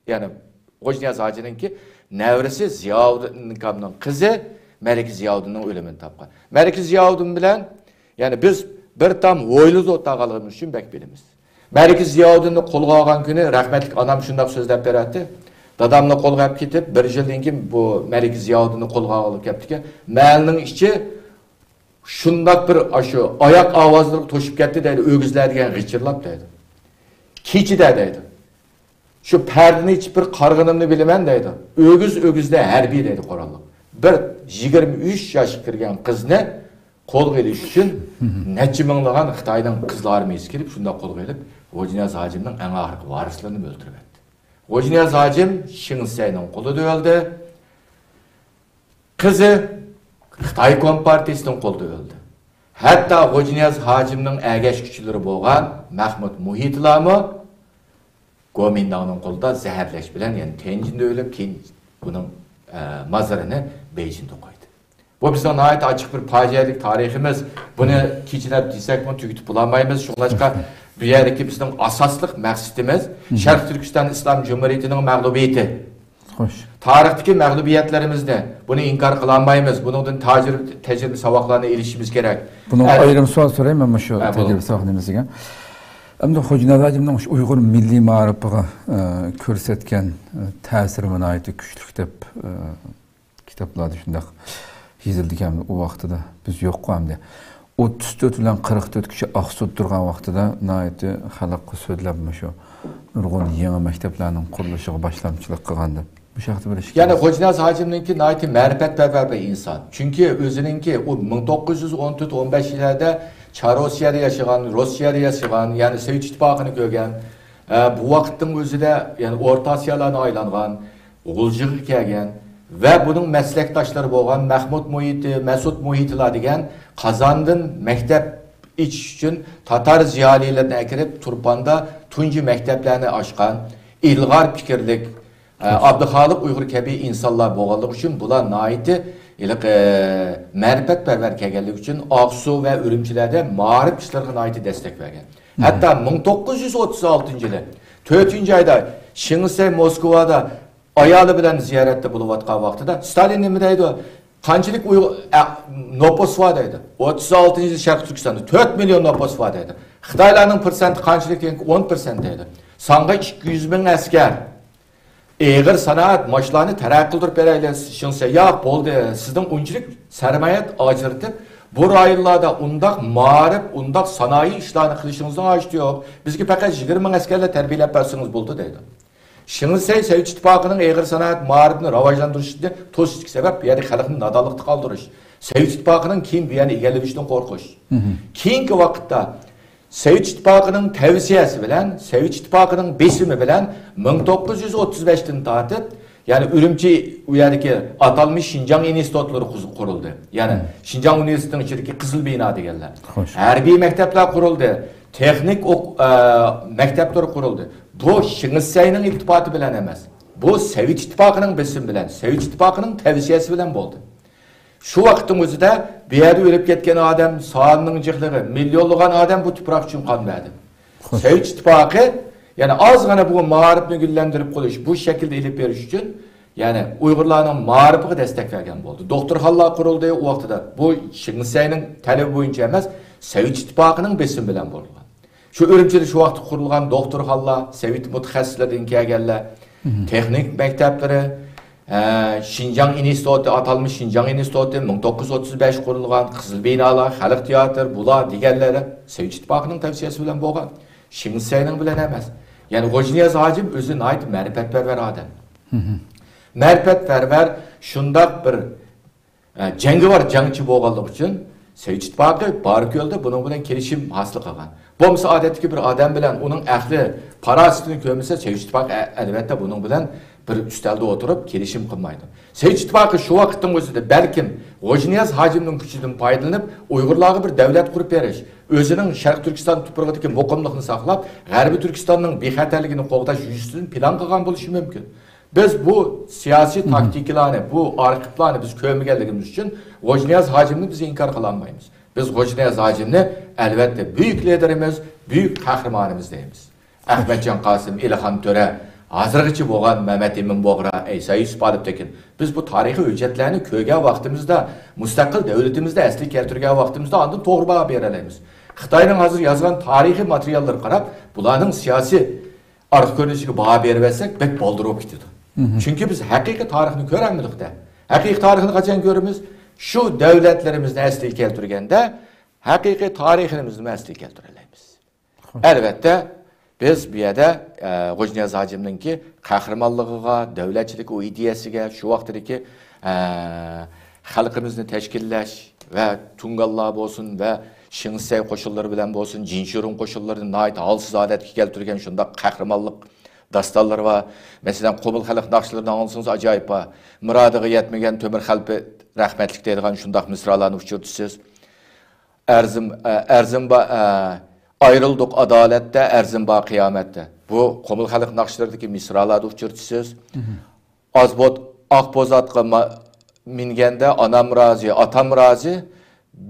يەنى غوجىنىياز ھاجىنىڭكى نەۋرىسى زىياۋۇدۇن ئىنكامنىڭ قىزى مەلىكە زىياۋۇدۇننىڭ ئۆلۈمىنى تاپقان. مەلىكە زىياۋۇدۇن بىلەن، يەنى بىز بىر تام ھويلىدا ئولتۇرغانلىقىمىز ئۈچۈن بەك بىلىمىز. مەلىكە زىياۋۇدۇننى قولغا ئالغان كۈنى رەھمەتلىك ئانام شۇنداق سۆزلەپ بېرەتتى. دادامنى قولغا ئېلىپ كېتىپ، بىر يىلدىن كېيىن بۇ مەلىكە زىياۋۇدۇننى قولغا ئالغىلى كەپتىكەن. مەھەللىنىڭ ئىچى شۇنداق بىر ئاشۇ ئاياق ئاۋازلىرىغا توشۇپ كەتتى دەيدۇ، ئۆگزىلەر دېگەن غىچىرلاپ دەيدۇ. كېچىدە دەيدۇ. شۇ پەردىنى ئېچىپ بىر قارىغىنىمنى بىلىمەن دەيدۇ. ئۆگز ئۆگزىدە ھەربىي دەيدۇ قوراللىق. بىر يىگىرمە ئۈچ ياشقا كىرگەن قىزنى قولغا ئېلىش ئۈچۈن نەچچە مىڭلىغان خىتاينىڭ قىزىل ئارمىيىسى كېلىپ، شۇنداق قولغا ئېلىپ، غوجىنىياز ھاجىمنىڭ ئەڭ ئاخىرقى ۋارىسلىرىنى ئۆلتۈرۈۋەتتى. غوجىنىياز ھاجىم شېڭ سەينىڭ قولىدا ئۆلدى. قىزى خىتاي كومپارتىيىسىنىڭ قولىدا ئۆلدى. ھەتتا غوجىنىياز ھاجىمنىڭ ئەگەشكۈچىلىرى بولغان مەھمۇت مۇھىتلارمۇ گومىنداڭنىڭ قولىدا زەھەرلەش بىلەن، يەنى تيەنجىندە ئۆلۈپ، كېيىن بۇنىڭ، ئە، مازىرىنى بېيجىڭدا قويدى. بۇ بىزنىڭ ناھايىتى ئاچچىق بىر پاجىئەلىك تارىخىمىز. بۇنى كېچىلەپ دېسەكمۇ تۈگىتىپ بولالمايمىز. شۇڭلاشقا بۇ يەردىكى بىزنىڭ ئاساسلىق مەقسىتىمىز شەرقىي تۈركىستان ئىسلام جۇمھۇرىيىتىنىڭ مەغلۇبىيىتى. خوش. تارىختىكى مەغلۇبىيەتلىرىمىزنى، بۇنى ئىنكار قىلالمايمىز. بۇنىڭدىن تاجرىبە، تەجرىبە ساۋاقلارنى ئېلىشىمىز كېرەك. بۇنىڭغا ئەر- ئايرىم سوئال سورايمەن، مانا شۇ ھە، بولۇڭ. تەجرىبە ساۋاقنىمىزگە. ئەمدى خوجانىياز ھاجىمنىڭ شۇ ئۇيغۇر مىللىي مائارىپىغا، ئە، كۆرسەتكەن، ئە، تەسىرى ناھايىتى كۈچلۈك دەپ، ئە، كىتابلاردا شۇنداق يېزىلىدىكەن ئۇ ۋاقتىدا. بىز يوققۇ ئەمدى. ئوتتۇز تۆت بىلەن قىرىق تۆتكىچە ئاقسۇدا تۇرغان ۋاقتىدا ناھايىتى خەلققە سۆزلەپ مۇشۇ نۇرغۇن يېڭى مەكتەپلەرنىڭ قۇرۇلۇشىغا باشلامچىلىق قىلغان دەپ. بۇ شەخسنى بىلىش يەنى كېرەك. خوجانىياز ھاجىمنىڭكى ناھايىتى مەرىپەتپەرۋەر بىر ئىنسان. چۈنكى ئۆزىنىڭكى ئۇ مىڭ توققۇز يۈز ئون تۆت ئون بەش يىللاردا چار روسىيەدە ياشىغان، روسىيەدە ياشىغان، يەنى سوۋېت ئىتتىپاقىنى كۆرگەن. ئە، بۇ ۋاقىتنىڭ ئۆزىدە يەنى ئورتا ئاسىيالارنى ئايلانغان، غۇلجىغا كەلگەن ۋە بۇنىڭ مەسلەكداشلىرى بولغان مەھمۇد مۇھىتى، مەسۇد مۇھىتىلار دېگەن قازاندىن مەكتەپ ئېچىش ئۈچۈن تاتار زىيالىيلىرىنى ئەكىرىپ، تۇرپاندا تۇنجى مەكتەپلەرنى ئاچقان، ئىلغار پىكىرلىك، ئە، ئابدۇخالىق ئۇيغۇر كەبى ئىنسانلار بولغانلىقى ئۈچۈن بۇلار ناھايىتى ھېلىقى، ئە، مەرىپەتپەرۋەر كەلگەنلىكى ئۈچۈن ئاقسۇ ۋە ئۈرۈمچىلەردە مائارىپ ئىشلىرىغا ناھايىتى دەستەك بەرگەن. ھەتتا مىڭ توققۇز يۈز ئوتتۇز ئالتىنچى يىلى تۆتىنچى ئايدا شىڭسەي موسكۋادا ئايالى بىلەن زىيارەتتە بولۇۋاتقان ۋاقتىدا ستالىن نېمە دەيدۇ؟ قانچىلىك ئۇيغۇر، ئە، نوپۇس بار دەيدۇ. ئوتتۇز ئالتىنچى يىل شەرقىي تۈركىستاندا تۆت مىليون نوپۇس بار دەيدۇ. خىتايلارنىڭ پىرسەنتى قانچىلىك دېگەن ئون پىرسەنت دەيدۇ. ساڭا ئىككى يۈز مىڭ ئەسكەر، ئېغىر سانائەت ماشىنىلارنى تەرەققىي قىلدۇرۇپ بېرەيلى، شىڭسەي ياق، بولدى، سىزنىڭ ئۇنچىلىك سەرمايە ئاجرىتىپ، بۇ رايونلاردا ئۇنداق مائارىپ، ئۇنداق سانائىي ئىشلارنى قىلىشىڭىزنىڭ ھاجىتى يوق. بىزگە پەقەت يىگىرمە مىڭ ئەسكەرلەر تەربىيەلەپ بەرسىڭىز بولدى دەيدۇ. شىڭسەي سوۋېت ئىتتىپاقىنىڭ ئېغىر سانائەت مائارىپىنى راۋاجلاندۇرۇشىنى توسۇشتىكى سەۋەب بۇ يەردە خەلقنى نادانلىقتا قالدۇرۇش. سوۋېت ئىتتىپاقىنىڭ كېيىن بۇ يەرنى ئىگىلىۋېلىشىدىن قورقۇش. كېيىنكى ۋاقىتتا سوۋېت ئىتتىپاقىنىڭ تەۋسىيەسى بىلەن، سوۋېت ئىتتىپاقىنىڭ بېسىمى بىلەن مىڭ توققۇز يۈز ئوتتۇز بەشتىن تارتىپ، يەنى ئۈرۈمچى، ئۇ يەردىكى ئاتالمىش شىنجاڭ ئىنستىتۇتلىرى قۇز-، قۇرۇلدى. يەنى شىنجاڭ ئۇنىۋېرسىتېتىنىڭ ئىچىدىكى قىزىل بىنا دېگەنلەر. خوش. ھەربىي مەكتەپلەر قۇرۇلدى. تېخنىك ئوق-، ئە، مەكتەپلىرى قۇرۇلدى. بۇ شىڭسەينىڭ ئىلتىپاتى بىلەن ئەمەس. بۇ سوۋېت ئىتتىپاقىنىڭ بېسىمى بىلەن، سوۋېت ئىتتىپاقىنىڭ تەۋسىيەسى بىلەن بولدى. شۇ ۋاقىتنىڭ ئۆزىدە بۇ يەردە ئۆلۈپ كەتكەن ئادەم سانىنىڭ جىقلىقى، مىليونلىغان ئادەم بۇ تۇپراق ئۈچۈن قان بەردى. خوش. سوۋېت ئىتتىپاقى يەنە ئازغىنا بۇ مائارىپنى گۈللەندۈرۈپ قويۇش، بۇ شەكىلدە ئېلىپ بېرىش ئۈچۈن، يەنى ئۇيغۇرلارنىڭ مائارىپىغا دەستەك بەرگەن بولدى. دوختۇرخانىلار قۇرۇلدى ئۇ ۋاقتىدا. بۇ شىڭسەينىڭ تەلىپى بويىچە ئەمەس، سوۋېت ئىتتىپاقىنىڭ بېسىمى بىلەن بولغان. شۇ ئۈرۈمچىدە شۇ ۋاقىتتا قۇرۇلغان دوختۇرخانىلار، سوۋېت مۇتەخەسسىسلىرىدىن كەلگەنلەر، تېخنىك مەكتەپلىرى، ئە، شىنجاڭ ئىنستىتۇتى، ئاتالمىش شىنجاڭ ئىنستىتۇتى، مىڭ توققۇز يۈز ئوتتۇز بەش قۇرۇلغان، قىزىل بىنالار، خەلق تىياتىر، بۇلار دېگەنلەر سوۋېت ئىتتىپاقىنىڭ تەۋسىيەسى بىلەن بولغان. شىڭسەينىڭ بىلەن ئەمەس. يەنى غوجنىياز ھاجىم ئۆزى ناھايىتى مەرىپەتپەرۋەر ئادەم. مەرىپەتپەرۋەر، شۇنداق بىر ئە، جەڭگىۋار جەڭچى بولغانلىقى ئۈچۈن سوۋېت ئىتتىپاقى باركۆلدە بۇنىڭ بىلەن كېلىشىم ھاسىل قىلغان. بولمىسا ئادەتتىكى بىر ئادەم بىلەن ئۇنىڭ ئەقلى، پاراسىتىنى كۆرمىسە سوۋېت ئىتتىپاقى ئە-، ئەلۋەتتە بۇنىڭ بىلەن بىر ئۈستەلدە ئولتۇرۇپ كېلىشىم قىلمايدۇ. سوۋېت ئىتتىپاقى شۇ ۋاقىتنىڭ ئۆزىدە بەلكىم غوجنىياز ھاجىمنىڭ كۈچىدىن پايدىلىنىپ ئۇيغۇرلارغا بىر دەۋلەت قۇرۇپ بېرىش، ئۆزىنىڭ شەرقىي تۈركىستان تۇپرىقىدىكى مۇقىملىقنى ساقلاپ، غەربىي تۈركىستاننىڭ بىخەتەرلىكىنى قوغداش يۈزىسىدىن پىلان قىلغان بولۇشى مۇمكىن. بىز بۇ سىياسىي تاكتىكىلارنى، بۇ ئارخىپلارنى بىز كۆرمىگەنلىكىمىز ئۈچۈن غوجنىياز ھاجىمنى بىز ئىنكار قىلالمايمىز. بىز غوجنىياز ھاجىمنى ئەلۋەتتە بۈيۈك لىدېرىمىز، بۈيۈك قەھرىمانىمىز دەيمىز. ئەخمەتجان قاسىم، ئېلىخان تۆرە، ھازىرغىچە بولغان مەمەت ئىمىن بۇغرا، ئەيسا يۈسۈپ ئالپتېكىن. بىز بۇ تارىخىي ھۆججەتلەرنى كۆرگەن ۋاقتىمىزدا، مۇستەقىل دۆلىتىمىزنى ئەسلىگە كەلتۈرگەن ۋاقتىمىزدا ئاندىن توغرا باھا بېرەلەيمىز. خىتاينىڭ ھازىر يازغان تارىخىي ماتېرىياللىرىغا قاراپ، بۇلارنىڭ سىياسىي ئارقا كۆرۈنۈشىگە باھا بېرىۋەتسەك بەك بالدۇر بولۇپ كېتىدۇ. چۈنكى بىز ھەقىقىي تارىخنى كۆرەلمىدۇق-دە. ھەقىقىي تارىخنى قاچان كۆرىمىز؟ شۇ دۆلەتلىرىمىزنى ئەسلىگە كەلتۈرگەندە ھەقىقىي تارىخىمىزنى ئەسلىگە كەلتۈرەلەيمىز. ئەلۋەتتە، بىز بۇ يەردە، ئە، غوجنىياز ھاجىمنىڭكى قەھرىمانلىقىغا، دۆلەتچىلىك ئۇ ئىدىيەسىگە، شۇ ۋاقتىدىكى، ئە، خەلقىمىزنى تەشكىللەش ۋە تۇڭگانلار بولسۇن ۋە شىڭسەي قوشۇنلىرى بىلەن بولسۇن، جىنشۇرۇڭ قوشۇنلىرىنى ناھايىتى ھالسىز ھالەتكە كەلتۈرگەن شۇنداق قەھرىمانلىق داستانلىرى بار. مەسىلەن، قۇمۇل خەلق ناخشىلىرىنى ئاڭلىسىڭىز ئاجايىپ بار. مۇرادىغا يەتمىگەن تۆمۈر خەلپىت رەھمەتلىك دەيدىغان شۇنداق مىسرالارنى ئۇچرىتىسىز. ئەرزىم-، ئە، ئەرزىم با-، ئە، ئايرىلدۇق ئادالەتتە، ئەرزىم بار قىيامەتتە. بۇ قۇمۇل خەلق ناخشىلىرىدىكى مىسرالاردا ئۇچرىتىسىز. ئاز بوت-، ئاق بوز ئاتقا ما-، مىنگەندە ئانام رازى، ئاتام رازى.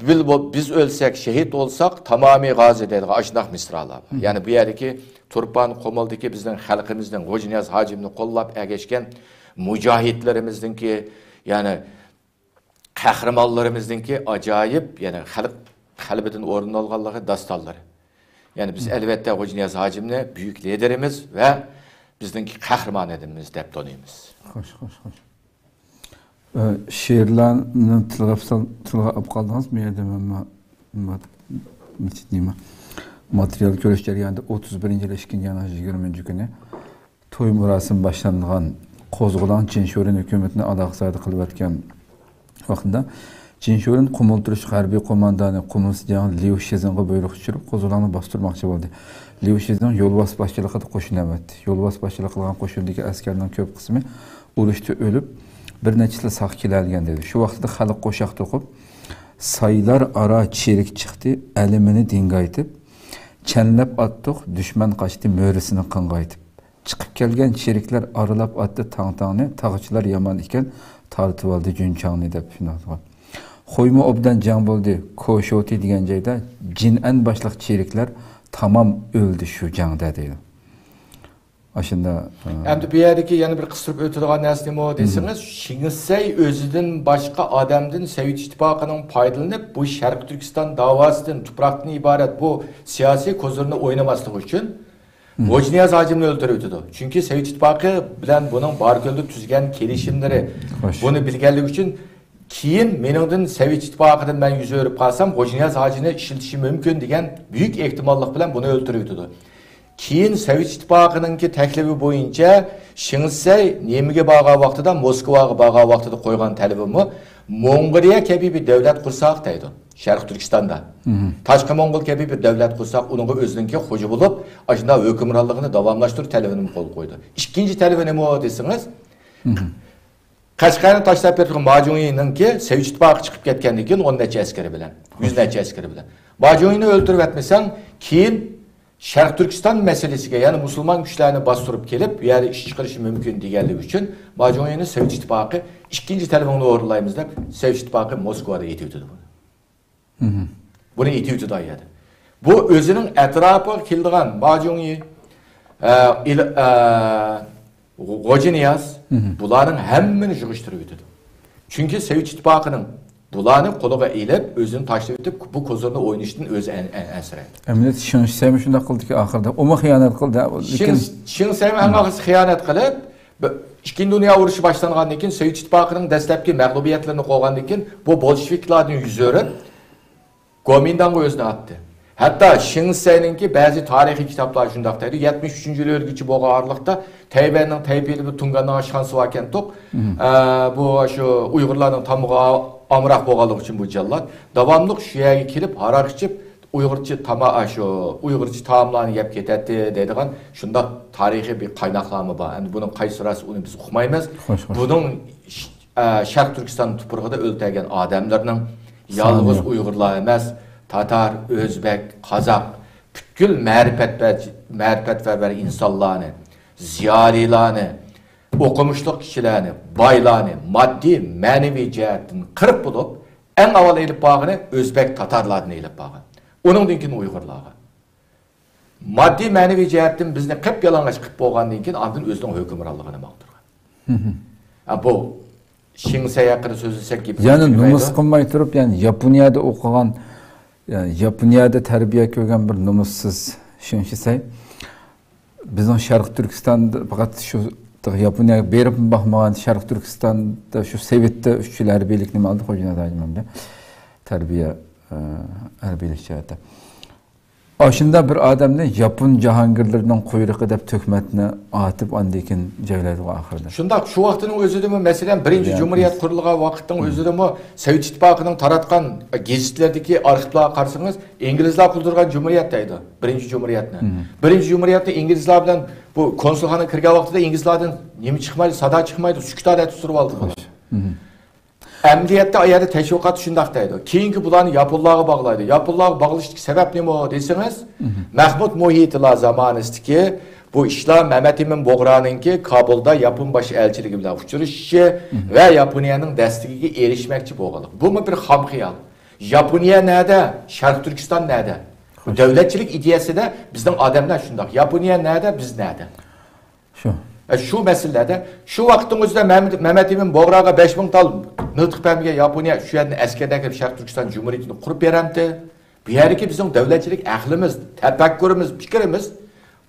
بىل بو-، بىز ئۆلسەك، شېھىت بولساق، تامامى غازى دەيدىغان ئاشۇنداق مىسرالار بار. يەنى بۇ يەردىكى تۇرپان قۇمۇلدىكى بىزنىڭ خەلقىمىزنىڭ غوجىنىياز ھاجىمنى قوللاپ ئەگەشكەن مۇجاھىدلىرىمىزنىڭكى، يەنى قەھرىمانلىرىمىزنىڭكى ئاجايىپ، يەنى خەلق قەلبىدىن ئورۇن ئالغانلىقى داستانلىرى. يەنى بىز ئەلۋەتتە غوجىنىياز ھاجىمنى بۈيۈك لىدېرىمىز ۋە بىزنىڭكى قەھرىمانىمىز دەپ تونۇيمىز. خوش، خوش، خوش. ئە، شېئىرلارنى تىلغا، تىلغا ئاپ قالدىڭىز. بۇ يەردە مەن ما-، ما-، نېمە، ماتېرىيال كۆرۈش جەريانىدا ئوتتۇز بىرىنچى يىل ئىككىنچى ئاينىڭ يىگىرمىنچى كۈنى توي مۇراسىمى باشلانغان قوزغىلاڭ چىن شورېن ھۆكۈمىتىنى ئالاقىسىز قىلىۋەتكەن ۋاقتىدا، چىن شورېن قۇمۇل تۇرۇش ھەربىي قوماندانى قۇمۇل سىجاڭ ليۇ شىزىڭغا بۇيرۇق چۈشۈرۈپ، قوزغىلاڭنى باستۇرماقچى بولدى. ليۇ شىزىڭ يولۋاس باشچىلىقىدا قوشۇن ئەۋەتتى. يولۋاس باشچىلىق قىلغان قوشۇندىكى ئەسكەرنىڭ كۆپ قىسمى ئۇرۇشتا ئۆلۈپ، بىر نەچچىسى ساق كېلەلىگەن دېدى. شۇ ۋاقىتتا خەلق قوشاق توقۇپ، سايلار ئارا چېرىك چىقتى، ئەلىمىنى دىڭگايتىپ، چەنلەپ ئاتتۇق، دۈشمەن قاچتى، مۈرىسىنى قىڭغايتىپ. چىقىپ كەلگەن چېرىكلەر ئارىلاپ ئاتتى تاڭ-تاڭنى، تاغچىلار يامان ئىكەن، تارتىۋالدى جۈنچاڭنى دەپ شۇنداق دېگەن. خويمۇ ئوبدان جەڭ بولدى، كوشوتى دېگەن جايدا جىنئەن باشلىق چېرىكلەر تامام ئۆلدى شۇ جەڭدە دەيدۇ. ئاشۇنداق، ئە، ئەمدى بۇ يەردىكى يەنە بىر قىستۇرۇپ ئۆتىدىغان نەرسە نېمە دېسىڭىز، شىڭسەي ئۆزىدىن باشقا ئادەمدىن سوۋېت ئىتتىپاقىنىڭ پايدىلىنىپ، بۇ شەرقىي تۈركىستان داۋاسىدىن، تۇپراقتىن ئىبارەت بۇ سىياسىي كوزىرنى ئوينىماسلىقى ئۈچۈن، غوجىنىياز ھاجىمنى ئۆلتۈرۈۋېتىدۇ. چۈنكى سوۋېت ئىتتىپاقى بىلەن بۇنىڭ باركۆلدە تۈزگەن كېلىشىملىرى، خوش، بۇنى بىلگەنلىكى ئۈچۈن، كېيىن مېنىڭدىن سوۋېت ئىتتىپاقىدىن مەن يۈز ئۆرۈپ قالسام، غوجىنىياز ھاجىنى ئىشلىتىشى مۇمكىن دېگەن بۈيۈك ئېھتىماللىق بىلەن بۇنى ئۆلتۈرۈۋېتىدۇ. كېيىن سوۋېت ئىتتىپاقىنىڭكى تەكلىپى بويىچە شىڭسەي نېمىگە بارغان ۋاقتىدا، موسكۋاغا بارغان ۋاقتىدا قويغان تەلىپىمۇ موڭغۇلىيە كەبى بىر دۆلەت قۇرساق دەيدۇ. شەرقىي تۈركىستاندا. تاشقى موڭغۇل كەبى بىر دۆلەت قۇرساق، ئۇنىڭغا ئۆزىنىڭكى خوجا بولۇپ، ئاشۇنداق ھۆكۈمرانلىقىنى داۋاملاشتۇر تەلىپىنى قول قويدى. ئىككىنچى تەلىپى نېمە دېسىڭىز، قەشقەرنى تاشلاپ بېرىپ ماجۇڭيىنىڭكى سوۋېت ئىتتىپاقى چىقىپ كەتكەندىن كېيىن ئون نەچچە ئەسكىرى بىلەن، يۈز نەچچە ئەسكىرى بىلەن. ماجۇڭيىنى ئۆلتۈرۈۋەتمىسەڭ، كېيىن شەرقىي تۈركىستان مەسىلىسىگە، يەنى مۇسۇلمان كۈچلەرنى باستۇرۇپ كېلىپ، بۇ يەردە ئىش چىقىرىشى مۇمكىن دېگەنلىكى ئۈچۈن، ماجۇڭيىنى سوۋېت ئىتتىپاقى ئىككىنچى تەلىپىڭنى ئورۇنلايمىز دەپ، سوۋېت ئىتتىپاقى موسكۋادا ئېتىۋېتىدۇ بۇنى. بۇنى ئېتىۋېتىدۇ ئا يەردە. بۇ ئۆزىنىڭ ئەتراپىغا كېلىدىغان ماجۇڭيى، ئە، ئىل-، ئە، غوجىنىياز، بۇلارنىڭ ھەممىنى يىغىشتۇرۇۋېتىدۇ. چۈنكى سوۋېت ئىتتىپاقىنىڭ بۇلارنى قولىغا ئېلىپ، ئۆزىنى تاشلىۋېتىپ، بۇ كوزىرنى ئوينىشتىن ئۆزى ئەن-، ئەن-، ئەنسىرەيدۇ. ئەمەلىيەتتە شېڭ شىسەيمۇ شۇنداق قىلدىكى ئاخىرىدا. ئۇمۇ خىيانەت قىلدى، لېكىن شىڭ، شىڭ سەيمۇ ئەڭ ئاخىرسى خىيانەت قىلىپ، بىر، ئىككىنچى دۇنيا ئۇرۇشى باشلانغاندىن كېيىن، سوۋېت ئىتتىپاقىنىڭ دەسلەپكى مەغلۇبىيەتلىرىنى قوغلىغاندىن كېيىن، بۇ بولشېۋىكلاردىن يۈز ئۆرۈپ، گومىنداڭغا ئۆزىنى ئاتتى. ھەتتا شېڭ شىسەينىڭكى بەزى تارىخىي كىتابلار شۇنداق دەيدۇ، يەتمىش ئۈچىنچى يىل ئۆلگۈچى بولغان ئارىلىقتا تەيۋەننىڭ تەيپىلى بىر تۇڭگاننىڭ ئاشخانىسى باركەنتۇق. ئە، بۇ شۇ ئۇيغۇرلارنىڭ تامىقىغا ئامراق بولغانلىقى ئۈچۈن بۇ جاللات داۋاملىق شۇ يەرگە كېلىپ، ھاراق ئىچىپ، ئۇيغۇرچە تاما-، ئا، شۇ ئۇيغۇرچە تائاملارنى يەپ كېتەتتى دەيدىغان شۇنداق تارىخىي بىر قايناقلارمۇ بار. ئەمدى بۇنىڭ قايسى راست، ئۇنى بىز ئۇقمايمىز. خوش، خوش. بۇنىڭ ئە، شەرقىي تۈركىستان تۇپرىقىدا ئۆلتۈرگەن ئادەملەرنىڭ يالغۇز ئۇيغۇرلار ئەمەس، تاتار، ئۆزبەك، قازاق، پۈتكۈل مەرىپەتپەر-، مەرىپەتپەرۋەر ئىنسانلارنى، زىيالىيلارنى، ئوقۇمۇشلۇق كىشىلەرنى، بايلارنى ماددىي، مەنىۋى جەھەتتىن قىرىپ بولۇپ، ئەڭ ئاۋۋال ئېلىپ بارغىنى ئۆزبەك، تاتارلاردىن ئېلىپ بارغان. ئۇنىڭدىن كېيىن ئۇيغۇرلارغا. ماددىي، مەنىۋى جەھەتتىن بىزنى قىپيالىڭاچ قىلىپ بولغاندىن كېيىن، ئاندىن ئۆزىنىڭ ھۆكۈمرانلىقىنى ماڭدۇرغان. ھە، بۇ شىڭسەي ھەققىدە سۆزلىسەك، گېپىمىز يەنە تۈگىمەيدۇ. نومۇس قىلماي تۇرۇپ، يەنى ياپونىيەدە ئوقۇغان، يەنى ياپونىيەدە تەربىيە كۆرگەن بىر نومۇسسىز شىڭ شىسەي بىزنىڭ شەرقىي تۈركىستاندا پەقەت شۇ ياپونىيەگە بېرىپمۇ باقمىغان، شەرقىي تۈركىستاندا شۇ سوۋېتتا ئۈچ يىل ھەربىيلىكنى ئالدى، خوجىنىياز ھاجىم ئەمدى تەربىيە، ئە، ھەربىيلىك جەھەتتە. ئاشۇنداق بىر ئادەمنى ياپون جاھانگىرلىرىنىڭ قۇيرۇقى دەپ تۆھمەتنى ئاتىپ، ئاندىن كېيىن جايلايدىغۇ ئاخىرىدا. شۇنداق، شۇ ۋاقىتنىڭ ئۆزىدىمۇ، مەسىلەن، بىرىنچى جۇمھۇرىيەت قۇرۇلغان ۋاقىتنىڭ ئۆزىدىمۇ سوۋېت ئىتتىپاقىنىڭ تاراتقان گېزىتلىرىدىكى ئارخىپلارغا قارىسىڭىز، ئىنگلىزلار قۇردۇرغان جۇمھۇرىيەت دەيدۇ. بىرىنچى جۇمھۇرىيەتنى. بىرىنچى جۇمھۇرىيەتنى ئىنگلىزلار بىلەن بۇ كونسۇلخانىغا كىرگەن ۋاقتىدا ئىنگلىزلاردىن نېمە چىقمايدۇ، سادا چىقمايدۇ، سۈكۈت ھالەتتە تۇرۇۋالدى. ئەمەلىيەتتە ئۇ يەردە تەشۋىقات شۇنداق دەيدۇ. كېيىنكى بۇلارنى ياپونلارغا باغلايدۇ. ياپونلارغا باغلىشىدىكى سەۋەب نېمە دېسىڭىز، مەھمۇد مۇھىتىلار زامانىسىدىكى بۇ ئىشلار مەمەت ئىمىن بۇغرانىڭكى كابۇلدا ياپون باش ئەلچىلىكى بىلەن ئۇچرىشىشى ۋە ياپونىيەنىڭ دەستىگىگە ئېرىشمەكچى بولغانلىقى. بۇمۇ بىر خام خىيال. ياپونىيە نەدە؟ شەرقىي تۈركىستان نەدە؟ بۇ دۆلەتچىلىك ئىدىيەسىدە بىزنىڭ ئادەملەر شۇنداق. ياپونىيە نەدە؟ بىز نەدە؟ شۇ. ئە، شۇ مەسىلىلەردە، شۇ ۋاقىتنىڭ ئۆزىدە مەمەت، مەمەت ئىمىن بۇغراغا بەش مىڭ تال نېفىت بەرمىگەن ياپونىيە شۇ يەردىن ئەسكەرلەر كېلىپ شەرقىي تۈركىستان جۇمھۇرىيىتىنى قۇرۇپ بېرەمتى؟ بۇ يەردىكى بىزنىڭ دۆلەتچىلىك ئەقلىمىز، تەپەككۇرىمىز، پىكرىمىز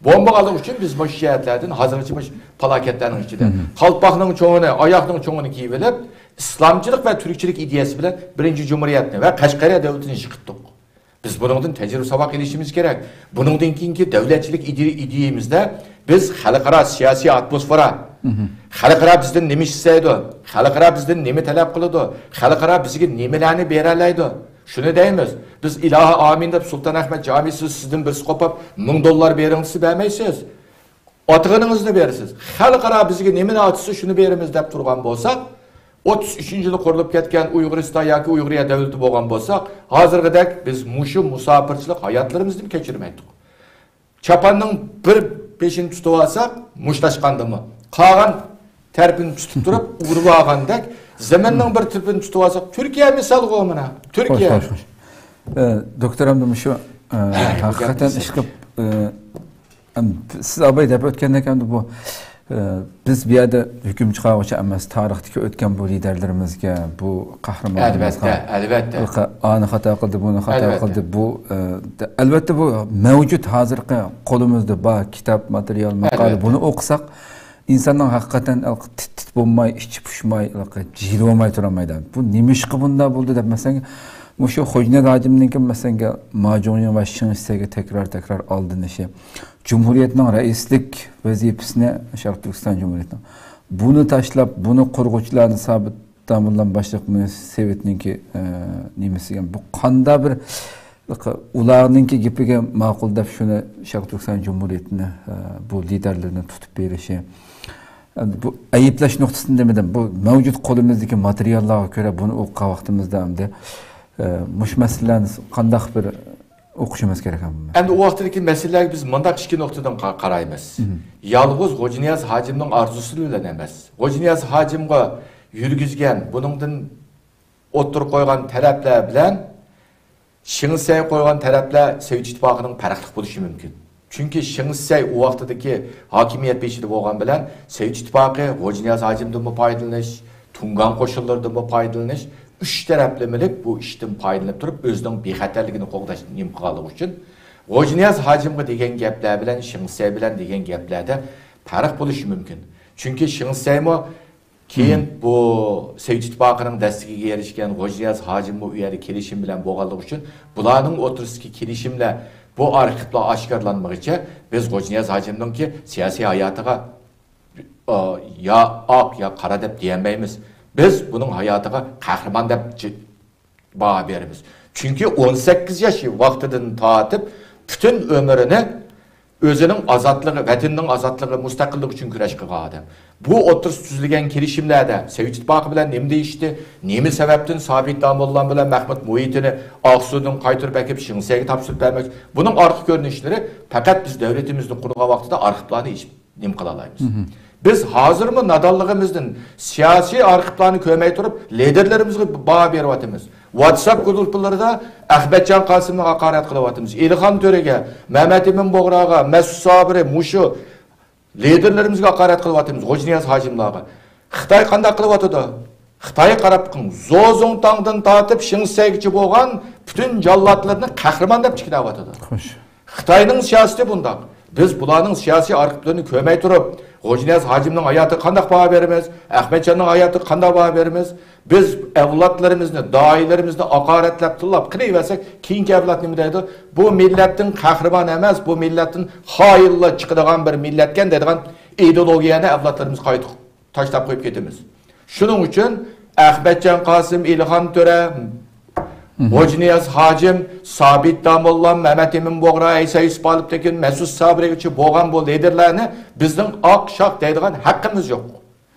بومبا ئالغان ئۈچۈن بىز مۇشۇ شەھەرلەردىن ھازىرغىچە مۇشۇ پالاكەتلەرنىڭ ئىچىدە قالپاقنىڭ چوڭىنى، ئاياغنىڭ چوڭىنى كىيىۋېلىپ، ئىسلامچىلىق ۋە تۈركچىلىك ئىدىيەسى بىلەن بىرىنچى جۇمھۇرىيەتنى ۋە قەشقەرىيە دۆلىتىنى يىقىتتۇق. بىز بۇنىڭدىن تەجرىبە ساۋاق ئېلىشىمىز كېرەك. بۇنىڭدىن كېيىنكى دۆلەتچىلىك ئىدىيە-، ئىدىيەمىزدە بىز خەلقئارا سىياسىي ئاتموسفېرا، خەلقئارا بىزدىن نېمە ئىستەيدۇ، خەلقئارا بىزدىن نېمە تەلەپ قىلىدۇ، خەلقئارا بىزگە نېمىلەرنى بېرەلەيدۇ، شۇنى دەيمىز. بىز ئىلاھە ئامىن دەپ سۇلتان ئەھمەد جامىسى سىزدىن بىرسى قوپۇپ مىڭ دوللار بېرىڭ دېسە بەرمەيسىز. ئاتىغىنىڭىزنى بېرىسىز. خەلقئارا بىزگە نېمىنى ئاچسا شۇنى بېرىمىز دەپ تۇرغان بولساق، ئوتتۇز ئۈچىنچى يىلى قۇرۇلۇپ كەتكەن ئۇيغۇرىستان ياكى ئۇيغۇرىيە دۆلىتى بولغان بولساق، ھازىرغىدەك بىز مۇشۇ مۇساپىرچىلىق ھاياتلىرىمىزنى كەچۈرمەيتتۇق. چاپاننىڭ بىر بېشىنى تۇتۇۋالساق، مۇشتلاشقاندىمۇ، قالغان تەرىپىنى تۇتۇپ تۇرۇپ ئۇرۇۋالغاندەك، زېمىننىڭ بىر تەرىپىنى تۇتۇۋالساق، تۈركىيە مىسالغۇ مانا، تۈركىيە. خوش، خوش، خوش. ئە، دوكتور، ئەمدى مۇشۇ، ئە، ھە، بۇ ھەقىقەتەن گەپنى ئىشقىپ، ئە، ئەم، سىز ئاباي دەپ ئۆتكەندەك، ئەمدى بۇ، ئە، بىز بۇ يەردە ھۆكۈم چىقارغۇچى ئەمەس، تارىختىكى ئۆتكەن بۇ لىدەرلىرىمىزگە، بۇ قەھرىمانلىرىمىزغا، ئەلۋەتتە، ئەلۋەتتە. ھېلىقى ئانى خاتا قىلدى، بۇنى خاتا ئەلۋەتتە. قىلدى، بۇ، ئە، ئەلۋەتتە، بۇ مەۋجۇت، ھازىرقى قولىمىزدا بار كىتاب، ماتېرىيال، ماقالە، ئەلۋەتتە. بۇنى ئوقۇساق، ئىنساننىڭ ھەقىقەتەن تىت-تىت بولماي، ئىچى پۇشماي، جىلە بولماي تۇرالمايدۇ. بۇ نېمىشقا بۇنداق بولدى دەپ، مەسىلەن، مۇشۇ خوجنىياز ھاجىمنىڭكى، مەسىلەن، ما جۇڭيىڭ ۋە شېڭ شىسەيگە تەكرار-تەكرار ئالدىنىشى، جۇمھۇرىيەتنىڭ رەئىسلىك ۋەزىپىسىنى شەرقىي تۈركىستان جۇمھۇرىيىتىنىڭ، بۇنى تاشلاپ، بۇنى قۇرغۇچىلارنى سابىت داموللام باشلىق مۇنىسى سوۋېتنىڭكى، ئە، نېمىسى، بۇ قاندا بىر، ئۇلارنىڭكى گېپىگە ماقۇل دەپ شۇنى شەرقىي تۈركىستان جۇمھۇرىيىتىنى، ئە، بۇ لىدەرلىرىنى تۇتۇپ بېرىشى. ئە، بۇ ئەيىبلەش نۇقتىسىدىن دېمىدىم. بۇ مەۋجۇت قولىمىزدىكى ماتېرىياللارغا كۆرە بۇنى ئوقۇغان ۋاقتىمىزدا ئەمدى، ئە، مۇشۇ مەسىلىلەرنى قانداق بىر ئوقۇشىمىز كېرەك ئەمدى؟ ئەمدى ئۇ ۋاقىتتىكى مەسىلىلەرگە بىز مۇنداق ئىككى نۇقتىدىن قا-، قارايمىز. يالغۇز غوجىنىياز ھاجىمنىڭ ئارزۇسى بىلەن ئەمەس. غوجىنىياز ھاجىمغا يۈرگۈزگەن، بۇنىڭدىن ئوتتۇرىغا قويغان تەلەپلەر بىلەن شېڭ شىسەيگە قويغان تەلەپلەر سوۋېت ئىتتىپاقىنىڭ پەرقلىق بولۇشى مۇمكىن. چۈنكى شېڭ شىسەي ئۇ ۋاقتىدىكى ھاكىمىيەت بېشىدا بولغان بىلەن سوۋېت ئىتتىپاقى غوجىنىياز ھاجىمدىنمۇ پايدىلىنىش، تۇڭگان قوشۇنلىرىدىنمۇ پايدىلىنىش، ئۈچ تەرەپلىمىلىك بۇ ئىشتىن پايدىلىنىپ تۇرۇپ، ئۆزىنىڭ بىخەتەرلىكىنى قوغداش نېمە قىلغانلىقى ئۈچۈن غوجىنىياز ھاجىمغا دېگەن گەپلەر بىلەن شېڭ شىسەي بىلەن دېگەن گەپلەردە پەرق بولۇشى مۇمكىن. چۈنكى شېڭ شىسەيمۇ كېيىن بۇ سوۋېت ئىتتىپاقىنىڭ دەستىگىگە ئېرىشكەن غوجىنىياز ھاجىممۇ ئۇ يەردە كېلىشىم بىلەن بولغانلىقى ئۈچۈن، بۇلارنىڭ ئوتتۇرىسىدىكى كېلىشىملەر، بۇ ئارخىپلار ئاشكارىلانمىغىچە بىز غوجىنىياز ھاجىمنىڭكى سىياسىي ھاياتىغا، ئا، يا ئاق، يا قارا دەپ دېيەلمەيمىز. بىز بۇنىڭ ھاياتىغا قەھرىمان دەپ جى-، باھا بېرىمىز. چۈنكى ئون سەككىز ياش ۋاقتىدىن تارتىپ پۈتۈن ئۆمرىنى ئۆزىنىڭ ئازادلىقى، ۋەتىنىنىڭ ئازادلىقى، مۇستەقىللىقى ئۈچۈن كۈرەش قىلغان ئادەم. بۇ ئوتتۇرىسىدا تۈزۈلگەن كېلىشىملەردە سوۋېت ئىتتىپاقى بىلەن نېمە دېيىشتى، نېمە سەۋەبتىن سابىت داموللام بىلەن مەھمۇت مۇھىتىنى ئاقسۇدىن قايتۇرۇپ ئەكىپ شېڭ شىسەيگە تاپشۇرۇپ بەرمەكچى، بۇنىڭ ئارقا كۆرۈنۈشلىرى پەقەت بىز دۆلىتىمىزنى قۇرغان ۋاقتىدا ئارخىپلارنى ئېچىپ نېمە قىلالايمىز؟ بىز ھازىرمۇ نادانلىقىمىزدىن سىياسىي ئارخىپلارنى كۆرمەي تۇرۇپ، لىدېرلىرىمىزگە باھا بېرىۋاتىمىز. ۋاتساپ گۇرۇپپىلىرىدا ئەخمەتجان قاسىمنى ھاقارەت قىلىۋاتىمىز. ئېلىخان تۆرىگە، مەمەت ئىمىن بۇغراغا، مەسۇت سابىرى، مۇشۇ لىدېرلىرىمىزگە ھاقارەت قىلىۋاتىمىز، غوجىنىياز ھاجىملارغا. خىتاي قانداق قىلىۋاتىدۇ؟ خىتايغا قاراپ بېقىڭ، زوزۇڭتاڭدىن تارتىپ شېڭ شىسەيگىچە بولغان پۈتۈن جاللاتلىرىنى قەھرىمان دەپ چېكىنىۋاتىدۇ. خوش. خىتاينىڭ سىياسىتى بۇنداق. بىز بۇلارنىڭ سىياسىي ئارخىپلىرىنى كۆرمەي تۇرۇپ، غوجىنىياز ھاجىمنىڭ ھاياتىغا قانداق باھا بېرىمىز؟ ئەخمەتجاننىڭ ھاياتىغا قانداق باھا بېرىمىز؟ بىز ئەۋلادلىرىمىزنى، داھىيلىرىمىزنى ھاقارەتلەپ، تىللاپ قىلىۋەرسەك، كېيىنكى ئەۋلاد نېمە دەيدۇ؟ بۇ مىللەتتىن قەھرىمان ئەمەس، بۇ مىللەتتىن خائىنلا چىقىدىغان بىر مىللەتكەن دەيدىغان ئىدېئولوگىيەنى ئەۋلادلىرىمىزغا قايتا تاشلاپ قويۇپ كېتىمىز. شۇنىڭ ئۈچۈن ئەخمەتجان قاسىم، ئېلىخان تۆرە، غوجىنىياز ھاجىم، سابىت داموللام، مەمەت ئىمىن بۇغرا، ئەيسا يۈسۈپ ئالىپ تېكىن، مەسۇت سابىرىگىچە بولغان بۇ لىدېرلارنى بىزنىڭ ئاق شاق دەيدىغان ھەققىمىز يوق.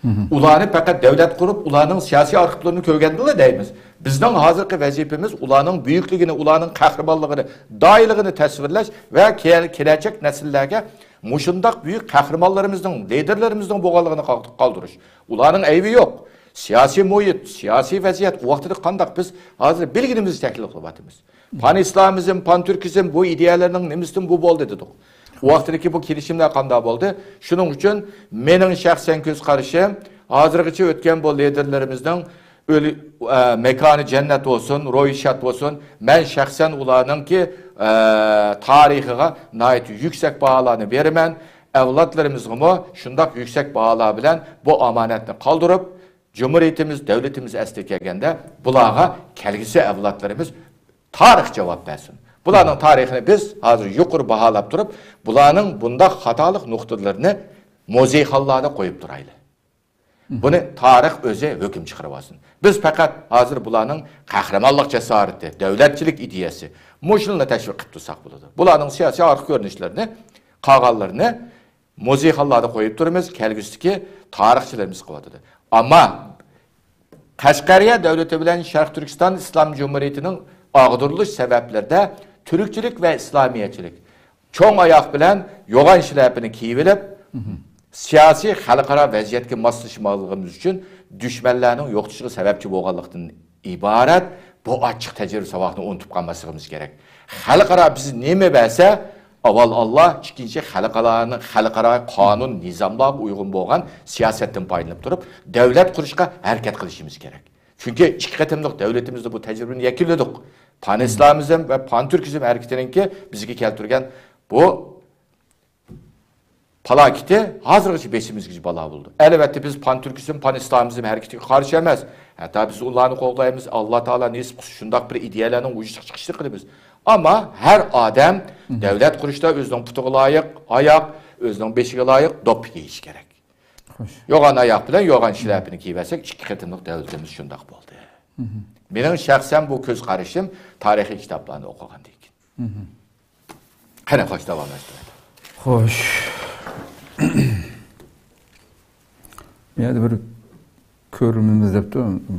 ئۇلارنى پەقەت دۆلەت قۇرۇپ، ئۇلارنىڭ سىياسىي ئارخىپلىرىنى كۆرگەندىلا دەيمىز. بىزنىڭ ھازىرقى ۋەزىپىمىز ئۇلارنىڭ بۈيۈكلۈكىنى، ئۇلارنىڭ قەھرىمانلىقىنى، داھىيلىقىنى تەسۋىرلەش ۋە كېيىن كېلەچەك نەسىللەرگە مۇشۇنداق بۈيۈك قەھرىمانلىرىمىزنىڭ، لىدېرلىرىمىزنىڭ بولغانلىقىنى قال-، قالدۇرۇش. ئۇلارنىڭ ئەيىبى يوق. سىياسىي مۇھىت، سىياسىي ۋەزىيەت ئۇ ۋاقتىدا قانداق، بىز ھازىر بىلگىنىمىزنى تەھلىل قىلىۋاتىمىز. پان ئىسلامىزم، پان تۈركىزم بۇ ئىدىيەلەرنىڭ نېمىسىدىن بۇ بولدى دېدۇق. ئۇ ۋاقتىدىكى بۇ كېلىشىملەر قانداق بولدى؟ شۇنىڭ ئۈچۈن مېنىڭ شەخسەن كۆز قارىشىم، ھازىرغىچە ئۆتكەن بۇ لىدېرلىرىمىزنىڭ ئۆلى، ئە، مېكانى جەننەت بولسۇن، روھى شاد بولسۇن. مەن شەخسەن ئۇلارنىڭكى، ئە، تارىخىغا ناھايىتى يۈكسەك باھالارنى بېرىمەن. ئەۋلادلىرىمىزغىمۇ شۇنداق يۈكسەك باھالار بىلەن بۇ ئامانەتنى قالدۇرۇپ، جۇمھۇرىيىتىمىز، دۆلىتىمىز ئەسلىگە كەلگەندە، بۇلارغا كەلگۈسى ئەۋلادلىرىمىز تارىخ جاۋاب بەرسۇن. بۇلارنىڭ تارىخىنى بىز ھازىر يۇقىرى باھالاپ تۇرۇپ، بۇلارنىڭ بۇنداق خاتالىق نۇقتىلىرىنى مۇزېيخانلاردا قويۇپ تۇرايلى. بۇنى تارىخ ئۆزى ھۆكۈم چىقىرىۋالسۇن. بىز پەقەت ھازىر بۇلارنىڭ قەھرىمانلىق جاسارىتى، دۆلەتچىلىك ئىدىيەسى، مۇشۇنىلا تەشۋىق قىلىپ تۇرساق بولىدۇ. بۇلارنىڭ سىياسىي ئارقا كۆرۈنۈشلىرىنى، قالغانلىرىنى مۇزېيخانلاردا قويۇپ تۇرىمىز، كەلگۈسىدىكى تارىخچىلىرىمىز قىلىۋاتىدۇ. ئەمما قەشقەرىيە دۆلىتى بىلەن شەرقىي تۈركىستان ئىسلام جۇمھۇرىيىتىنىڭ ئاغدۇرۇلۇش سەۋەبلىرىدە تۈركچىلىك ۋە ئىسلامىيەتچىلىك چوڭ ئاياغ بىلەن يوغان شىلەپىنى كىيىۋېلىپ، سىياسىي خەلقئارا ۋەزىيەتكە ماسلىشالمىغانلىقىمىز ئۈچۈن دۈشمەنلەرنىڭ يوقىتىشىغا سەۋەبچى بولغانلىقتىن ئىبارەت بۇ ئاچچىق تەجرىبە ساۋاقنى ئۇنتۇپ قالماسلىقىمىز كېرەك. خەلقئارا بىز نېمە بەرسە، ئاۋۋال ئاللا، ئىككىنچى خەلقئارانىڭ، خەلقئارا قانۇن نىزاملارغا ئۇيغۇن بولغان سىياسەتتىن پايدىلىنىپ تۇرۇپ، دۆلەت قۇرۇشقا ھەرىكەت قىلىشىمىز كېرەك. چۈنكى ئىككى قېتىملىق دۆلىتىمىزدە بۇ تەجرىبىنى يەكۈنلىدۇق. پان ئىسلامىزم ۋە پان تۈركىزم ھەرىكىتىنىڭكى بىزگە كەلتۈرگەن بۇ پالاكىتى ھازىرغىچە بېشىمىزغىچە بالا بولىدۇ. ئەلۋەتتە، بىز پان تۈركىزم، پان ئىسلامىزم ھەرىكىتىگە قارشى ئەمەس. ھەتتا بىز ئۇلارنى قوللايمىز. ئاللا تائالا نېسىپ قىلسا، شۇنداق بىر ئىدىيەلەرنىڭ ۋۇجۇدقا چىقىشىنى قىلىمىز. ئەمما ھەر ئادەم دۆلەت قۇرۇشتا ئۆزىنىڭ پۇتىغا لايىق ئاياق، ئۆزىنىڭ بېشىغا لايىق دوپپا كىيىشى كېرەك. خوش. يوغان ئاياق بىلەن يوغان شىلەپىنى كىيىۋەرسەك، ئىككى قېتىملىق دۆلىتىمىز شۇنداق بولدى. مېنىڭ شەخسەن بۇ كۆز قارىشىم تارىخىي كىتابلارنى ئوقۇغاندىن كېيىن. قېنى، خوش، داۋاملاشتۇرايلى. خوش. يەنە بىر كۆرۈرمىنىمىز دەپتۇ،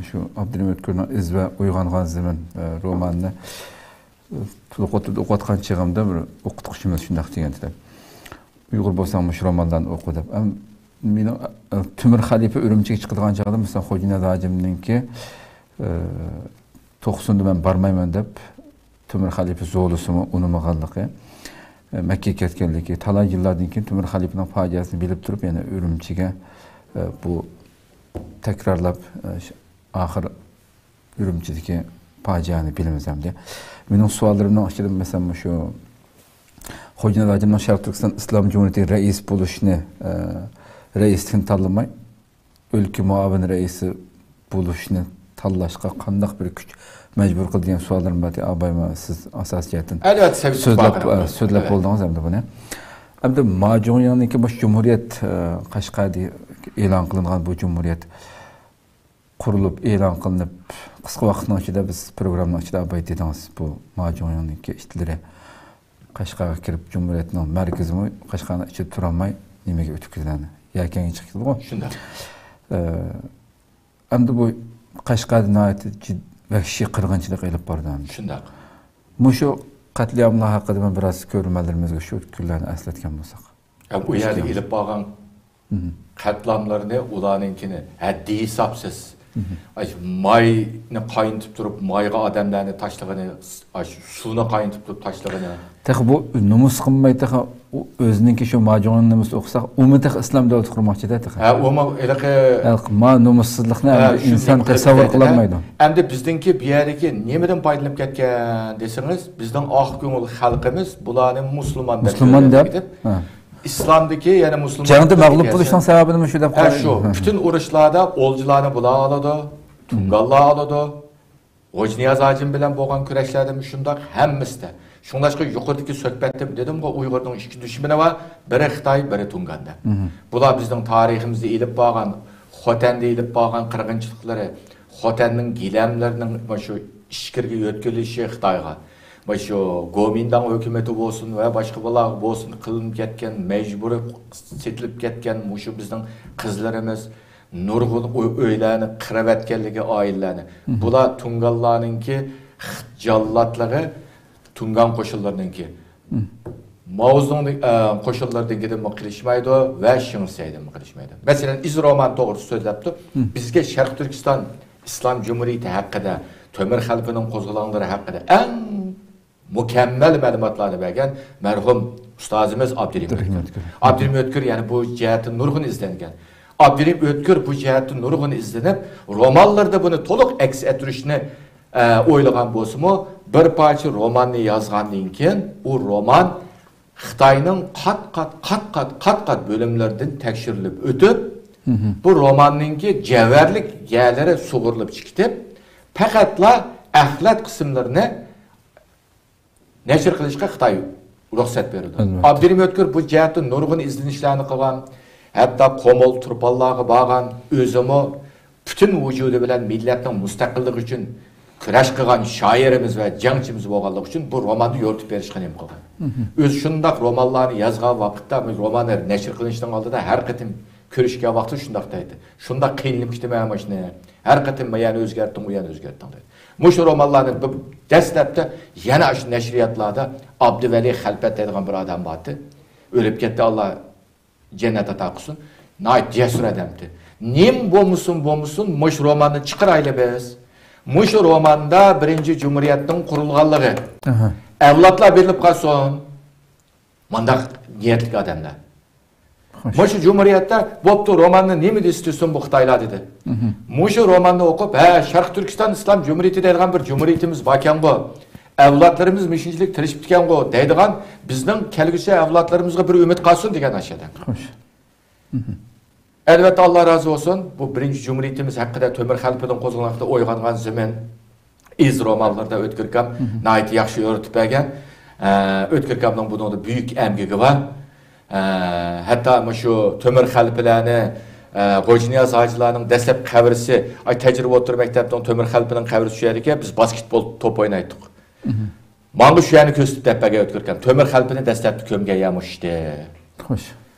شۇ ئابدۇرېھىم ئۆتكۈرنىڭ ئىز ۋە ئويغانغان زېمىن، ئە، رومانىنى، ئە، تولۇق ئوتتۇرىدا ئوقۇۋاتقان چېغىمدا بىر ئوقۇتقۇچىمىز شۇنداق دېگەنتى. ئۇيغۇر بولساڭ مۇشۇ رومانلارنى ئوقۇ دەپ. ئەم، مېنىڭ، ئە، تۆمۈر خەلىپە ئۈرۈمچىگە چىقىدىغان چاغدا، مەسىلەن، خوجانىياز ھاجىمنىڭكى، ئە، توقسۇندا مەن بارمايمەن دەپ، تۆمۈر خەلىپە زورلىسىمۇ ئۇنىمىغانلىقى، ئە، مەككىگە كەتكەنلىكى، تالاي يىللاردىن كېيىن تۆمۈر خەلىپىنىڭ پاجىئەسىنى بىلىپ تۇرۇپ، يەنە ئۈرۈمچىگە، ئە، بۇ تەكرارلاپ، ئە، ش-، ئاخىر ئۈرۈمچىدىكى پاجىئەنى بىلىمىز ئەمدى. مېنىڭ سوئاللىرىمنىڭ ئىچىدە، مەسىلەن، مۇشۇ خوجانىياز ھاجىمنىڭ شەرقىي تۈركىستان ئىسلام جۇمھۇرىيىتى رەئىس بولۇشنى، ئە، رەئىسلىكنى تاللىماي، ئۆلكە مۇئاۋىن رەئىسى بولۇشنى تاللاشقا قانداق بىر كۈچ مەجبۇر قىلدى دېگەن سوئاللىرىم بار. ئاباي، سىز ئاساسىي جەھەتتىن ئەلۋەتتە، سەۋىت سۆزلەپ، ئە، سۆزلەپ بولدىڭىز ئەمدى بۇنى. ئەمدى ماجۇڭيىڭنىڭكى مۇشۇ جۇمھۇرىيەت، ئە، قەشقەردە ئېلان قىلىنغان بۇ جۇمھۇرىيەت قۇرۇلۇپ، ئېلان قىلىنىپ، قىسقا ۋاقىتنىڭ ئىچىدە بىز پروگراممىنىڭ ئىچىدە ئاباي دېدىڭىز، بۇ ماجۇڭيىڭنىڭكى ئىتلىرى قەشقەرگە كىرىپ، جۇمھۇرىيەتنىڭ مەركىزىمۇ قەشقەرنىڭ ئىچىدە تۇرالماي، نېمىگە ئۆتۈپ كېتىدۇ، يەكەنگە چىقىپ كېتىدىغۇ. شۇنداق. ئە، ئەمدى بۇ قەشقەردە ناھايىتى جىد-، ۋەھشىي قىرغىنچىلىق ئېلىپ بارىدۇ ئەمدى. شۇنداق. مۇشۇ قەتلىئاملار ھەققىدە مەن بىراز كۆرۈرمەنلىرىمىزگە شۇ كۈنلەرنى ئەسلەتكەن بولساق. ئە، ئۇ يەردە ئېلىپ بارغان قەتلىئاملىرىنى ئۇلارنىڭكىنى ھەددى ھېسابسىز. ئاشۇ ماينى قاينىتىپ تۇرۇپ، مايغا ئادەملەرنى تاشلىغىنى، ئاشۇ سۇنى قاينىتىپ تۇرۇپ تاشلىغىنى. تېخى بۇ نومۇس قىلماي، تېخى ئۇ ئۆزىنىڭكى شۇ ماجۇڭنىڭ نومۇسىنى ئوقۇساق، ئۇمۇ تېخى ئىسلام دۆلىتى قۇرماقچىدە تېخى. ھە، ئۇمۇ ھېلىقى، ھە، ما نومۇسسىزلىقنى ھە، ئەمدى ئىنسان تەسەۋۋۇر قىلالمايدۇ. ئەمدى بىزنىڭكى بۇ يەردىكى نېمىدىن پايدىلىنىپ كەتكەن دېسىڭىز، بىزنىڭ ئاق كۆڭۈل خەلقىمىز بۇلارنى مۇسۇلمان دەپ مۇسۇلمان دەپ، ھە. ئىسلامدىكى، يەنى مۇسۇلمان جەڭدە مەغلۇپ بولۇشنىڭ سەۋەبىنى مۇشۇ دەپ قارىدۇ. ھە، شۇ. پۈتۈن ئۇرۇشلاردا ئولجىلارنى بۇلار ئالىدۇ، تۇڭگانلار ئالىدۇ. غوجىنىياز ھاجىم بىلەن بولغان كۈرەشلەردىمۇ شۇنداق، ھەممىسىدە. شۇڭلاشقا يۇقىرىدىكى سۆھبەتتە دېدىمغۇ، ئۇيغۇرنىڭ ئىككى دۈشمىنى بار، بىرى خىتاي، بىرى تۇڭگان دەپ. بۇلار بىزنىڭ تارىخىمىزدا ئېلىپ بارغان، خوتەندە ئېلىپ بارغان قىرغىنچىلىقلىرى، خوتەننىڭ گىلەملىرىنىڭ مۇشۇ ئىچكىرىگە يۆتكىلىشى خىتايغا، مۇشۇ گومىنداڭ ھۆكۈمىتى بولسۇن ۋە باشقا بۇلارغا بولسۇن قىلىنىپ كەتكەن، مەجبۇرىي سېتىلىپ كەتكەن مۇشۇ بىزنىڭ قىزلىرىمىز، نۇرغۇن ئۆ-، ئۆيلەرنى قىرىۋەتكەنلىكى، ئائىلىلەرنى. بۇلار تۇڭگانلارنىڭكى خىت جاللاتلىقى، تۇڭگان قوشۇنلىرىنىڭكى. ماۋزېدۇڭ، ئە، قوشۇنلىرىدىكىدىنمۇ قېلىشمايدۇ ۋە شېڭ شىسەيدىنمۇ قېلىشمايدۇ. مەسىلەن، ئىز رومان توغرىسىدا سۆزلەپتۇ. بىزگە شەرقىي تۈركىستان ئىسلام جۇمھۇرىيىتى ھەققىدە، تۆمۈر خەلىپىنىڭ قوزغىلاڭلىرى ھەققىدە ئەڭ مۇكەممەل مەلۇماتلارنى بەرگەن مەرھۇم ئۇستازىمىز ئابدۇرېھىم ئۆتكۈر. ئابدۇرېھىم ئۆتكۈر، يەنى بۇ جەھەتتە نۇرغۇن ئىزدەنگەن. ئابدۇرېھىم ئۆتكۈر بۇ جەھەتتە نۇرغۇن ئىزدىنىپ، رومانلىرىدا بۇنى تولۇق ئەكس ئەتتۈرۈشنى، ئە، ئويلىغان بولسىمۇ، بىر پارچە روماننى يازغاندىن كېيىن، ئۇ رومان خىتاينىڭ قات-قات، قات-قات، قات-قات بۆلۈملىرىدىن تەكشۈرۈلۈپ ئۆتۈپ، بۇ روماننىڭكى جەۋھەرلىك يەرلىرى سۇغۇرۇلۇپ چىقىپ، پەقەتلا ئەخلەت قىسىملىرىنى نەشر قىلىشقا خىتاي رۇخسەت بېرىدۇ. ئەلۋەتتە. ئابدۇرېھىم ئۆتكۈر بۇ جەھەتتە نۇرغۇن ئىزدىنىشلەرنى قىلغان، ھەتتا قومۇل، تۇرپانلارغا بارغان، ئۆزىمۇ پۈتۈن ۋۇجۇدى بىلەن مىللەتنىڭ مۇستەقىللىقى ئۈچۈن كۈرەش قىلغان شائىرىمىز ۋە جەڭچىمىز بولغانلىقى ئۈچۈن بۇ روماننى يورۇتۇپ بېرىشقا نېمە قىلغان. ئۆزى شۇنداق رومانلارنى يازغان ۋاقىتتا، بۇ رومانلار نەشر قىلىنىشنىڭ ئالدىدا ھەر قېتىم كۆرۈشكەن ۋاقتىدا شۇنداق دەيدۇ. شۇنداق قىينىلىپ كېتىمەن مانا شۇنى. ھەر قېتىم يەنە ئۆزگەرتتىڭ، ئۇ يەنە ئۆزگەرتتىڭ دەيدۇ. مۇشۇ رومانلارنى بىر دەسلەپتە يەنە شۇ نەشرىياتلاردا ئابدۇۋەلى خەلپەت دەيدىغان بىر ئادەم بارتى. ئۆلۈپ كەتتى، ئاللا جەننەت ئاتا قىلسۇن. ناھايىتى جەسۇر ئادەمتى. نېمە بولمىسۇن، بولمىسۇن، مۇشۇ روماننى چىقىرايلى بىز. مۇشۇ روماندا بىرىنچى جۇمھۇرىيەتنىڭ قۇرۇلغانلىقى، ئەھە، ئەۋلادلار بىلىپ قالسۇن. مانداق نىيەتلىك ئادەملەر. خوش. مۇشۇ جۇمھۇرىيەتتە بوپتۇ، روماننى نېمە دېسە دېسۇن بۇ خىتايلار دېدى. مۇشۇ روماننى ئوقۇپ، ھە، شەرقىي تۈركىستان ئىسلام جۇمھۇرىيىتى دەيدىغان بىر جۇمھۇرىيىتىمىز باركەنغۇ، ئەۋلادلىرىمىز مۇشۇنچىلىك تىرىشىپتىكەنغۇ دەيدىغان، بىزنىڭ كەلگۈسى ئەۋلادلىرىمىزغا بىر ئۈمىد قالسۇن دېگەن ئاشۇ ئادەم. خوش. ئەلۋەتتە، ئاللا رازى بولسۇن، بۇ بىرىنچى جۇمھۇرىيىتىمىز ھەققىدە، تۆمۈر خەلپىنىڭ قوزغىلىڭى ھەققىدە ئويغانغان زېمىن، ئىز رومانلىرىدا ئۆتكۈر ئاكام ناھايىتى ياخشى يورۇتۇپ بەرگەن. ئە، ئۆتكۈر ئاكامنىڭ بۇنىڭدا بۈيۈك ئەمگىكى بار. ئە، ھەتتا مۇشۇ تۆمۈر خەلپىلەرنى، ئە، غوجىنىياز ھاجىلارنىڭ دەسلەپكى قەبرىسى، ئاي، تەجرىبە ئوتتۇرا مەكتەپنىڭ تۆمۈر خەلپىنىڭ قەبرىسى شۇ يەردىكەن، بىز باسكېتبول توپ ئوينايتتۇق. ماڭا شۇ يەرنى كۆرسىتىپ دەپ بەرگەن ئۆتكۈر ئاكام. تۆمۈر خەلپىنى دەسلەپتە كۆمگەن يەر مۇشۇ ئىدى. خوش.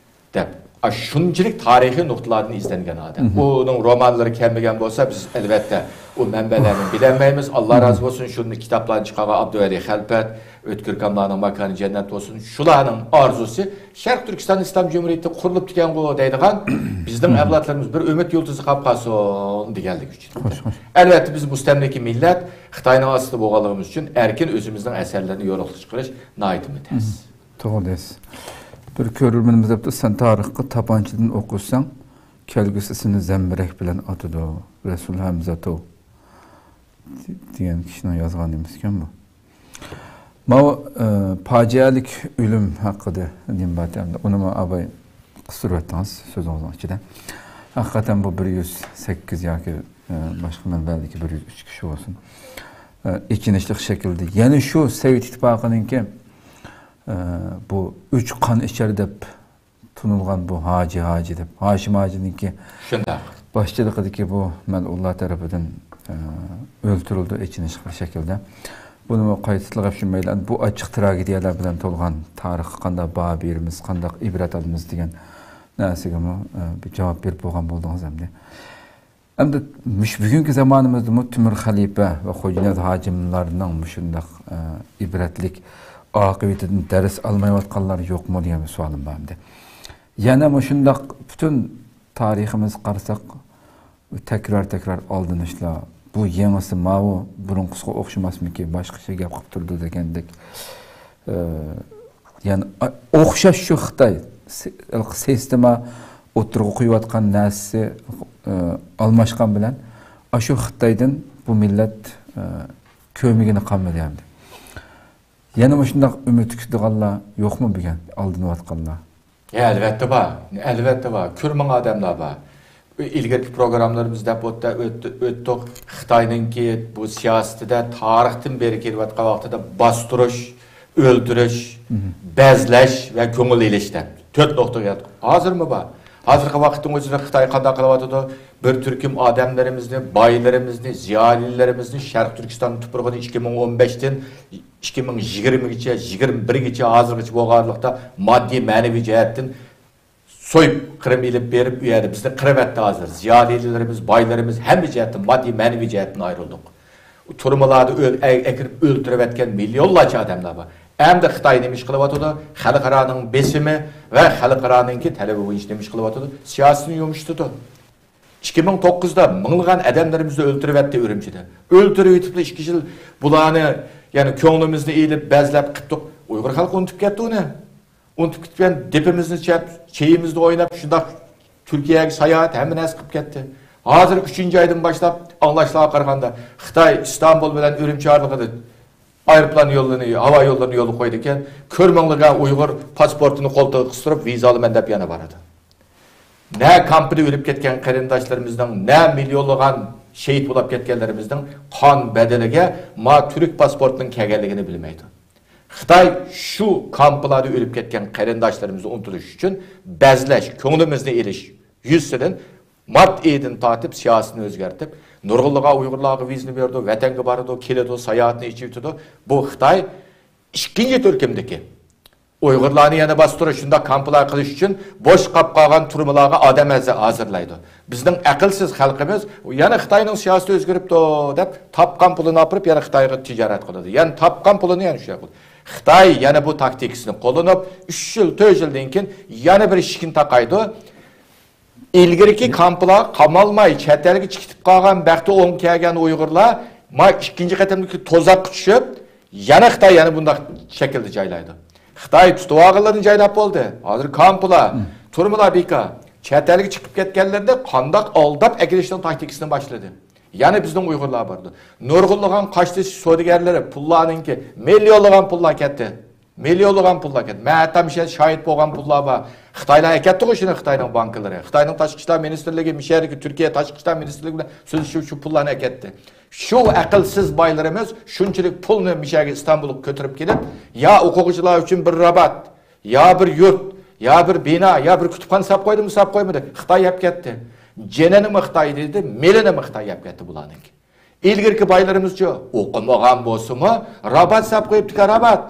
دەپ، ئاشۇنچىلىك تارىخىي نۇقتىلاردىن ئىزدەنگەن ئادەم. ئۇنىڭ رومانلىرى كەلمىگەن بولسا، بىز ئەلۋەتتە ئۇ مەنبەلەرنى بىلەلمەيمىز. ئاللا رازى بولسۇن، شۇنداق كىتابلارنى چىقارغان ئابدۇۋەلى خەلپەت، ئۆتكۈر ئاكاملارنىڭ ماكانى جەننەت بولسۇن. شۇلارنىڭ ئارزۇسى، شەرقىي تۈركىستان ئىسلام جۇمھۇرىيىتى قۇرۇلۇپتىكەنغۇ دەيدىغان، بىزنىڭ ئەۋلادلىرىمىز بىر ئۈمىد يۇلتۇزى قاپ قالسۇن دېگەنلىكى ئۈچۈن. خوش، خوش. ئەلۋەتتە، بىز مۇستەملىكە مىللەت، خىتاينىڭ ئاستىدا بولغانلىقىمىز ئۈچۈن ئەركىن ئۆزىمىزنىڭ ئەسەرلىرىنى يورۇقلۇققا چىقىرىش ناھايىتىمۇ تەس. توغرا دەيسىز. بىر كۆرۈرمىنىمىز دەپتۇ، سەن تارىخقا تاپانچىدىن ئوق ئۇرساڭ، كەلگۈسى سېنى زەمبىرەك بىلەن ئاتىدۇ. رەسۇل ھەمزاتوف دېگەن كىشىنىڭ يازغان نېمىسىكەن بۇ. ماۋۇ، ئە، پاجىئەلىك ئۆلۈم ھەققىدە نېمە بار ئەمدى؟ ئۇنىمۇ ئاباي قىستۇرۇۋەتتىڭىز سۆزىڭىزنىڭ ئىچىدە. ھەقىقەتەن بۇ بىر يۈز سەككىز ياكى، ئە، باشقا مەنبەدىكى بىر يۈز ئۈچ كىشى بولسۇن. ئە، ئېچىنىشلىق شەكىلدە يەنە شۇ سوۋېت ئىتتىپاقىنىڭكى، ئە، بۇ ئۈچ قان ئىچەر دەپ تونۇلغان بۇ ھاجى، ھاجى دەپ، ھاشىم ھاجىنىڭكى شۇنداق. باشچىلىقىدىكى بۇ مەلئۇنلار تەرىپىدىن، ئە، ئۆلتۈرۈلدى، ئېچىنىشلىق شەكىلدە. بۇنىمۇ قايتا تىلغا چۈشۈرمەيلى. بۇ ئاچچىق تراگېدىيەلەر بىلەن تولغان، تارىخقا قانداق باھا بېرىمىز، قانداق ئىبرەت ئالىمىز دېگەن نەرسىگىمۇ، ئە، بىر جاۋاب بېرىپ بولغان بولدىڭىز ئەمدى. ئەمدى مۇشۇ بۈگۈنكى زامانىمىزدىمۇ تۆمۈر خەلىپە ۋە خوجانىياز ھاجىملارنىڭ مۇشۇنداق، ئە، ئىبرەتلىك ئاقىۋىتىدىن دەرس ئالمايۋاتقانلار يوقمۇ دېگەن بىر سوئالىم بار ئەمدى. يەنە مۇشۇنداق پۈتۈن تارىخىمىزغا قارىساق، تەكرار-تەكرار ئالدىنىشلار، بۇ يېڭىسى ماۋۇ، بۇرۇنقىسىغا ئوخشىماسمىكى، باشقىچە گەپ قىلىپ تۇرىدۇ دېگەندەك، ئە، يەنى، ئا، ئوخشاش شۇ خىتاي سى-، سىستېما ئوتتۇرىغا قويۇۋاتقان نەرسىسى، ئا، ئالماشقان بىلەن، ئاشۇ خىتايدىن بۇ مىللەت، ئا، كۆمگىنى قالمىدى ئەمدى. يەنە مۇشۇنداق ئۈمىد كۈتىدىغانلار يوقمۇ بۈگۈن، ئالدىنىۋاتقانلار؟ يا، ئەلۋەتتە بار، ئەلۋەتتە بار. كۆرمىگەن ئادەملەر بار. ئىلگىرىكى پروگراممىلىرىمىزدا دەپ ئۆت-، ئۆت-، ئۆتتۇق. خىتاينىڭكى بۇ سىياسىتىدە تارىختىن بېرى كېلىۋاتقان ۋاقتىدا باستۇرۇش، ئۆلتۈرۈش، بەزلەش ۋە كۆڭۈل ئېلىش دەپ تۆت نۇقتىغا ياتقان. ھازىرمۇ بار. ھازىرقى ۋاقىتنىڭ ئۆزىدە خىتاي قانداق قىلىۋاتىدۇ؟ بىر تۈركۈم ئادەملىرىمىزنى، بايلىرىمىزنى، زىيالىيلىرىمىزنى شەرقىي تۈركىستان تۇپرىقىدا ئىككى مىڭ ئون بەشتىن ئىككى مىڭ يىگىرمىگىچە، يىگىرمە بىرگىچە، ھازىرغىچە بولغانلىقتا ماددىي، مەنىۋى جەھەتتىن سويۇپ، قىرىم ئېلىپ بېرىپ، ئۇ يەردە بىزنى قىرىۋەتتى ھازىر. زىيالىيلىرىمىز، بايلىرىمىز ھەممە جەھەتتىن، ماددىي، مەنىۋى جەھەتتىن ئايرىلدۇق. تۈرمىلاردا ئۆل-، ئە-، ئەكىرىپ ئۆلتۈرۈۋەتكەن مىليونلارچە ئادەملەر بار. ئەمدى خىتاي نېمە ئىش قىلىۋاتىدۇ؟ خەلقئارانىڭ بېسىمى ۋە خەلقئارانىڭكى تەلىپى بويىچە نېمە ئىش قىلىۋاتىدۇ؟ سىياسىتىنى يۇمشىتىدۇ. ئىككى مىڭ توققۇزدا مىڭلىغان ئادەملىرىمىزنى ئۆلتۈرۈۋەتتى ئۈرۈمچىدە. ئۆلتۈرۈۋېتىپلا ئىككى يىل بۇلارنى، يەنى كۆڭلىمىزنى ئېلىپ، بەزلەپ قىپتۇق. ئۇيغۇر خەلقى ئۇنتۇپ كەتتى ئۇنى. ئۇنتۇپ كېتىپ، يەنە دېپىمىزنى چەپ، چېيىمىزنى ئويناپ، شۇنداق تۈركىيەگە ساياھەت، ھەممە نەرسە قىلىپ كەتتى. ھازىر ئۈچىنچى ئايدىن باشلاپ ئاڭلاشلارغا قارىغاندا، خىتاي ئىستانبۇل بىلەن ئۈرۈمچى ئارىلىقىدا ئايروپىلان يوللىرىنى، ھاۋا يوللىرىنى يولغا قويىدىكەن. كۆرمەڭلىگەن ئۇيغۇر پاسپورتىنى قولتۇقىغا قىستۇرۇپ، ۋىزا ئالىمەن دەپ يەنە بارىدۇ. نە كامپىدا ئۆلۈپ كەتكەن قېرىنداشلىرىمىزنىڭ، نە مىليونلىغان شېھىت بولۇپ كەتكەنلىرىمىزنىڭ قان بەدىلىگە ما تۈرك پاسپورتىنىڭ كەلگەنلىكىنى بىلمەيدۇ. خىتاي شۇ كامپلاردا ئۆلۈپ كەتكەن قېرىنداشلىرىمىزنى ئۇنتۇدۇرۇش ئۈچۈن بەزلەش، كۆڭلىمىزنى ئېلىش يۈزىسىدىن مارت ئېيىدىن تارتىپ سىياسىتىنى ئۆزگەرتىپ، نۇرغۇنلىغان ئۇيغۇرلارغا ۋىزىنى بېرىدۇ، ۋەتەنگە بارىدۇ، كېلىدۇ، ساياھەتنى ئېچىۋېتىدۇ. بۇ خىتاي ئىككىنچى تۈركۈمدىكى ئۇيغۇرلارنى يەنە باستۇرۇش، شۇنداق كامپلار قىلىش ئۈچۈن بوش قاپ قالغان تۈرمىلارغا ئادەم ھازىرلايدۇ. بىزنىڭ ئەقىلسىز خەلقىمىز يەنە خىتاينىڭ سىياسىتى ئۆزگىرىپتۇ دەپ تاپقان پۇلىنى ئاپىرىپ يەنە خىتايغا تىجارەت قىلىدۇ. يەنە تاپقان پۇلىنى يەنە شۇ يەرگە قىلىدۇ. خىتاي يەنە بۇ تاكتىكىسىنى قوللىنىپ، ئۈچ يىل، تۆت يىلدىن كېيىن يەنە بىر ئىشىكنى تاقايدۇ. ئىلگىرىكى كامپلار قامالماي، چەت ئەلگە چىقىپ قالغان، بەختى ئوڭ كەلگەن ئۇيغۇرلار ما ئىككىنچى قېتىمدىكى تۇزاققا چۈشۈپ، يەنە خىتاي يەنە بۇنداق شەكىلدە جايلايدۇ. خىتاي تۇتۇۋالغانلىرىنى جايلاپ بولدى. ھازىر كامپلار، تۈرمىلەر بىكار. چەت ئەلگە چىقىپ كەتكەنلىرىنى قانداق ئالداپ ئەكېلىشنىڭ تاكتىكىسىنى باشلىدى. يەنە بىزنىڭ ئۇيغۇرلار بارىدۇ. نۇرغۇنلىغان قاشتېتىش سودىگەرلىرى، پۇللارنىڭكى، مىليونلىغان پۇللار كەتتى. مىليونلىغان پۇللار كەتتى. مەن ھەتتا مۇشۇ يەردە شاھىت بولغان پۇللار بار. خىتايلار ئەكەتتىغۇ شۇنى، خىتاينىڭ بانكىلىرى. خىتاينىڭ تاشقى ئىشلار مىنىستىرلىكى، مۇشۇ يەردىكى تۈركىيە تاشقى ئىشلار مىنىستىرلىكى بىلەن سۆزلىشىپ شۇ پۇللارنى ئەكەتتى. شۇ ئەقىلسىز بايلىرىمىز شۇنچىلىك پۇلنى مۇشۇ يەرگە ئىستانبۇلغا كۆتۈرۈپ كېلىپ، يا ئوقۇغۇچىلار ئۈچۈن بىر رابات، يا بىر يۇرت، يا بىر بىنا، يا بىر كۇتۇپخانا ساپ قويدىمۇ، ساپ قويمىدى. خىتاي يەپ كەتتى. جېنىنىمۇ خىتاي يېدى، مېلىنىمۇ خىتاي يەپ كەتتى بۇلارنىڭكى. ئىلگىرىكى بايلىرىمىزچۇ؟ ئوقۇمىغان بولسىمۇ، رابات ساپ قويۇپتىكەن، رابات.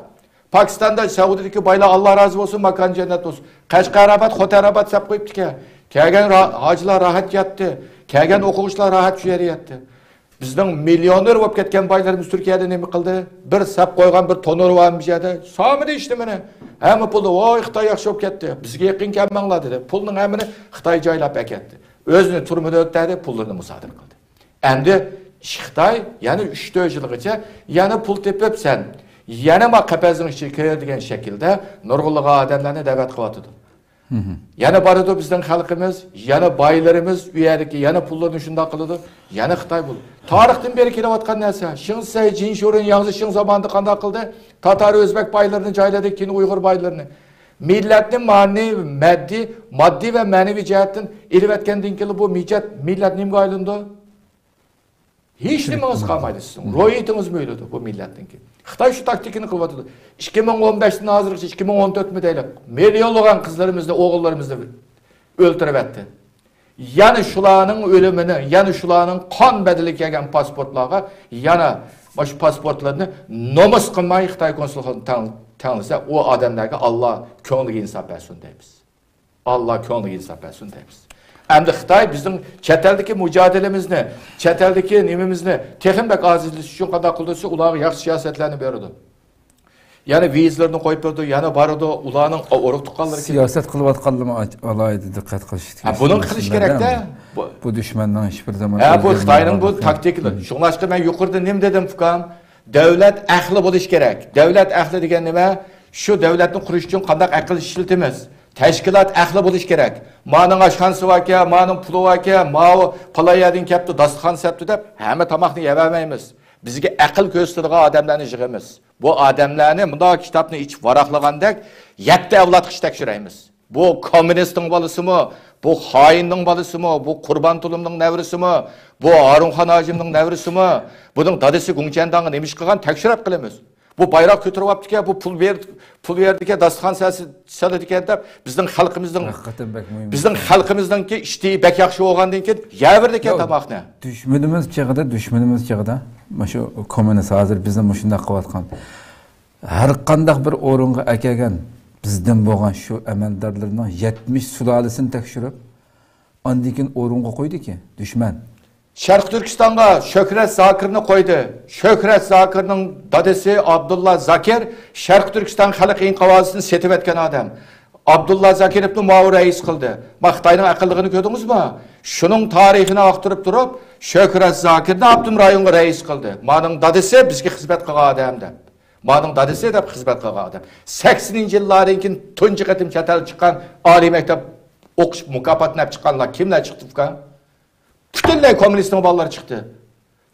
پاكىستاندا، سەئۇدىدىكى بايلار، ئاللا رازى بولسۇن، ماكان جەننەت بولسۇن. قەشقەر رابات، خوتەن رابات ساپ قويۇپتىكەن. كەلگەن را-، ھاجىلار راھەت ياتتى. كەلگەن ئوقۇغۇچىلار راھەت شۇ يەردە ياتتى. بىزنىڭ مىليونېر بولۇپ كەتكەن بايلىرىمىز تۈركىيەدە نېمە قىلدى؟ بىر ساپ قويغان بىر تونۇرى بارمۇ بۇ يەردە؟ سالمىدى ھېچنېمىنى. ھەممە پۇلنى، ۋاي، خىتاي ياخشى بولۇپ كەتتى. بىزگە يېقىن كەلمەڭلار دېدى. پۇلنىڭ ھەممىنى خىتاي جايلاپ ئەكەتتى. ئۆزىنى تۈرمىدە ئۆتتۈردى، پۇللىرىنى مۇسادىرە قىلدى. ئەمدى خىتاي يەنە ئۈچ تۆت يىلغىچە يەنە پۇل تېپىپ سەن يەنە ما قەپەسنىڭ ئىچىگە كىر دېگەن شەكىلدە نۇرغۇنلىغان ئادەملەرنى دەۋەت قىلىۋاتىدۇ. يەنە بارىدۇ بىزنىڭ خەلقىمىز، يەنە بايلىرىمىز ئۇ يەردىكى يەنە پۇللىرىنى شۇنداق قىلىدۇ. يەنە خىتاي بۇ. تارىختىن بېرى كېلىۋاتقان نەرسە. شېڭ شىسەي، جىن شورېن، ياڭ زىچىڭ زامانىدا قانداق قىلدى؟ تاتار، ئۆزبەك بايلىرىنى جايلىدى، كېيىن ئۇيغۇر بايلىرىنى. مىللەتنى مانى، مەددىي، ماددىي ۋە مەنىۋى جەھەتتىن ئېلىۋەتكەندىن كېيىن بۇ مىجەت، مىللەت نېمىگە ئايلىنىدۇ؟ ھېچ نېمىڭىز قالمايدۇ سىزنىڭ. روھىيىتىڭىزمۇ ئۆلىدۇ بۇ مىللەتنىڭكى. خىتاي شۇ تاكتىكىنى قىلىۋاتىدۇ. ئىككى مىڭ ئون بەشتىن ھازىرغىچە، ئىككى مىڭ ئون تۆتمۇ دەيلى، مىليونلىغان قىزلىرىمىزنى، ئوغۇللىرىمىزنى ئۆلتۈرۈۋەتتى. يەنە شۇلارنىڭ ئۆلۈمىنى، يەنە شۇلارنىڭ قان بەدىلى كەلگەن پاسپورتلارغا يەنە مانا شۇ پاسپورتلىرىنى نومۇس قىلماي خىتاي كونسۇلخانىسىغا تەڭ-، تەڭلىسە، ئۇ ئادەملەرگە ئاللا كۆڭلىگە ئىنساپ بەرسۇن دەيمىز. ئاللا كۆڭلىگە ئىنساپ بەرسۇن دەيمىز. ئەمدى خىتاي بىزنىڭ چەت ئەلدىكى مۇجادىلىمىزنى، چەت ئەلدىكى نېمىمىزنى تېخىمۇ بەك ئاجىزلىتىش ئۈچۈن قانداق قىلىدۇ دېسە، ئۇلارغا ياخشى سىياسەتلەرنى بېرىدۇ. يەنى ۋىزىلىرىنى قويۇپ بېرىدۇ، يەنە بارىدۇ، ئۇلارنىڭ ئۇرۇق تۇغقانلىرى كېلىپ سىياسەت قىلىۋاتقانلىرىمۇ ئالاھىدە دىققەت قىلىش، ھە، بۇنى قىلىش كېرەكتە. بۇ، بۇ دۈشمەننىڭ ھېچبىر زامان، ھە، بۇ خىتاينىڭ بۇ تاكتىكىلىرى. شۇڭلاشقا مەن يۇقىرىدا نېمە دېدىم، ئۇكام؟ دۆلەت ئەقلى بولۇش كېرەك. دۆلەت ئەقلى دېگەن نېمە؟ شۇ دۆلەتنى قۇرۇش ئۈچۈن قانداق ئەقىل ئىشلىتىمىز؟ تەشكىلات ئەقلى بولۇش كېرەك. مانىڭ ئاشخانىسى باركەن، مانىڭ پۇلى باركەن، ماۋۇ پالايەدىن كەپتۇ، داستىخان سەپتۇ دەپ ھەممە تاماقنى يەۋەرمەيمىز. بىزگە ئەقىل كۆرسىتىدىغان ئادەملەرنى يىغىمىز. بۇ ئادەملەرنى مۇنداق كىتابنى ئېچىپ ۋاراقلىغاندەك يەتتە ئەۋلادقىچە تەكشۈرەيمىز. بۇ كوممۇنىستنىڭ بالىسىمۇ، بۇ خائىننىڭ بالىسىمۇ، بۇ قۇربان تۇلۇمنىڭ نەۋرىسىمۇ، بۇ ھارۇن خان ھاجىمنىڭ نەۋرىسىمۇ، بۇنىڭ دادىسى گۇڭچەنداڭ نېمە ئىش قىلغان تەكشۈرۈپ قىلىمىز. بۇ بايراق كۆتۈرۈۋاپتىكەن، بۇ پۇل بېر-، پۇل بېرىدىكەن، داستىخان سەل-، سېلىدىكەن دەپ بىزنىڭ خەلقىمىزنىڭ، ھەقىقەتەن بەك مۇھىم بىزنىڭ خەلقىمىزنىڭكى ئىشتىيى بەك ياخشى بولغاندىن كېيىن يەۋېرىدىكەن تاماقنى. دۈشمىنىمىز چېغىدا، دۈشمىنىمىز چېغىدا، مۇشۇ كوممۇنىست ھازىر بىزنى مۇشۇنداق قىلىۋاتقان. ھەر قانداق بىر ئورۇنغا ئەكەلگەن بىزدىن بولغان شۇ ئەمەلدارلىرىنىڭ يەتمىش سۇلالىسىنى تەكشۈرۈپ، ئاندىن كېيىن ئورۇنغا قويدىكى دۈشمەن. شەرقىي تۈركىستانغا شۆھرەت زاكىرنى قويدى. شۆھرەت زاكىرنىڭ دادىسى ئابدۇللا زاكىر شەرقىي تۈركىستان خەلق ئىنقىلابىنى سېتىۋەتكەن ئادەم. ئابدۇللا زاكىروفنى ماۋۇ رەئىس قىلدى. ما خىتاينىڭ ئەقىللىقىنى كۆردىڭىزمۇ؟ شۇنىڭ تارىخىنى ئاختۇرۇپ تۇرۇپ، شۆھرەت زاكىرنى ئاپتونوم رايونغا رەئىس قىلدى. مانىڭ دادىسى بىزگە خىزمەت قىلغان ئادەم دەپ. مانىڭ دادىسى دەپ خىزمەت قىلغان ئادەم. سەكسىنىنچى يىللاردىن كېيىن تۇنجى قېتىم چەت ئەلگە چىققان، ئالىي مەكتەپ ئوقۇش مۇكاپاتىنى ئېلىپ چىققانلار كىملەر چىقتى ئۇكا؟ پۈتۈنلەي كوممۇنىستنىڭ بالىلىرى چىقتى.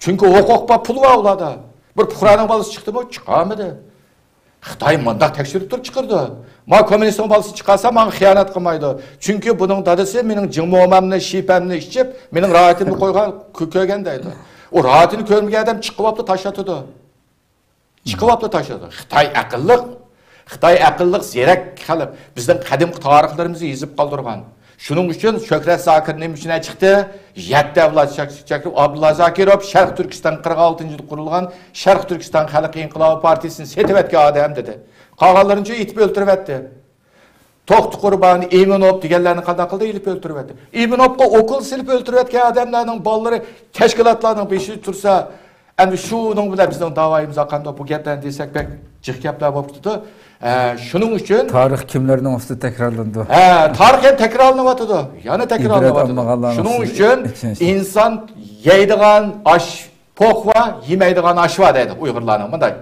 چۈنكى ھوقۇق بار، پۇل بار ئۇلاردا. بىر پۇقرانىڭ بالىسى چىقتىمۇ؟ چىقالمىدى. خىتاي مۇنداق تەكشۈرۈپ تۇرۇپ چىقىرىدۇ. ما كوممۇنىستنىڭ بالىسى چىقارسا، ماڭا خىيانەت قىلمايدۇ. چۈنكى بۇنىڭ دادىسى مېنىڭ جىڭ مومامنى، شىپەمنى ئىچىپ، مېنىڭ راھىتىمنى قويغان، كۆ-، كۆرگەن دەيدۇ. ئۇ راھىتىنى كۆرمىگەن ئادەم چىقىۋاپلا تاشلىتىدۇ. چىقىۋاپلا تاشلىدى. خىتاي ئەقىللىق، خىتاي ئەقىللىق، زېرەك خەلق. بىزنىڭ قەدىمكى تارىخلىرىمىزنى يېزىپ قالدۇرغان. شۇنىڭ ئۈچۈن شۆھرەت زاكىر نېمە ئۈچۈن چىقتى؟ يەتتە ئەۋلاد چەك-، چەك-، ئابدۇللا زاكىروف شەرقىي تۈركىستان قىرىق ئالتىنچى يىلدا قۇرۇلغان شەرقىي تۈركىستان خەلق ئىنقىلابى پارتىيىسىنى سېتىۋەتكەن ئادەم دېدى. قالغانلىرىنى ئېتىپ ئۆلتۈرۈۋەتتى. توختى قۇربان، ئىمىنوف دېگەنلەرنى قانداق قىلدى؟ ئېلىپ ئۆلتۈرۈۋەتتى. ئىمىنوفقا ئوكۇل سېلىپ ئۆلتۈرۈۋەتكەن ئادەملەرنىڭ بالىلىرى تەشكىلاتلارنىڭ بېشىدا تۇرسا، ئەمدى شۇنىڭ بىلەن بىزنىڭ داۋايىمىز ئاقامدۇ؟ بۇ گەپلەرنى دېسەك بەك جىق گەپلەر بولۇپ كېتىدۇ. ئە، شۇنىڭ ئۈچۈن تارىخ كىملەرنىڭ ئۈستىدە تەكرارلىنىدۇ؟ ھە، تارىخ يەنە تەكرارلىنىۋاتىدۇ. يەنە ئىبرەت تەكرارلىنىۋاتىدۇ. ئالمىغانلارنىڭ شۇنىڭ ئۈستىدە ئۈچۈن ئېچىنىش. ئىنسان يەيدىغان ئاش پوق بار، يېمەيدىغان ئاش بار دەيدۇ ئۇيغۇرلارنىڭ. مۇنداق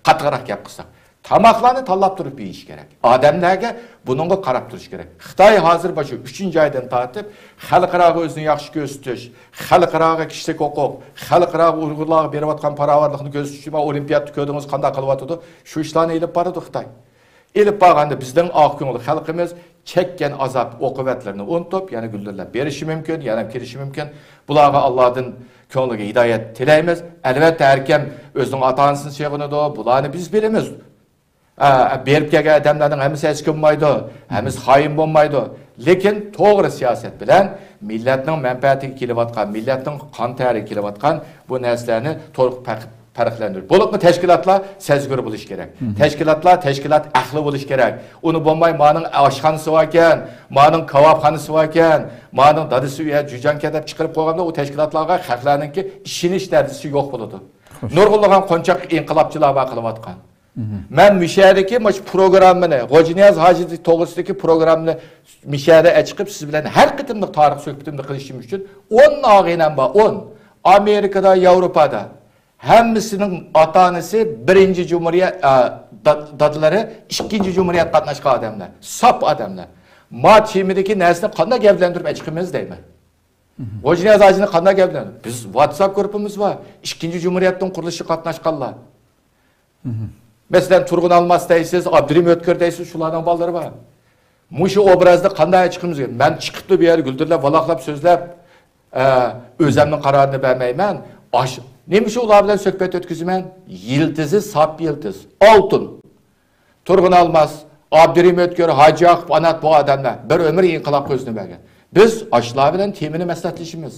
قاتتىقراق گەپ قىلساق. تاماقلارنى تاللاپ تۇرۇپ يېيىش كېرەك. ئادەملەرگە بۇنىڭغا قاراپ تۇرۇش كېرەك. خىتاي ھازىر مۇشۇ ئۈچىنچى ئايدىن تارتىپ خەلقئاراغا ئۆزىنى ياخشى كۆرسىتىش، خەلقئاراغا كىشىلىك ھوقۇق، خەلقئاراغا ئۇيغۇرلارغا بېرىۋاتقان پاراۋانلىقنى كۆرسىتىش ئۈچۈن ئولىمپىيادتا كۆردىڭىز قانداق قىلىۋاتىدۇ؟ شۇ ئىشلارنى ئېلىپ بارىدۇ خىتاي. ئېلىپ بارغاندا بىزنىڭ ئاق كۆڭۈل خەلقىمىز چەككەن ئازاب ئوقۇبەتلىرىنى ئۇنتۇپ، يەنە گۈلدۈرلەپ بېرىشى مۇمكىن، يەنە كىرىشى مۇمكىن. بۇلارغا ئاللادىن كۆڭلىگە ھىدايەت تىلەيمىز. ئەلۋەتتە، ھەركىم ئۆزىنىڭ ئاتا-ئانىسىنى سېغىنىدۇ، بۇلارنى بىز بىلىمىز. ئە، بېرىپ كەلگەن ئادەملەرنىڭ ھەممىسى ئەسكى بولمايدۇ، ھەممىسى خائىن بولمايدۇ. لېكىن توغرا سىياسەت بىلەن مىللەتنىڭ مەنپەئەتىگە كېلىۋاتقان، مىللەتنىڭ قان تەرىگە كېلىۋاتقان بۇ نەرسىلەرنى تولۇق پەق-، پەرقلەندۈرۈش. بولۇپمۇ تەشكىلاتلار سەزگۈر بولۇشى كېرەك. مم. تەشكىلاتلار تەشكىلات ئەقلى بولۇشى كېرەك. ئۇنى بولماي، مانىڭ ئاشخانىسى باركەن، مانىڭ كاۋاپخانىسى باركەن، مانىڭ دادىسى ئۇ يەر جۈجەنكەن دەپ چىقىرىپ قويغاندا، ئۇ تەشكىلاتلارغا خەقلەرنىڭكى ئىشىنىش دەرىجىسى يوق بولىدۇ. خوش. نۇرغۇنلىغان قونچاق ئىنقىلابچىلار بار قىلىۋاتقان. مم. مەن مۇشۇ يەردىكى مۇشۇ پروگراممىنى، غوجىنىياز ھاجى توغرىسىدىكى پروگراممىنى مۇشۇ يەردە ئەچىقىپ، سىز بىلەن ھەر قېتىملىق تارىخ سۆھبىتىمنى قىلىشىم ئۈچۈن ئون ئاغىنەم بار، ئون. ئامېرىكىدا، ياۋروپادا. ھەممىسىنىڭ ئاتا-ئانىسى بىرىنچى جۇمھۇرىيەت، ئا، دا-، دادىلىرى ئىككىنچى جۇمھۇرىيەت قاتناشقان ئادەملەر، ساپ ئادەملەر. ما تېمىدىكى نەرسىنى قانداق گەۋدىلەندۈرۈپ ئەچىقىمىز دەيمەن. غوجىنىياز ھاجىنى قانداق گەۋدىلەندۈر-، بىز ۋاتساپ گۇرۇپپىمىز بار، ئىككىنچى جۇمھۇرىيەتنىڭ قۇرۇلۇشىغا قاتناشقانلار. مەسىلەن، تۇرغۇن ئالماس دەيسىز، ئابدۇرېھىم ئۆتكۈر دەيسىز، شۇلارنىڭ بالىلىرى بار. مۇشۇ ئوبرازدا قانداق چىقىمىز؟ مەن چىقىپلا بۇ يەردە گۈلدۈرلەپ، ۋالاقلاپ سۆزلەپ، ئە، ئۆزەمنىڭ قارارىنى بەرمەيمەن. ئاش-، نېمە ئۈچۈن ئۇلار بىلەن سۆھبەت ئۆتكۈزىمەن؟ يىلتىزى ساپ يىلتىز، ئالتۇن. تۇرغۇن ئالماس، ئابدۇرېھىم ئۆتكۈر، ھاجى ياقۇپ ئانات بۇ ئادەملەر بىر ئۆمۈر ئىنقىلابقا ئۆزىنى بەرگەن. بىز ئاشۇلار بىلەن تېمىنى مەسلىھەتلىشىمىز.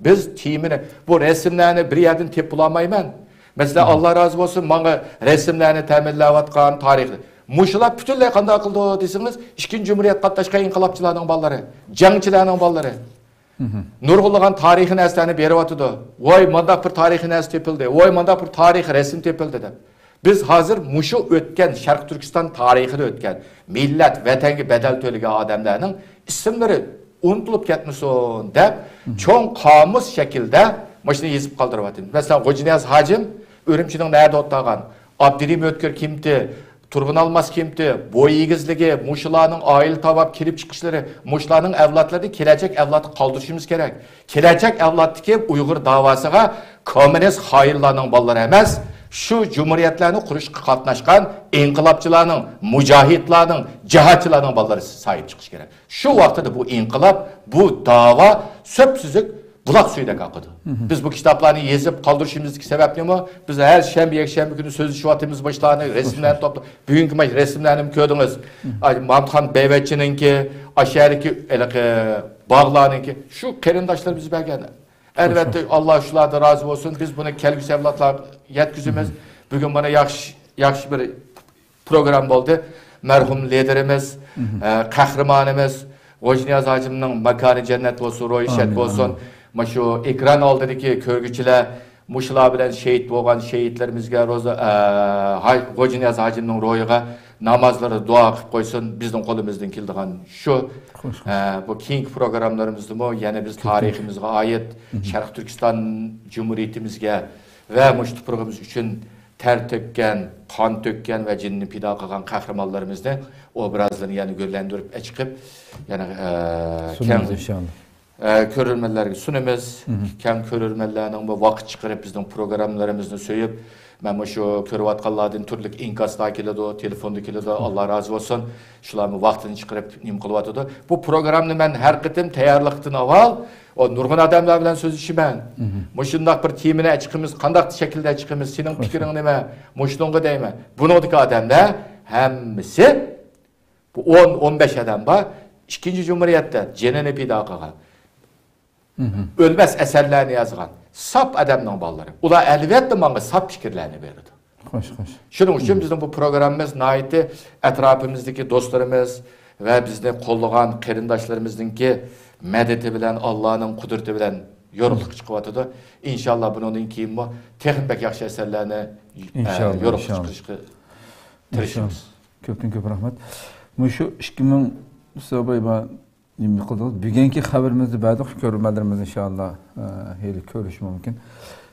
بىز تېمىنى، بۇ رەسىملەرنى بىر يەردىن تېپىپ بولالمايمەن. مەسىلەن، مم. ئاللا رازى بولسۇن، ماڭا رەسىملەرنى تەمىنلەۋاتقان تارىخ. مۇشۇلار پۈتۈنلەي قانداق قىلدى دېسىڭىز، ئىككىنچى جۇمھۇرىيەت قاتناشقان ئىنقىلابچىلارنىڭ بالىلىرى، جەڭچىلەرنىڭ بالىلىرى. مم. نۇرغۇنلىغان تارىخىي نەرسىلەرنى بېرىۋاتىدۇ. ۋاي، مانداق بىر تارىخىي نەرسە تېپىلدى، ۋاي، مانداق بىر تارىخىي رەسىم تېپىلدى دەپ. بىز ھازىر مۇشۇ ئۆتكەن، شەرقىي تۈركىستان تارىخىدا ئۆتكەن، مىللەت، ۋەتەنگە بەدەل تۆلىگەن ئادەملەرنىڭ ئىسىملىرى ئۇنتۇلۇپ كەتمىسۇن دەپ، مم. چوڭ قامۇس شەكىلدە مۇشۇنى يېزىپ قالدۇرۇۋاتىمىز. مەسىلەن، غوجىنىياز ھاجىم ئۈرۈمچىنىڭ نەدە ئولتۇرغان؟ ئابدۇرېھىم ئۆتكۈر كىمتى؟ تۇرغۇن ئالماس كىمتى؟ بوي ئېگىزلىكى، مۇشۇلارنىڭ ئائىلە تاۋاپ كېلىپ چىقىشلىرى، مۇشۇلارنىڭ ئەۋلادلىرىنى كېلەچەك ئەۋلادقا قالدۇرۇشىمىز كېرەك. كېلەچەك ئەۋلادتىكى ئۇيغۇر داۋاسىغا كوممۇنىست خائىنلارنىڭ بالىلىرى ئەمەس، شۇ جۇمھۇرىيەتلەرنى قۇرۇشقا قاتناشقان ئىنقىلابچىلارنىڭ، مۇجاھىدلارنىڭ، جىھادچىلارنىڭ بالىلىرى ساھىب چىقىشى كېرەك. شۇ ۋاقتىدا بۇ ئىنقىلاب، بۇ داۋا سۆپسۈزۈك بۇلاق سۈيىدەك ئاقىدۇ. مم. بىز بۇ كىتابلارنى يېزىپ قالدۇرۇشىمىزدىكى سەۋەب نېمە؟ بىز ھەر شەنبە، يەكشەنبە كۈنى سۆزلىشىۋاتىمىز بۇ ئىشلارنى، رەسىملەرنى توپلاپ. بۈگۈنكى مانا رەسىملەرنىمۇ كۆردىڭىز. مم. ئاي، مامۇتخان بەيۋەچچىنىڭكى، ئاشۇ يەردىكى ھېلىقى باغلارنىڭكى، شۇ قېرىنداشلىرىمىز بەرگەن. ئەلۋەتتە، ئاللا شۇلاردىن رازى بولسۇن. بىز بۇنى كەلگۈسى ئەۋلادلارغا يەتكۈزىمىز. مم. بۈگۈن مانا ياخشى، ياخشى بىر پروگرامما بولدى. مەرھۇم لىدېرىمىز، ئە، قەھرىمانىمىز غوجىنىياز ھاجىمنىڭ ماكانى جەننەت بولسۇن، روھى شاد بولسۇن. مانا شۇ ئېكران ئالدىدىكى كۆرگۈچىلەر مۇشۇلار بىلەن شېھىت بولغان شېھىتلىرىمىزگە روزا، ئە، ھاي-، غوجىنىياز ھاجىمنىڭ روھىغا نامازلىرى دۇئا قىلىپ قويسۇن. بىزنىڭ قولىمىزدىن كېلىدىغان شۇ. خوش، خوش. ئە، بۇ كېيىنكى پروگراممىلىرىمىزدىمۇ يەنە بىز تارىخىمىزغا ئائىت، شەرقىي تۈركىستان جۇمھۇرىيىتىمىزگە ۋە مۇشۇ تۇپرىقىمىز ئۈچۈن تەر تۆككەن، قان تۆككەن ۋە جېنىنى پىدا قىلغان قەھرىمانلىرىمىزنى ئوبرازلىرىنى يەنە گۈللەندۈرۈپ ئەچىقىپ، يەنە، ئە، كەڭ، ئىنشاللا. ئە، كۆرۈرمەنلەرگە سۇنىمىز. كەڭ كۆرۈرمەنلەرنىڭمۇ ۋاقىت چىقىرىپ بىزنىڭ پروگراممىلىرىمىزنى سۆيۈپ، مەن مۇشۇ كۆرۈۋاتقانلاردىن تۈرلۈك ئىنكاسلار كېلىدۇ، تېلېفوندا كېلىدۇ، ئاللا رازى بولسۇن. شۇلارمۇ ۋاقتىنى چىقىرىپ نېمە قىلىۋاتىدۇ. بۇ پروگراممىنى مەن ھەر قېتىم تەييارلىقتىن ئاۋۋال ئۇ نۇرغۇن ئادەملەر بىلەن سۆزلىشىمەن. مۇشۇنداق بىر تېمىنى ئەچىقىمىز، قانداق شەكىلدە ئەچىقىمىز، سېنىڭ پىكرىڭ نېمە؟ مۇشۇنىڭغا دەيمەن. بۇنىڭدىكى ئادەملەر ھەممىسى، بۇ ئون، ئون بەش ئادەم بار، ئىككىنچى جۇمھۇرىيەتتە جېنىنى پىدا قىلغان، ئۆلمەس ئەسەرلەرنى يازغان ساپ ئادەمنىڭ بالىلىرى. ئۇلار ئەلۋەتتە ماڭا ساپ پىكىرلەرنى بېرىدۇ. خوش، خوش. شۇنىڭ ئۈچۈن بىزنىڭ بۇ پروگراممىمىز ناھايىتى ئەتراپىمىزدىكى دوستلىرىمىز ۋە بىزنى قوللىغان قېرىنداشلىرىمىزنىڭكى مەدىتى بىلەن، ئاللانىڭ قۇدرىتى بىلەن يورۇقلۇققا چىقىۋاتىدۇ. ئىنشاللا بۇنىڭدىن كېيىنمۇ تېخىمۇ بەك ياخشى ئەسەرلەرنى، ئە، ئىنشاللا، يورۇقلۇققا چىقىرىشقا تىرىشىمىز. كۆپتىن كۆپ رەھمەت. مۇشۇ ئىككى مىڭ سوباي بار نېمە قىلدىڭىز؟ بۈگۈنكى خەۋىرىمىزنى بەردۇق، كۆرۈرمەنلىرىمىز ئىنشاللا، ئە، ھېلى كۆرۈشى مۇمكىن.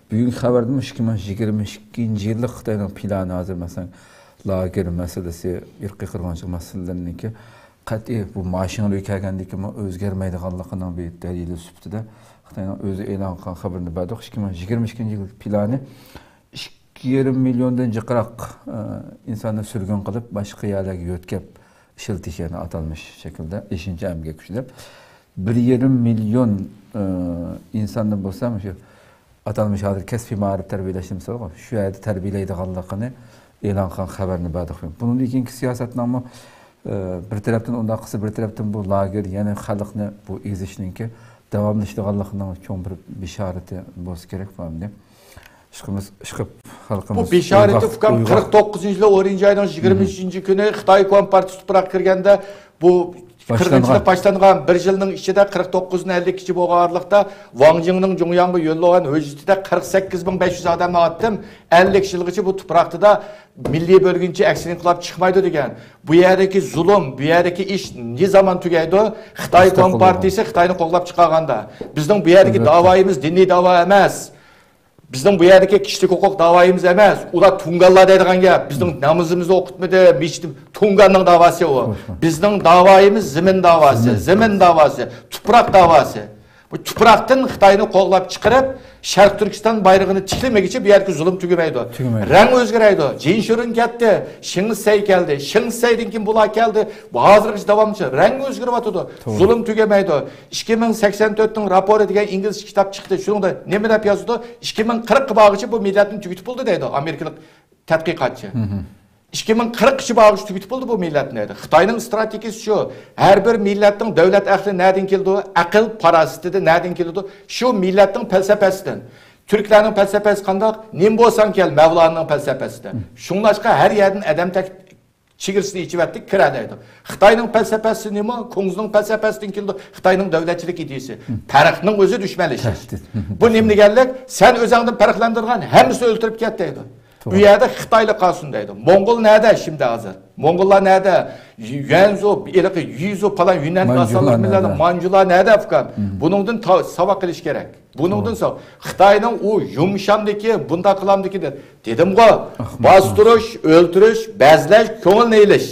بۈگۈنكى خەۋەردىمۇ ئىككى مىڭ يىگىرمە ئىككىنچى يىللىق خىتاينىڭ پىلانى ھازىر، مەسىلەن، لاگېر مەسىلىسى، ئىرقىي قىرغىنچىلىق مەسىلىلىرىنىڭكى قەتئىي بۇ ماشىنىلەر كەلگەندىكىنمۇ ئۆزگەرمەيدىغانلىقىنىڭ بىر دەلىلى سۈپىتىدە خىتاينىڭ ئۆزى ئېلان قىلغان خەۋىرىنى بەردۇق. ئىككى مىڭ يىگىرمە ئىككىنچى يىل پىلانى ئىككى يېرىم مىليوندىن جىقراق، ئە، ئىنساننى سۈرگۈن قىلىپ، باشقا يەرلەرگە يۆتكەپ، ئىشلىتىش، يەنى ئاتالمىش شەكىلدە ئېشىنچا ئەمگەك كۈچى دەپ، بىر يېرىم مىليون، ئى، ئىنساننى بولسا مۇشۇ ئاتالمىش ھازىر كەسپىي مائارىپ تەربىيەلەشنى مىسالغا شۇ يەردە تەربىيەلەيدىغانلىقىنى ئېلان قىلغان خەۋەرنى بەردۇق. بۇنىڭدىن كېيىنكى سىياسەتنىڭمۇ، ئى، بىر تەرەپتىن ئۇنداق قىلسا، بىر تەرەپتىن بۇ لاگېر، يەنى خەلقنى بۇ ئېزىشنىڭكى داۋاملىشىدىغانلىقىنىڭ چوڭ بىر بېشارىتى بولسا كېرەك بۇ ئەمدى. ئىشقىمىز، ئىشقىپ خەلقىمىز بۇ بېشارىتى ئۇيغاق، ئۇكام، ئۇيغاق. قىرىق توققۇزىنچى يىلى ئونىنچى ئاينىڭ يىگىرمە ئۈچىنچى كۈنى خىتاي كومپارتىيىسى تۇپراققا كىرگەندە، بۇ باشلانغان. قىرغىنچىلىق باشلانغان بىر يىلنىڭ ئىچىدە، قىرىق توققۇزدىن ئەللىككىچە بولغان ئارىلىقتا ۋاڭ جىڭنىڭ جۇڭياڭغا يوللىغان ھۆججىتىدە قىرىق سەككىز مىڭ بەش يۈز ئادەمنى ئاتتىم. ئەللىك يىلغىچە بۇ تۇپراقتا مىللىي بۆلگۈنچى ئەكسىنى قىلىپ چىقمايدۇ دېگەن. بۇ يەردىكى زۇلۇم، بۇ يەردىكى ئىش نى زامان تۈگەيدۇ؟ خىتاي كومپارتىيىسى خىتاينى قوغلاپ چىقارغاندا. بىزنىڭ بۇ يەردىكى داۋايىمىز دىنىي داۋا ئەمەس. بىزنىڭ بۇ يەردىكى كىشىلىك ھوقۇق داۋايىمىز ئەمەس. ئۇلار تۇڭگانلار دەيدىغان گەپ. بىزنىڭ نامىزىمىزنى ئوقۇتمىدى، مىشتىم تۇڭگاننىڭ داۋاسى ئۇ. بىزنىڭ داۋايىمىز زېمىن داۋاسى، زېمىن داۋاسى، تۇپراق داۋاسى. بۇ تۇپراقتىن خىتاينى قوغلاپ چىقىرىپ، شەرقىي تۈركىستان بايرىقىنى تىكلىمىگۈچە بۇ يەردىكى زۇلۇم تۈگىمەيدۇ. تۈگىمەيدۇ. رەڭ ئۆزگىرەيدۇ. جىن شۇرۇن كەتتى، شېڭ سەي كەلدى، شېڭ سەيدىن كېيىن بۇلار كەلدى. بۇ ھازىرغىچە داۋاملىشىدۇ. رەڭ ئۆزگىرىۋاتىدۇ. توغرا. زۇلۇم تۈگىمەيدۇ. ئىككى مىڭ سەكسەن تۆتنىڭ راپورى دېگەن ئىنگلىزچە كىتاب چىقتى. شۇنىڭدا نېمە دەپ يازىدۇ؟ ئىككى مىڭ قىرىققا بارغۇچە بۇ مىللەتنى تۈگىتىپ بولدى دەيدۇ ئامېرىكىلىق تەتقىقاتچى. ئىككى مىڭ قىرىققىچە بارغۇچە تۈگىتىپ بولدى بۇ مىللەتنى دەيدۇ. خىتاينىڭ ئىستراتېگىيىسى شۇ. ھەر بىر مىللەتنىڭ دۆلەت ئەقلى نەدىن كېلىدۇ؟ ئەقىل پاراسىتىدە نەدىن كېلىدۇ؟ شۇ مىللەتنىڭ پەلسەپەسىدىن. تۈركلەرنىڭ پەلسەپەسى قانداق؟ نېمە بولساڭ كەل، مەۋلانىڭ پەلسەپەسىدە. شۇڭلاشقا ھەر يەردىن ئادەم تەك-، چېگرىسىنى ئېچىۋەتتى، كىرە دەيدۇ. خىتاينىڭ پەلسەپەسى نېمە؟ كۇڭزىنىڭ پەلسەپەسىدىن كېلىدۇ. خىتاينىڭ دۆلەتچىلىك ئىدىيىسى. پەرقنىڭ ئۆزى دۈشمەنلىشىش. بۇ نېمە دېگەنلىك؟ سەن ئۆزۈڭدىن پەرقلەندۈرگەن ھەممىسىنى ئۆلتۈرۈپ كەت دەيدۇ. ئۇ يەردە خىتايلا قالسۇن دەيدۇ. موڭغۇل نەدە شىمدە ھازىر؟ موڭغۇللار نەدە؟ يۈەنزۇ، ھېلىقى يۈزۇ پالان يۈننەن مانجۇلار ئاسانلىق بىلەن نەدە؟ مانجۇلار نەدە ئۇكام؟ بۇنىڭدىن تا-، ساۋاق ئېلىش كېرەك. بۇنىڭدىن ساۋاق. خىتاينىڭ ئۇ يۇمشامدىكى، بۇنداق قىلامدىكى دە-، دېدىمغۇ، باستۇرۇش، ئۆلتۈرۈش، بەزلەش، كۆڭۈلنى ئېلىش،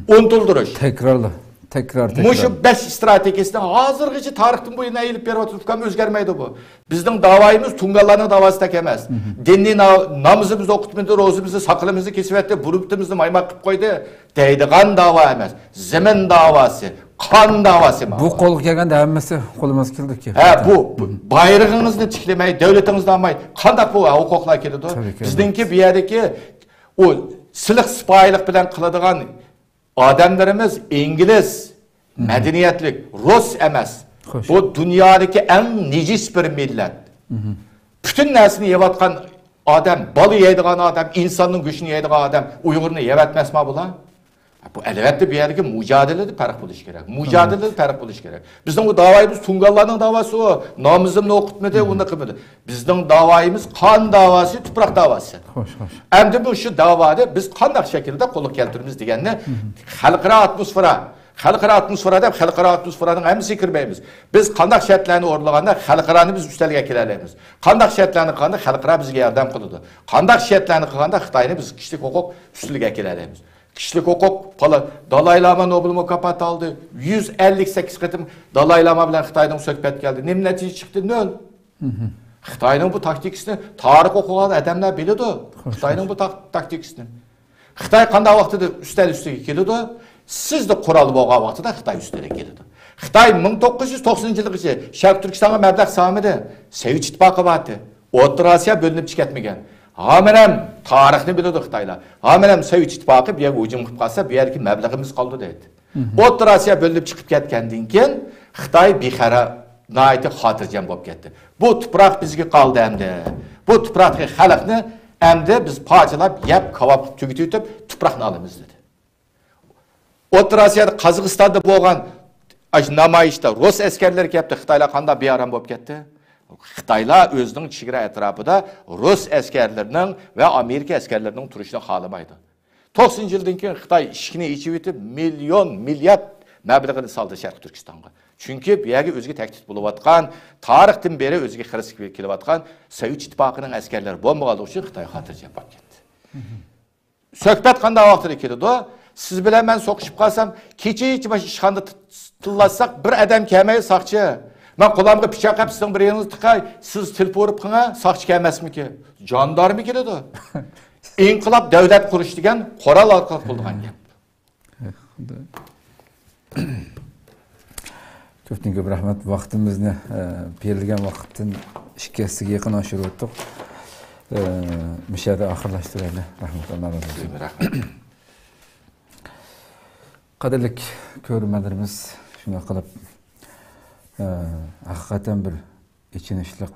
ئۇنتۇلدۇرۇش. تەكرارلا، تەكرار، تەكرار. مۇشۇ بەش ئىستراتېگىيەسىنى ھازىرغىچە تارىختىن بۇيان ئېلىپ بېرىۋاتىدۇ ئۇكام، ئۆزگەرمەيدۇ بۇ. بىزنىڭ داۋايىمىز تۇڭگانلارنىڭ داۋاسىدەك ئەمەس. دىننى نا-، نامىزىمىزنى ئوقۇتمىدى، روزىمىزنى، ساقىلىمىزنى كېسىۋەتتى، بۇرۇتىمىزنى مايماق قىلىپ قويدى دەيدىغان داۋا ئەمەس. زېمىن داۋاسى، قان داۋاسى. بۇ قولغا كەلگەندە ھەممىسى قولىمىزغا كېلىدۇكى. ھە، بۇ، بۇ بايرىقىڭىزنى تىكلىمەي، دۆلىتىڭىزنى ئالماي، قانداق بۇ ھوقۇقلار كېلىدۇ؟ بىزنىڭكى بۇ يەردىكى ئۇ سىلىق سىپايىلىق بىلەن قىلىدىغان ئادەملىرىمىز ئىنگلىز مەدەنىيەتلىك، رۇس ئەمەس. خوش. بۇ دۇنيادىكى ئەڭ نىجىس بىر مىللەت. پۈتۈن نەرسىنى يەۋاتقان ئادەم، بالا يەيدىغان ئادەم، ئىنساننىڭ گۆشىنى يەيدىغان ئادەم ئۇيغۇرنى يەۋەتمەسما بۇلار؟ بۇ، ئەلۋەتتە، بۇ يەردىكى مۇجادىلىدە پەرق بولۇشى كېرەك. مۇجادىلىدە پەرق بولۇشى كېرەك. بىزنىڭ بۇ داۋايىمىز تۇڭگانلارنىڭ داۋاسى ئۇ. نامىزمنى ئوقۇتمىدى، ئۇنداق قىلمىدى. بىزنىڭ داۋايىمىز قان داۋاسى، تۇپراق داۋاسى. خوش، خوش. ئەمدى بۇ شۇ داۋانى بىز قانداق شەكىلدە قولغا كەلتۈرىمىز دېگەننى خەلقئارا ئاتموسفېرا، خەلقئارا ئاتموسفېرا دەپ، خەلقئارا ئاتموسفېرانىڭ ھەممىسىگە كىرمەيمىز. بىز قانداق شەرتلەرنى ئورۇنلىغاندا خەلقئارانى بىز ئۈستەلگە ئەكېلەلەيمىز. قانداق شەرتلەرنى قىلغاندا خەلقئارا بىزگە ياردەم قىلىدۇ. قانداق شەرتلەرنى قىلغاندا خىتاينى بىز كىشىلىك ھوقۇق ئۈستىلىگە ئەكېلەلەيمىز. كىشىلىك ھوقۇق، پالا-، دالاي لاما نوبېل مۇكاپاتى ئالدى. يۈز ئەللىك سەككىز قېتىم دالاي لاما بىلەن خىتاينىڭ سۆھبەت كەلدى. نېمە نەتىجە چىقتى؟ نۆل. خىتاينىڭ بۇ تاكتىكىسىنى تارىخ ئوقۇغان ئادەملەر بىلىدۇ. خىتاينىڭ بۇ تاك-، تاكتىكىسىنى. خىتاي قانداق ۋاقتىدا ئۈستەل ئۈستىگە كېلىدۇ؟ سىزدە قورال بولغان ۋاقتىدا خىتاي ئۈستەلگە كېلىدۇ. خىتاي مىڭ توققۇز يۈز توقسىنىنچى يىلغىچە شەرقىي تۈركىستانغا مەبلەغ سالمىدى. سوۋېت ئىتتىپاقى بارتى. ئوتتۇرا ئاسىيا بۆلۈنۈپ چىقىپ كەتمىگەن. ھامىنەم تارىخنى بىلىدۇ خىتايلار. ھامىنەم سوۋېت ئىتتىپاقى بۇ يەرگە ھۇجۇم قىلىپ قالسا، بۇ يەردىكى مەبلىغىمىز قالىدۇ دەيدۇ. ئوتتۇرا ئاسىيا بۆلۈنۈپ چىقىپ كەتكەندىن كېيىن خىتاي بىخەرە، ناھايىتى خاتىرجەم بولۇپ كەتتى. بۇ تۇپراق بىزگە قالدى ئەمدى. بۇ تۇپراقتىكى خەلقنى ئەمدى بىز پارچىلاپ، يەپ، كاۋاپ قىلىپ تۈگىتىۋېتىپ، تۇپراقنى ئالىمىز دېدى. ئوتتۇرا ئاسىيادا، قازاقىستاندا بولغان ئاشۇ نامايىشتا رۇس ئەسكەرلىرى كەپتۇ، خىتايلار قانداق بىئارام بولۇپ كەتتى؟ خىتايلار ئۆزىنىڭ چېگرا ئەتراپىدا رۇس ئەسكەرلىرىنىڭ ۋە ئامېرىكا ئەسكەرلىرىنىڭ تۇرۇشىنى خالىمايدۇ. توقسىنىنچى يىلدىن كېيىن خىتاي ئىشىكنى ئېچىۋېتىپ، مىليون، مىليارد مەبلىغىنى سالدى شەرقىي تۈركىستانغا. چۈنكى بۇ يەرگە ئۆزىگە تەھدىت بولۇۋاتقان، تارىختىن بېرى ئۆزىگە خىرىس كېلىۋاتقان سوۋېت ئىتتىپاقىنىڭ ئەسكەرلىرى بولمىغانلىقى ئۈچۈن خىتاي خاتىرجەم بولۇپ كەتتى. سۆھبەت قانداق ۋاقتىدا كېلىدۇ؟ سىز بىلەن مەن سوقۇشۇپ قالسام، كېچىچە مانا ئىشخانىدا تىللاشساق، بىر ئادەم كەلمەيدۇ، ساقچى. مەن قولۇمغا پىچاق ئەپ، سىزنىڭ بىر يېرىڭىزنى تىقاي، سىز تىلپۇرۇپ قېڭە، ساقچى كەلمەسمىكىن؟ جاندارما كېلىدۇ. ئىنقىلاب دۆلەت قۇرۇش دېگەن قورال ئارقىلىق بولىدىغان گەپ. كۆپتىن كۆپ رەھمەت. ۋاقتىمىزنى، ئە، بېرىلگەن ۋاقىتتىن ئىككى ھەسسىگە يېقىن ئاشۇرۇۋەتتۇق. ئە، مۇشۇ يەردە ئاخىرلاشتۇرايلى. رەھمەت، ئاللا رازى بولسۇن. رەھمەت. قەدىرلىك كۆرۈرمەنلىرىمىز، شۇنداق قىلىپ، ئە، ھەقىقەتەن بىر ئېچىنىشلىق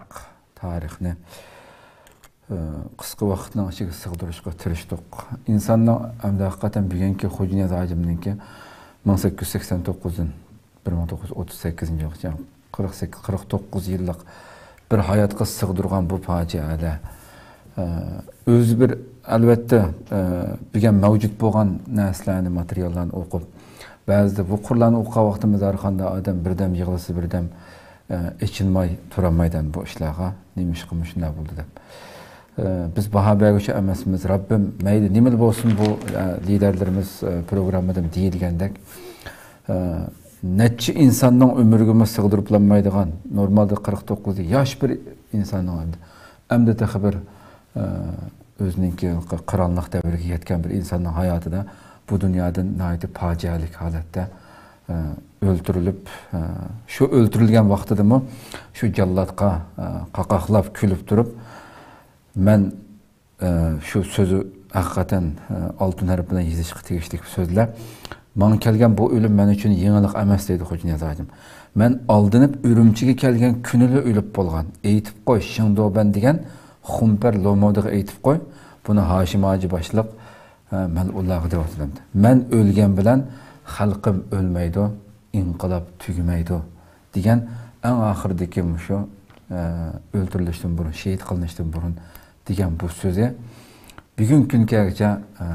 تارىخنى، ئە، قىسقا ۋاقىتنىڭ ئىچىگە سىغدۇرۇشقا تىرىشتۇق. ئىنساننىڭ ئەمدى ھەقىقەتەن بۈگۈنكى خوجانىياز ھاجىمنىڭكى مىڭ سەككىز يۈز سەكسەن توققۇزدىن بىر مىڭ توققۇز يۈز ئوتتۇز سەككىزىنچى يىلغىچە قىرىق سەككىز، قىرىق توققۇز يىللىق بىر ھاياتقا سىغدۇرغان بۇ پاجىئەلەر، ئە، ئۆزى بىر، ئەلۋەتتە، ئە، بۈگۈن مەۋجۇت بولغان نەرسىلەرنى، ماتېرىياللارنى ئوقۇپ، بەزىدە بۇ قۇرلارنى ئوقۇغان ۋاقتىمىزدا ھەر قانداق ئادەم بىردەم يىغلىسا، بىردەم، ئە، ئېچىنماي تۇرالمايدۇ بۇ ئىشلارغا. نېمىشقا مۇشۇنداق بولدى دەپ. ئە، بىز باھا بەرگۈچى ئەمەسمىز. رەببىم، مەيلى نېمىلا بولسۇن، بۇ، ئە، لىدەرلىرىمىز، ئە، پروگراممىدىمۇ دېيىلگەندەك، ئە، نەچچە ئىنساننىڭ ئۆمرىگىمۇ سىغدۇرۇپ بولالمايدىغان، نورمالدا قىرىق توققۇز ياش بىر ئىنساننىڭ ئەمدى، ئەمدى تېخى بىر، ئە، ئۆزىنىڭكى قىرانلىق دەۋرىگە يەتكەن بىر ئىنساننىڭ ھاياتىدا بۇ دۇنيادىن ناھايىتى پاجىئەلىك ھالەتتە، ئە، ئۆلتۈرۈلۈپ، ئە، شۇ ئۆلتۈرۈلگەن ۋاقتىدىمۇ شۇ جاللاتقا، ئە، قاقاقلاپ كۈلۈپ تۇرۇپ، مەن ئە، شۇ سۆزى ھەقىقەتەن، ئە، ئالتۇن ھەرپ بىلەن يېزىشقا تېگىشلىك سۆزلەر. ماڭا كەلگەن بۇ ئۆلۈم مەن ئۈچۈن يېڭىلىق ئەمەس، دەيدۇ خوجانىياز ھاجىم. مەن ئالدىنىپ ئۈرۈمچىگە كەلگەن كۈنىلا ئۆلۈپ بولغان. ئېيتىپ قوي، شېڭدۇبەن دېگەن خۇمپەر لومودىغا ئېيتىپ قوي. بۇنى ھاشىم ھاجى باشلىق، ئە، مەلئۇنلارغا دەۋاتىدۇ. مەن ئۆلگەن بىلەن خەلقىم ئۆلمەيدۇ، ئىنقىلاب تۈگىمەيدۇ، دېگەن ئەڭ ئاخىرىدىكى مۇشۇ، ئە، ئۆلتۈرۈلۈشتىن بۇرۇن، شېھىت قىلىنىشتىن بۇرۇن دېگەن بۇ سۆزى بۈگۈنكى كۈنگىچە، ئە،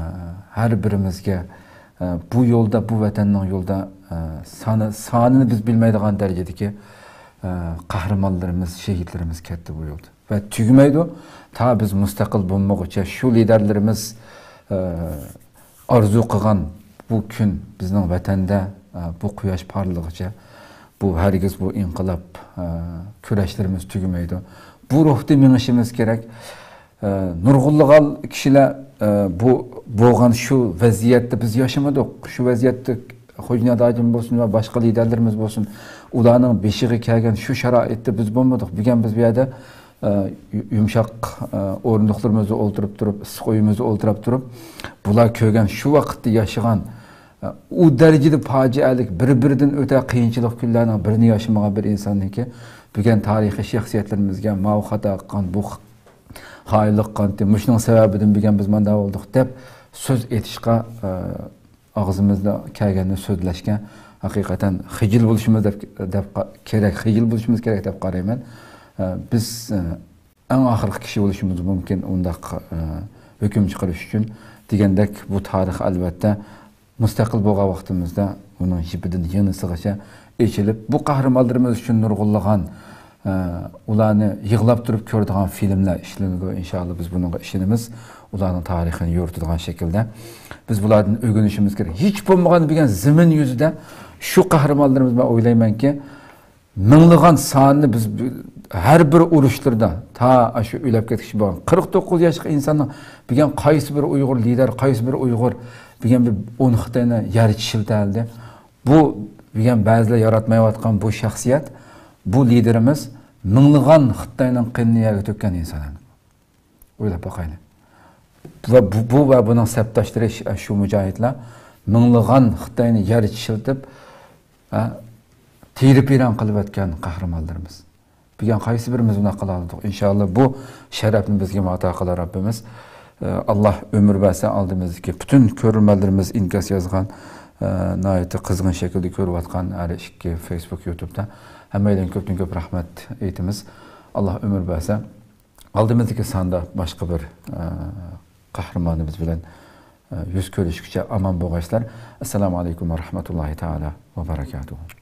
ھەر بىرىمىزگە، ئە، بۇ يولدا، بۇ ۋەتەننىڭ يولىدا، ئە، سانى، سانىنى بىز بىلمەيدىغان دەرىجىدىكى، ئە، قەھرىمانلىرىمىز، شېھىتلىرىمىز كەتتى بۇ يولدا. ۋە تۈگىمەيدۇ. تا بىز مۇستەقىل بولمىغۇچە، شۇ لىدەرلىرىمىز، ئە، ئارزۇ قىلغان بۇ كۈن بىزنىڭ ۋەتەندە، ئە، بۇ قۇياش پارلىغۇچە، بۇ ھەرگىز بۇ ئىنقىلاب، ئە، كۈرەشلىرىمىز تۈگىمەيدۇ. بۇ روھتا مېڭىشىمىز كېرەك. ئە، نۇرغۇنلىغان كىشىلەر، ئە، بۇ بولغان شۇ ۋەزىيەتتە بىز ياشىمىدۇق. شۇ ۋەزىيەتتە خوجانىياز ھاجىم بولسۇن ۋە باشقا لىدەرلىرىمىز بولسۇن، ئۇلارنىڭ بېشىغا كەلگەن شۇ شارائىتتا بىز بولمىدۇق. بۈگۈن بىز بۇ يەردە، ئە، يۇ-، يۇمشاق، ئە، ئورۇندۇقلىرىمىزدا ئولتۇرۇپ تۇرۇپ، ئىسسىق ئۆيىمىزدە ئولتۇرۇپ تۇرۇپ، بۇلار كۆرگەن شۇ ۋاقىتتا ياشىغان، ئە، ئۇ دەرىجىدە پاجىئەلىك، بىر-بىرىدىن ئۆتە قىيىنچىلىق كۈنلەرنىڭ بىرىنى ياشىمىغان بىر ئىنساننىڭكى بۈگۈن تارىخىي شەخسىيەتلىرىمىزگە ماۋۇ خاتا قىلغان، بۇ خائىنلىق قىلغانتى، مۇشۇنىڭ سەۋەبىدىن بۈگۈن بىز مانداق بولدۇق دەپ سۆز ئېيتىشقا، ئە، ئاغزىمىزدا كەلگەننى سۆزلەشكە ھەقىقەتەن خىجىل بولۇشىمىز دەپ، دەپ قا-، كېرەك، خىجىل بولۇشىمىز كېرەك دەپ قارايمەن. ئە، بىز، ئە، ئەڭ ئاخىرقى كىشى بولۇشىمىز مۇمكىن ئۇنداق، ئە، ھۆكۈم چىقىرىش ئۈچۈن. دېگەندەك، بۇ تارىخ، ئەلۋەتتە، مۇستەقىل بولغان ۋاقتىمىزدا ئۇنىڭ يىپىدىن يېڭىسىغىچە ئېچىلىپ، بۇ قەھرىمانلىرىمىز ئۈچۈن نۇرغۇنلىغان، ئە، ئۇلارنى يىغلاپ تۇرۇپ كۆرىدىغان فىلىملەر ئىشلىنىدۇ. ئىنشائاللا، بىز بۇنىڭغا ئىشىنىمىز. ئۇلارنىڭ تارىخىنى يورۇتىدىغان شەكىلدە بىز بۇلاردىن ئۆگىنىشىمىز كېرەك. ھېچ بولمىغاندا بۈگۈن زېمىن يۈزىدە شۇ قەھرىمانلىرىمىز، مەن ئويلايمەنكى، مىڭلىغان سانىنى بىز بۇ-، ھەر بىر ئۇرۇشلىرىدا، تا ئاشۇ ئۆلۈپ كەتكۈچە بولغان قىرىق توققۇز ياشلىق ئىنساننىڭ بۈگۈن قايسى بىر ئۇيغۇر لىدەر، قايسى بىر ئۇيغۇر بۈگۈن بىر ئون خىتاينى يەر چىشلىتەلدى. بۇ بۈگۈن بەزىلەر ياراتمايۋاتقان بۇ شەخسىيەت، بۇ لىدېرىمىز مىڭلىغان خىتاينىڭ قېنىنى يەرگە تۆككەن ئىنسان. ئويلاپ باقايلى. ۋە بۇ، بۇ ۋە بۇنىڭ سەپداشلىرى ش-، شۇ مۇجاھىدلار مىڭلىغان خىتاينى يەر چىشلىتىپ، ھە، تېرە-پىرەڭ قىلىۋەتكەن قەھرىمانلىرىمىز. بۈگۈن قايسى بىرىمىز بۇنداق قىلالىدۇق؟ ئىنشائاللا، بۇ شەرەپنى بىزگە ئاتا قىلار رەببىمىز. ئاللا ئۆمۈر بەرسە، ئالدىمىزدىكى پۈتۈن كۆرۈرمەنلىرىمىز ئىنكاس يازغان، ناھايىتى قىزغىن شەكىلدە كۆرۈۋاتقان ھەر ئىككى فېيسبۇك، يۇتۇبتا ھەممەيلەنگە كۆپتىن كۆپ رەھمەت ئېيتىمىز. ئاللا ئۆمۈر بەرسە، ئالدىمىزدىكى ساندا باشقا بىر، ئە، قەھرىمانىمىز بىلەن، ئە، يۈز كۆرۈشكىچە ئامان بولغايسىلەر. ئەسسالامۇ ئەلەيكۇم ۋە رەھمەتۇللاھى تائالا ۋە بەرەكاتۇھۇ.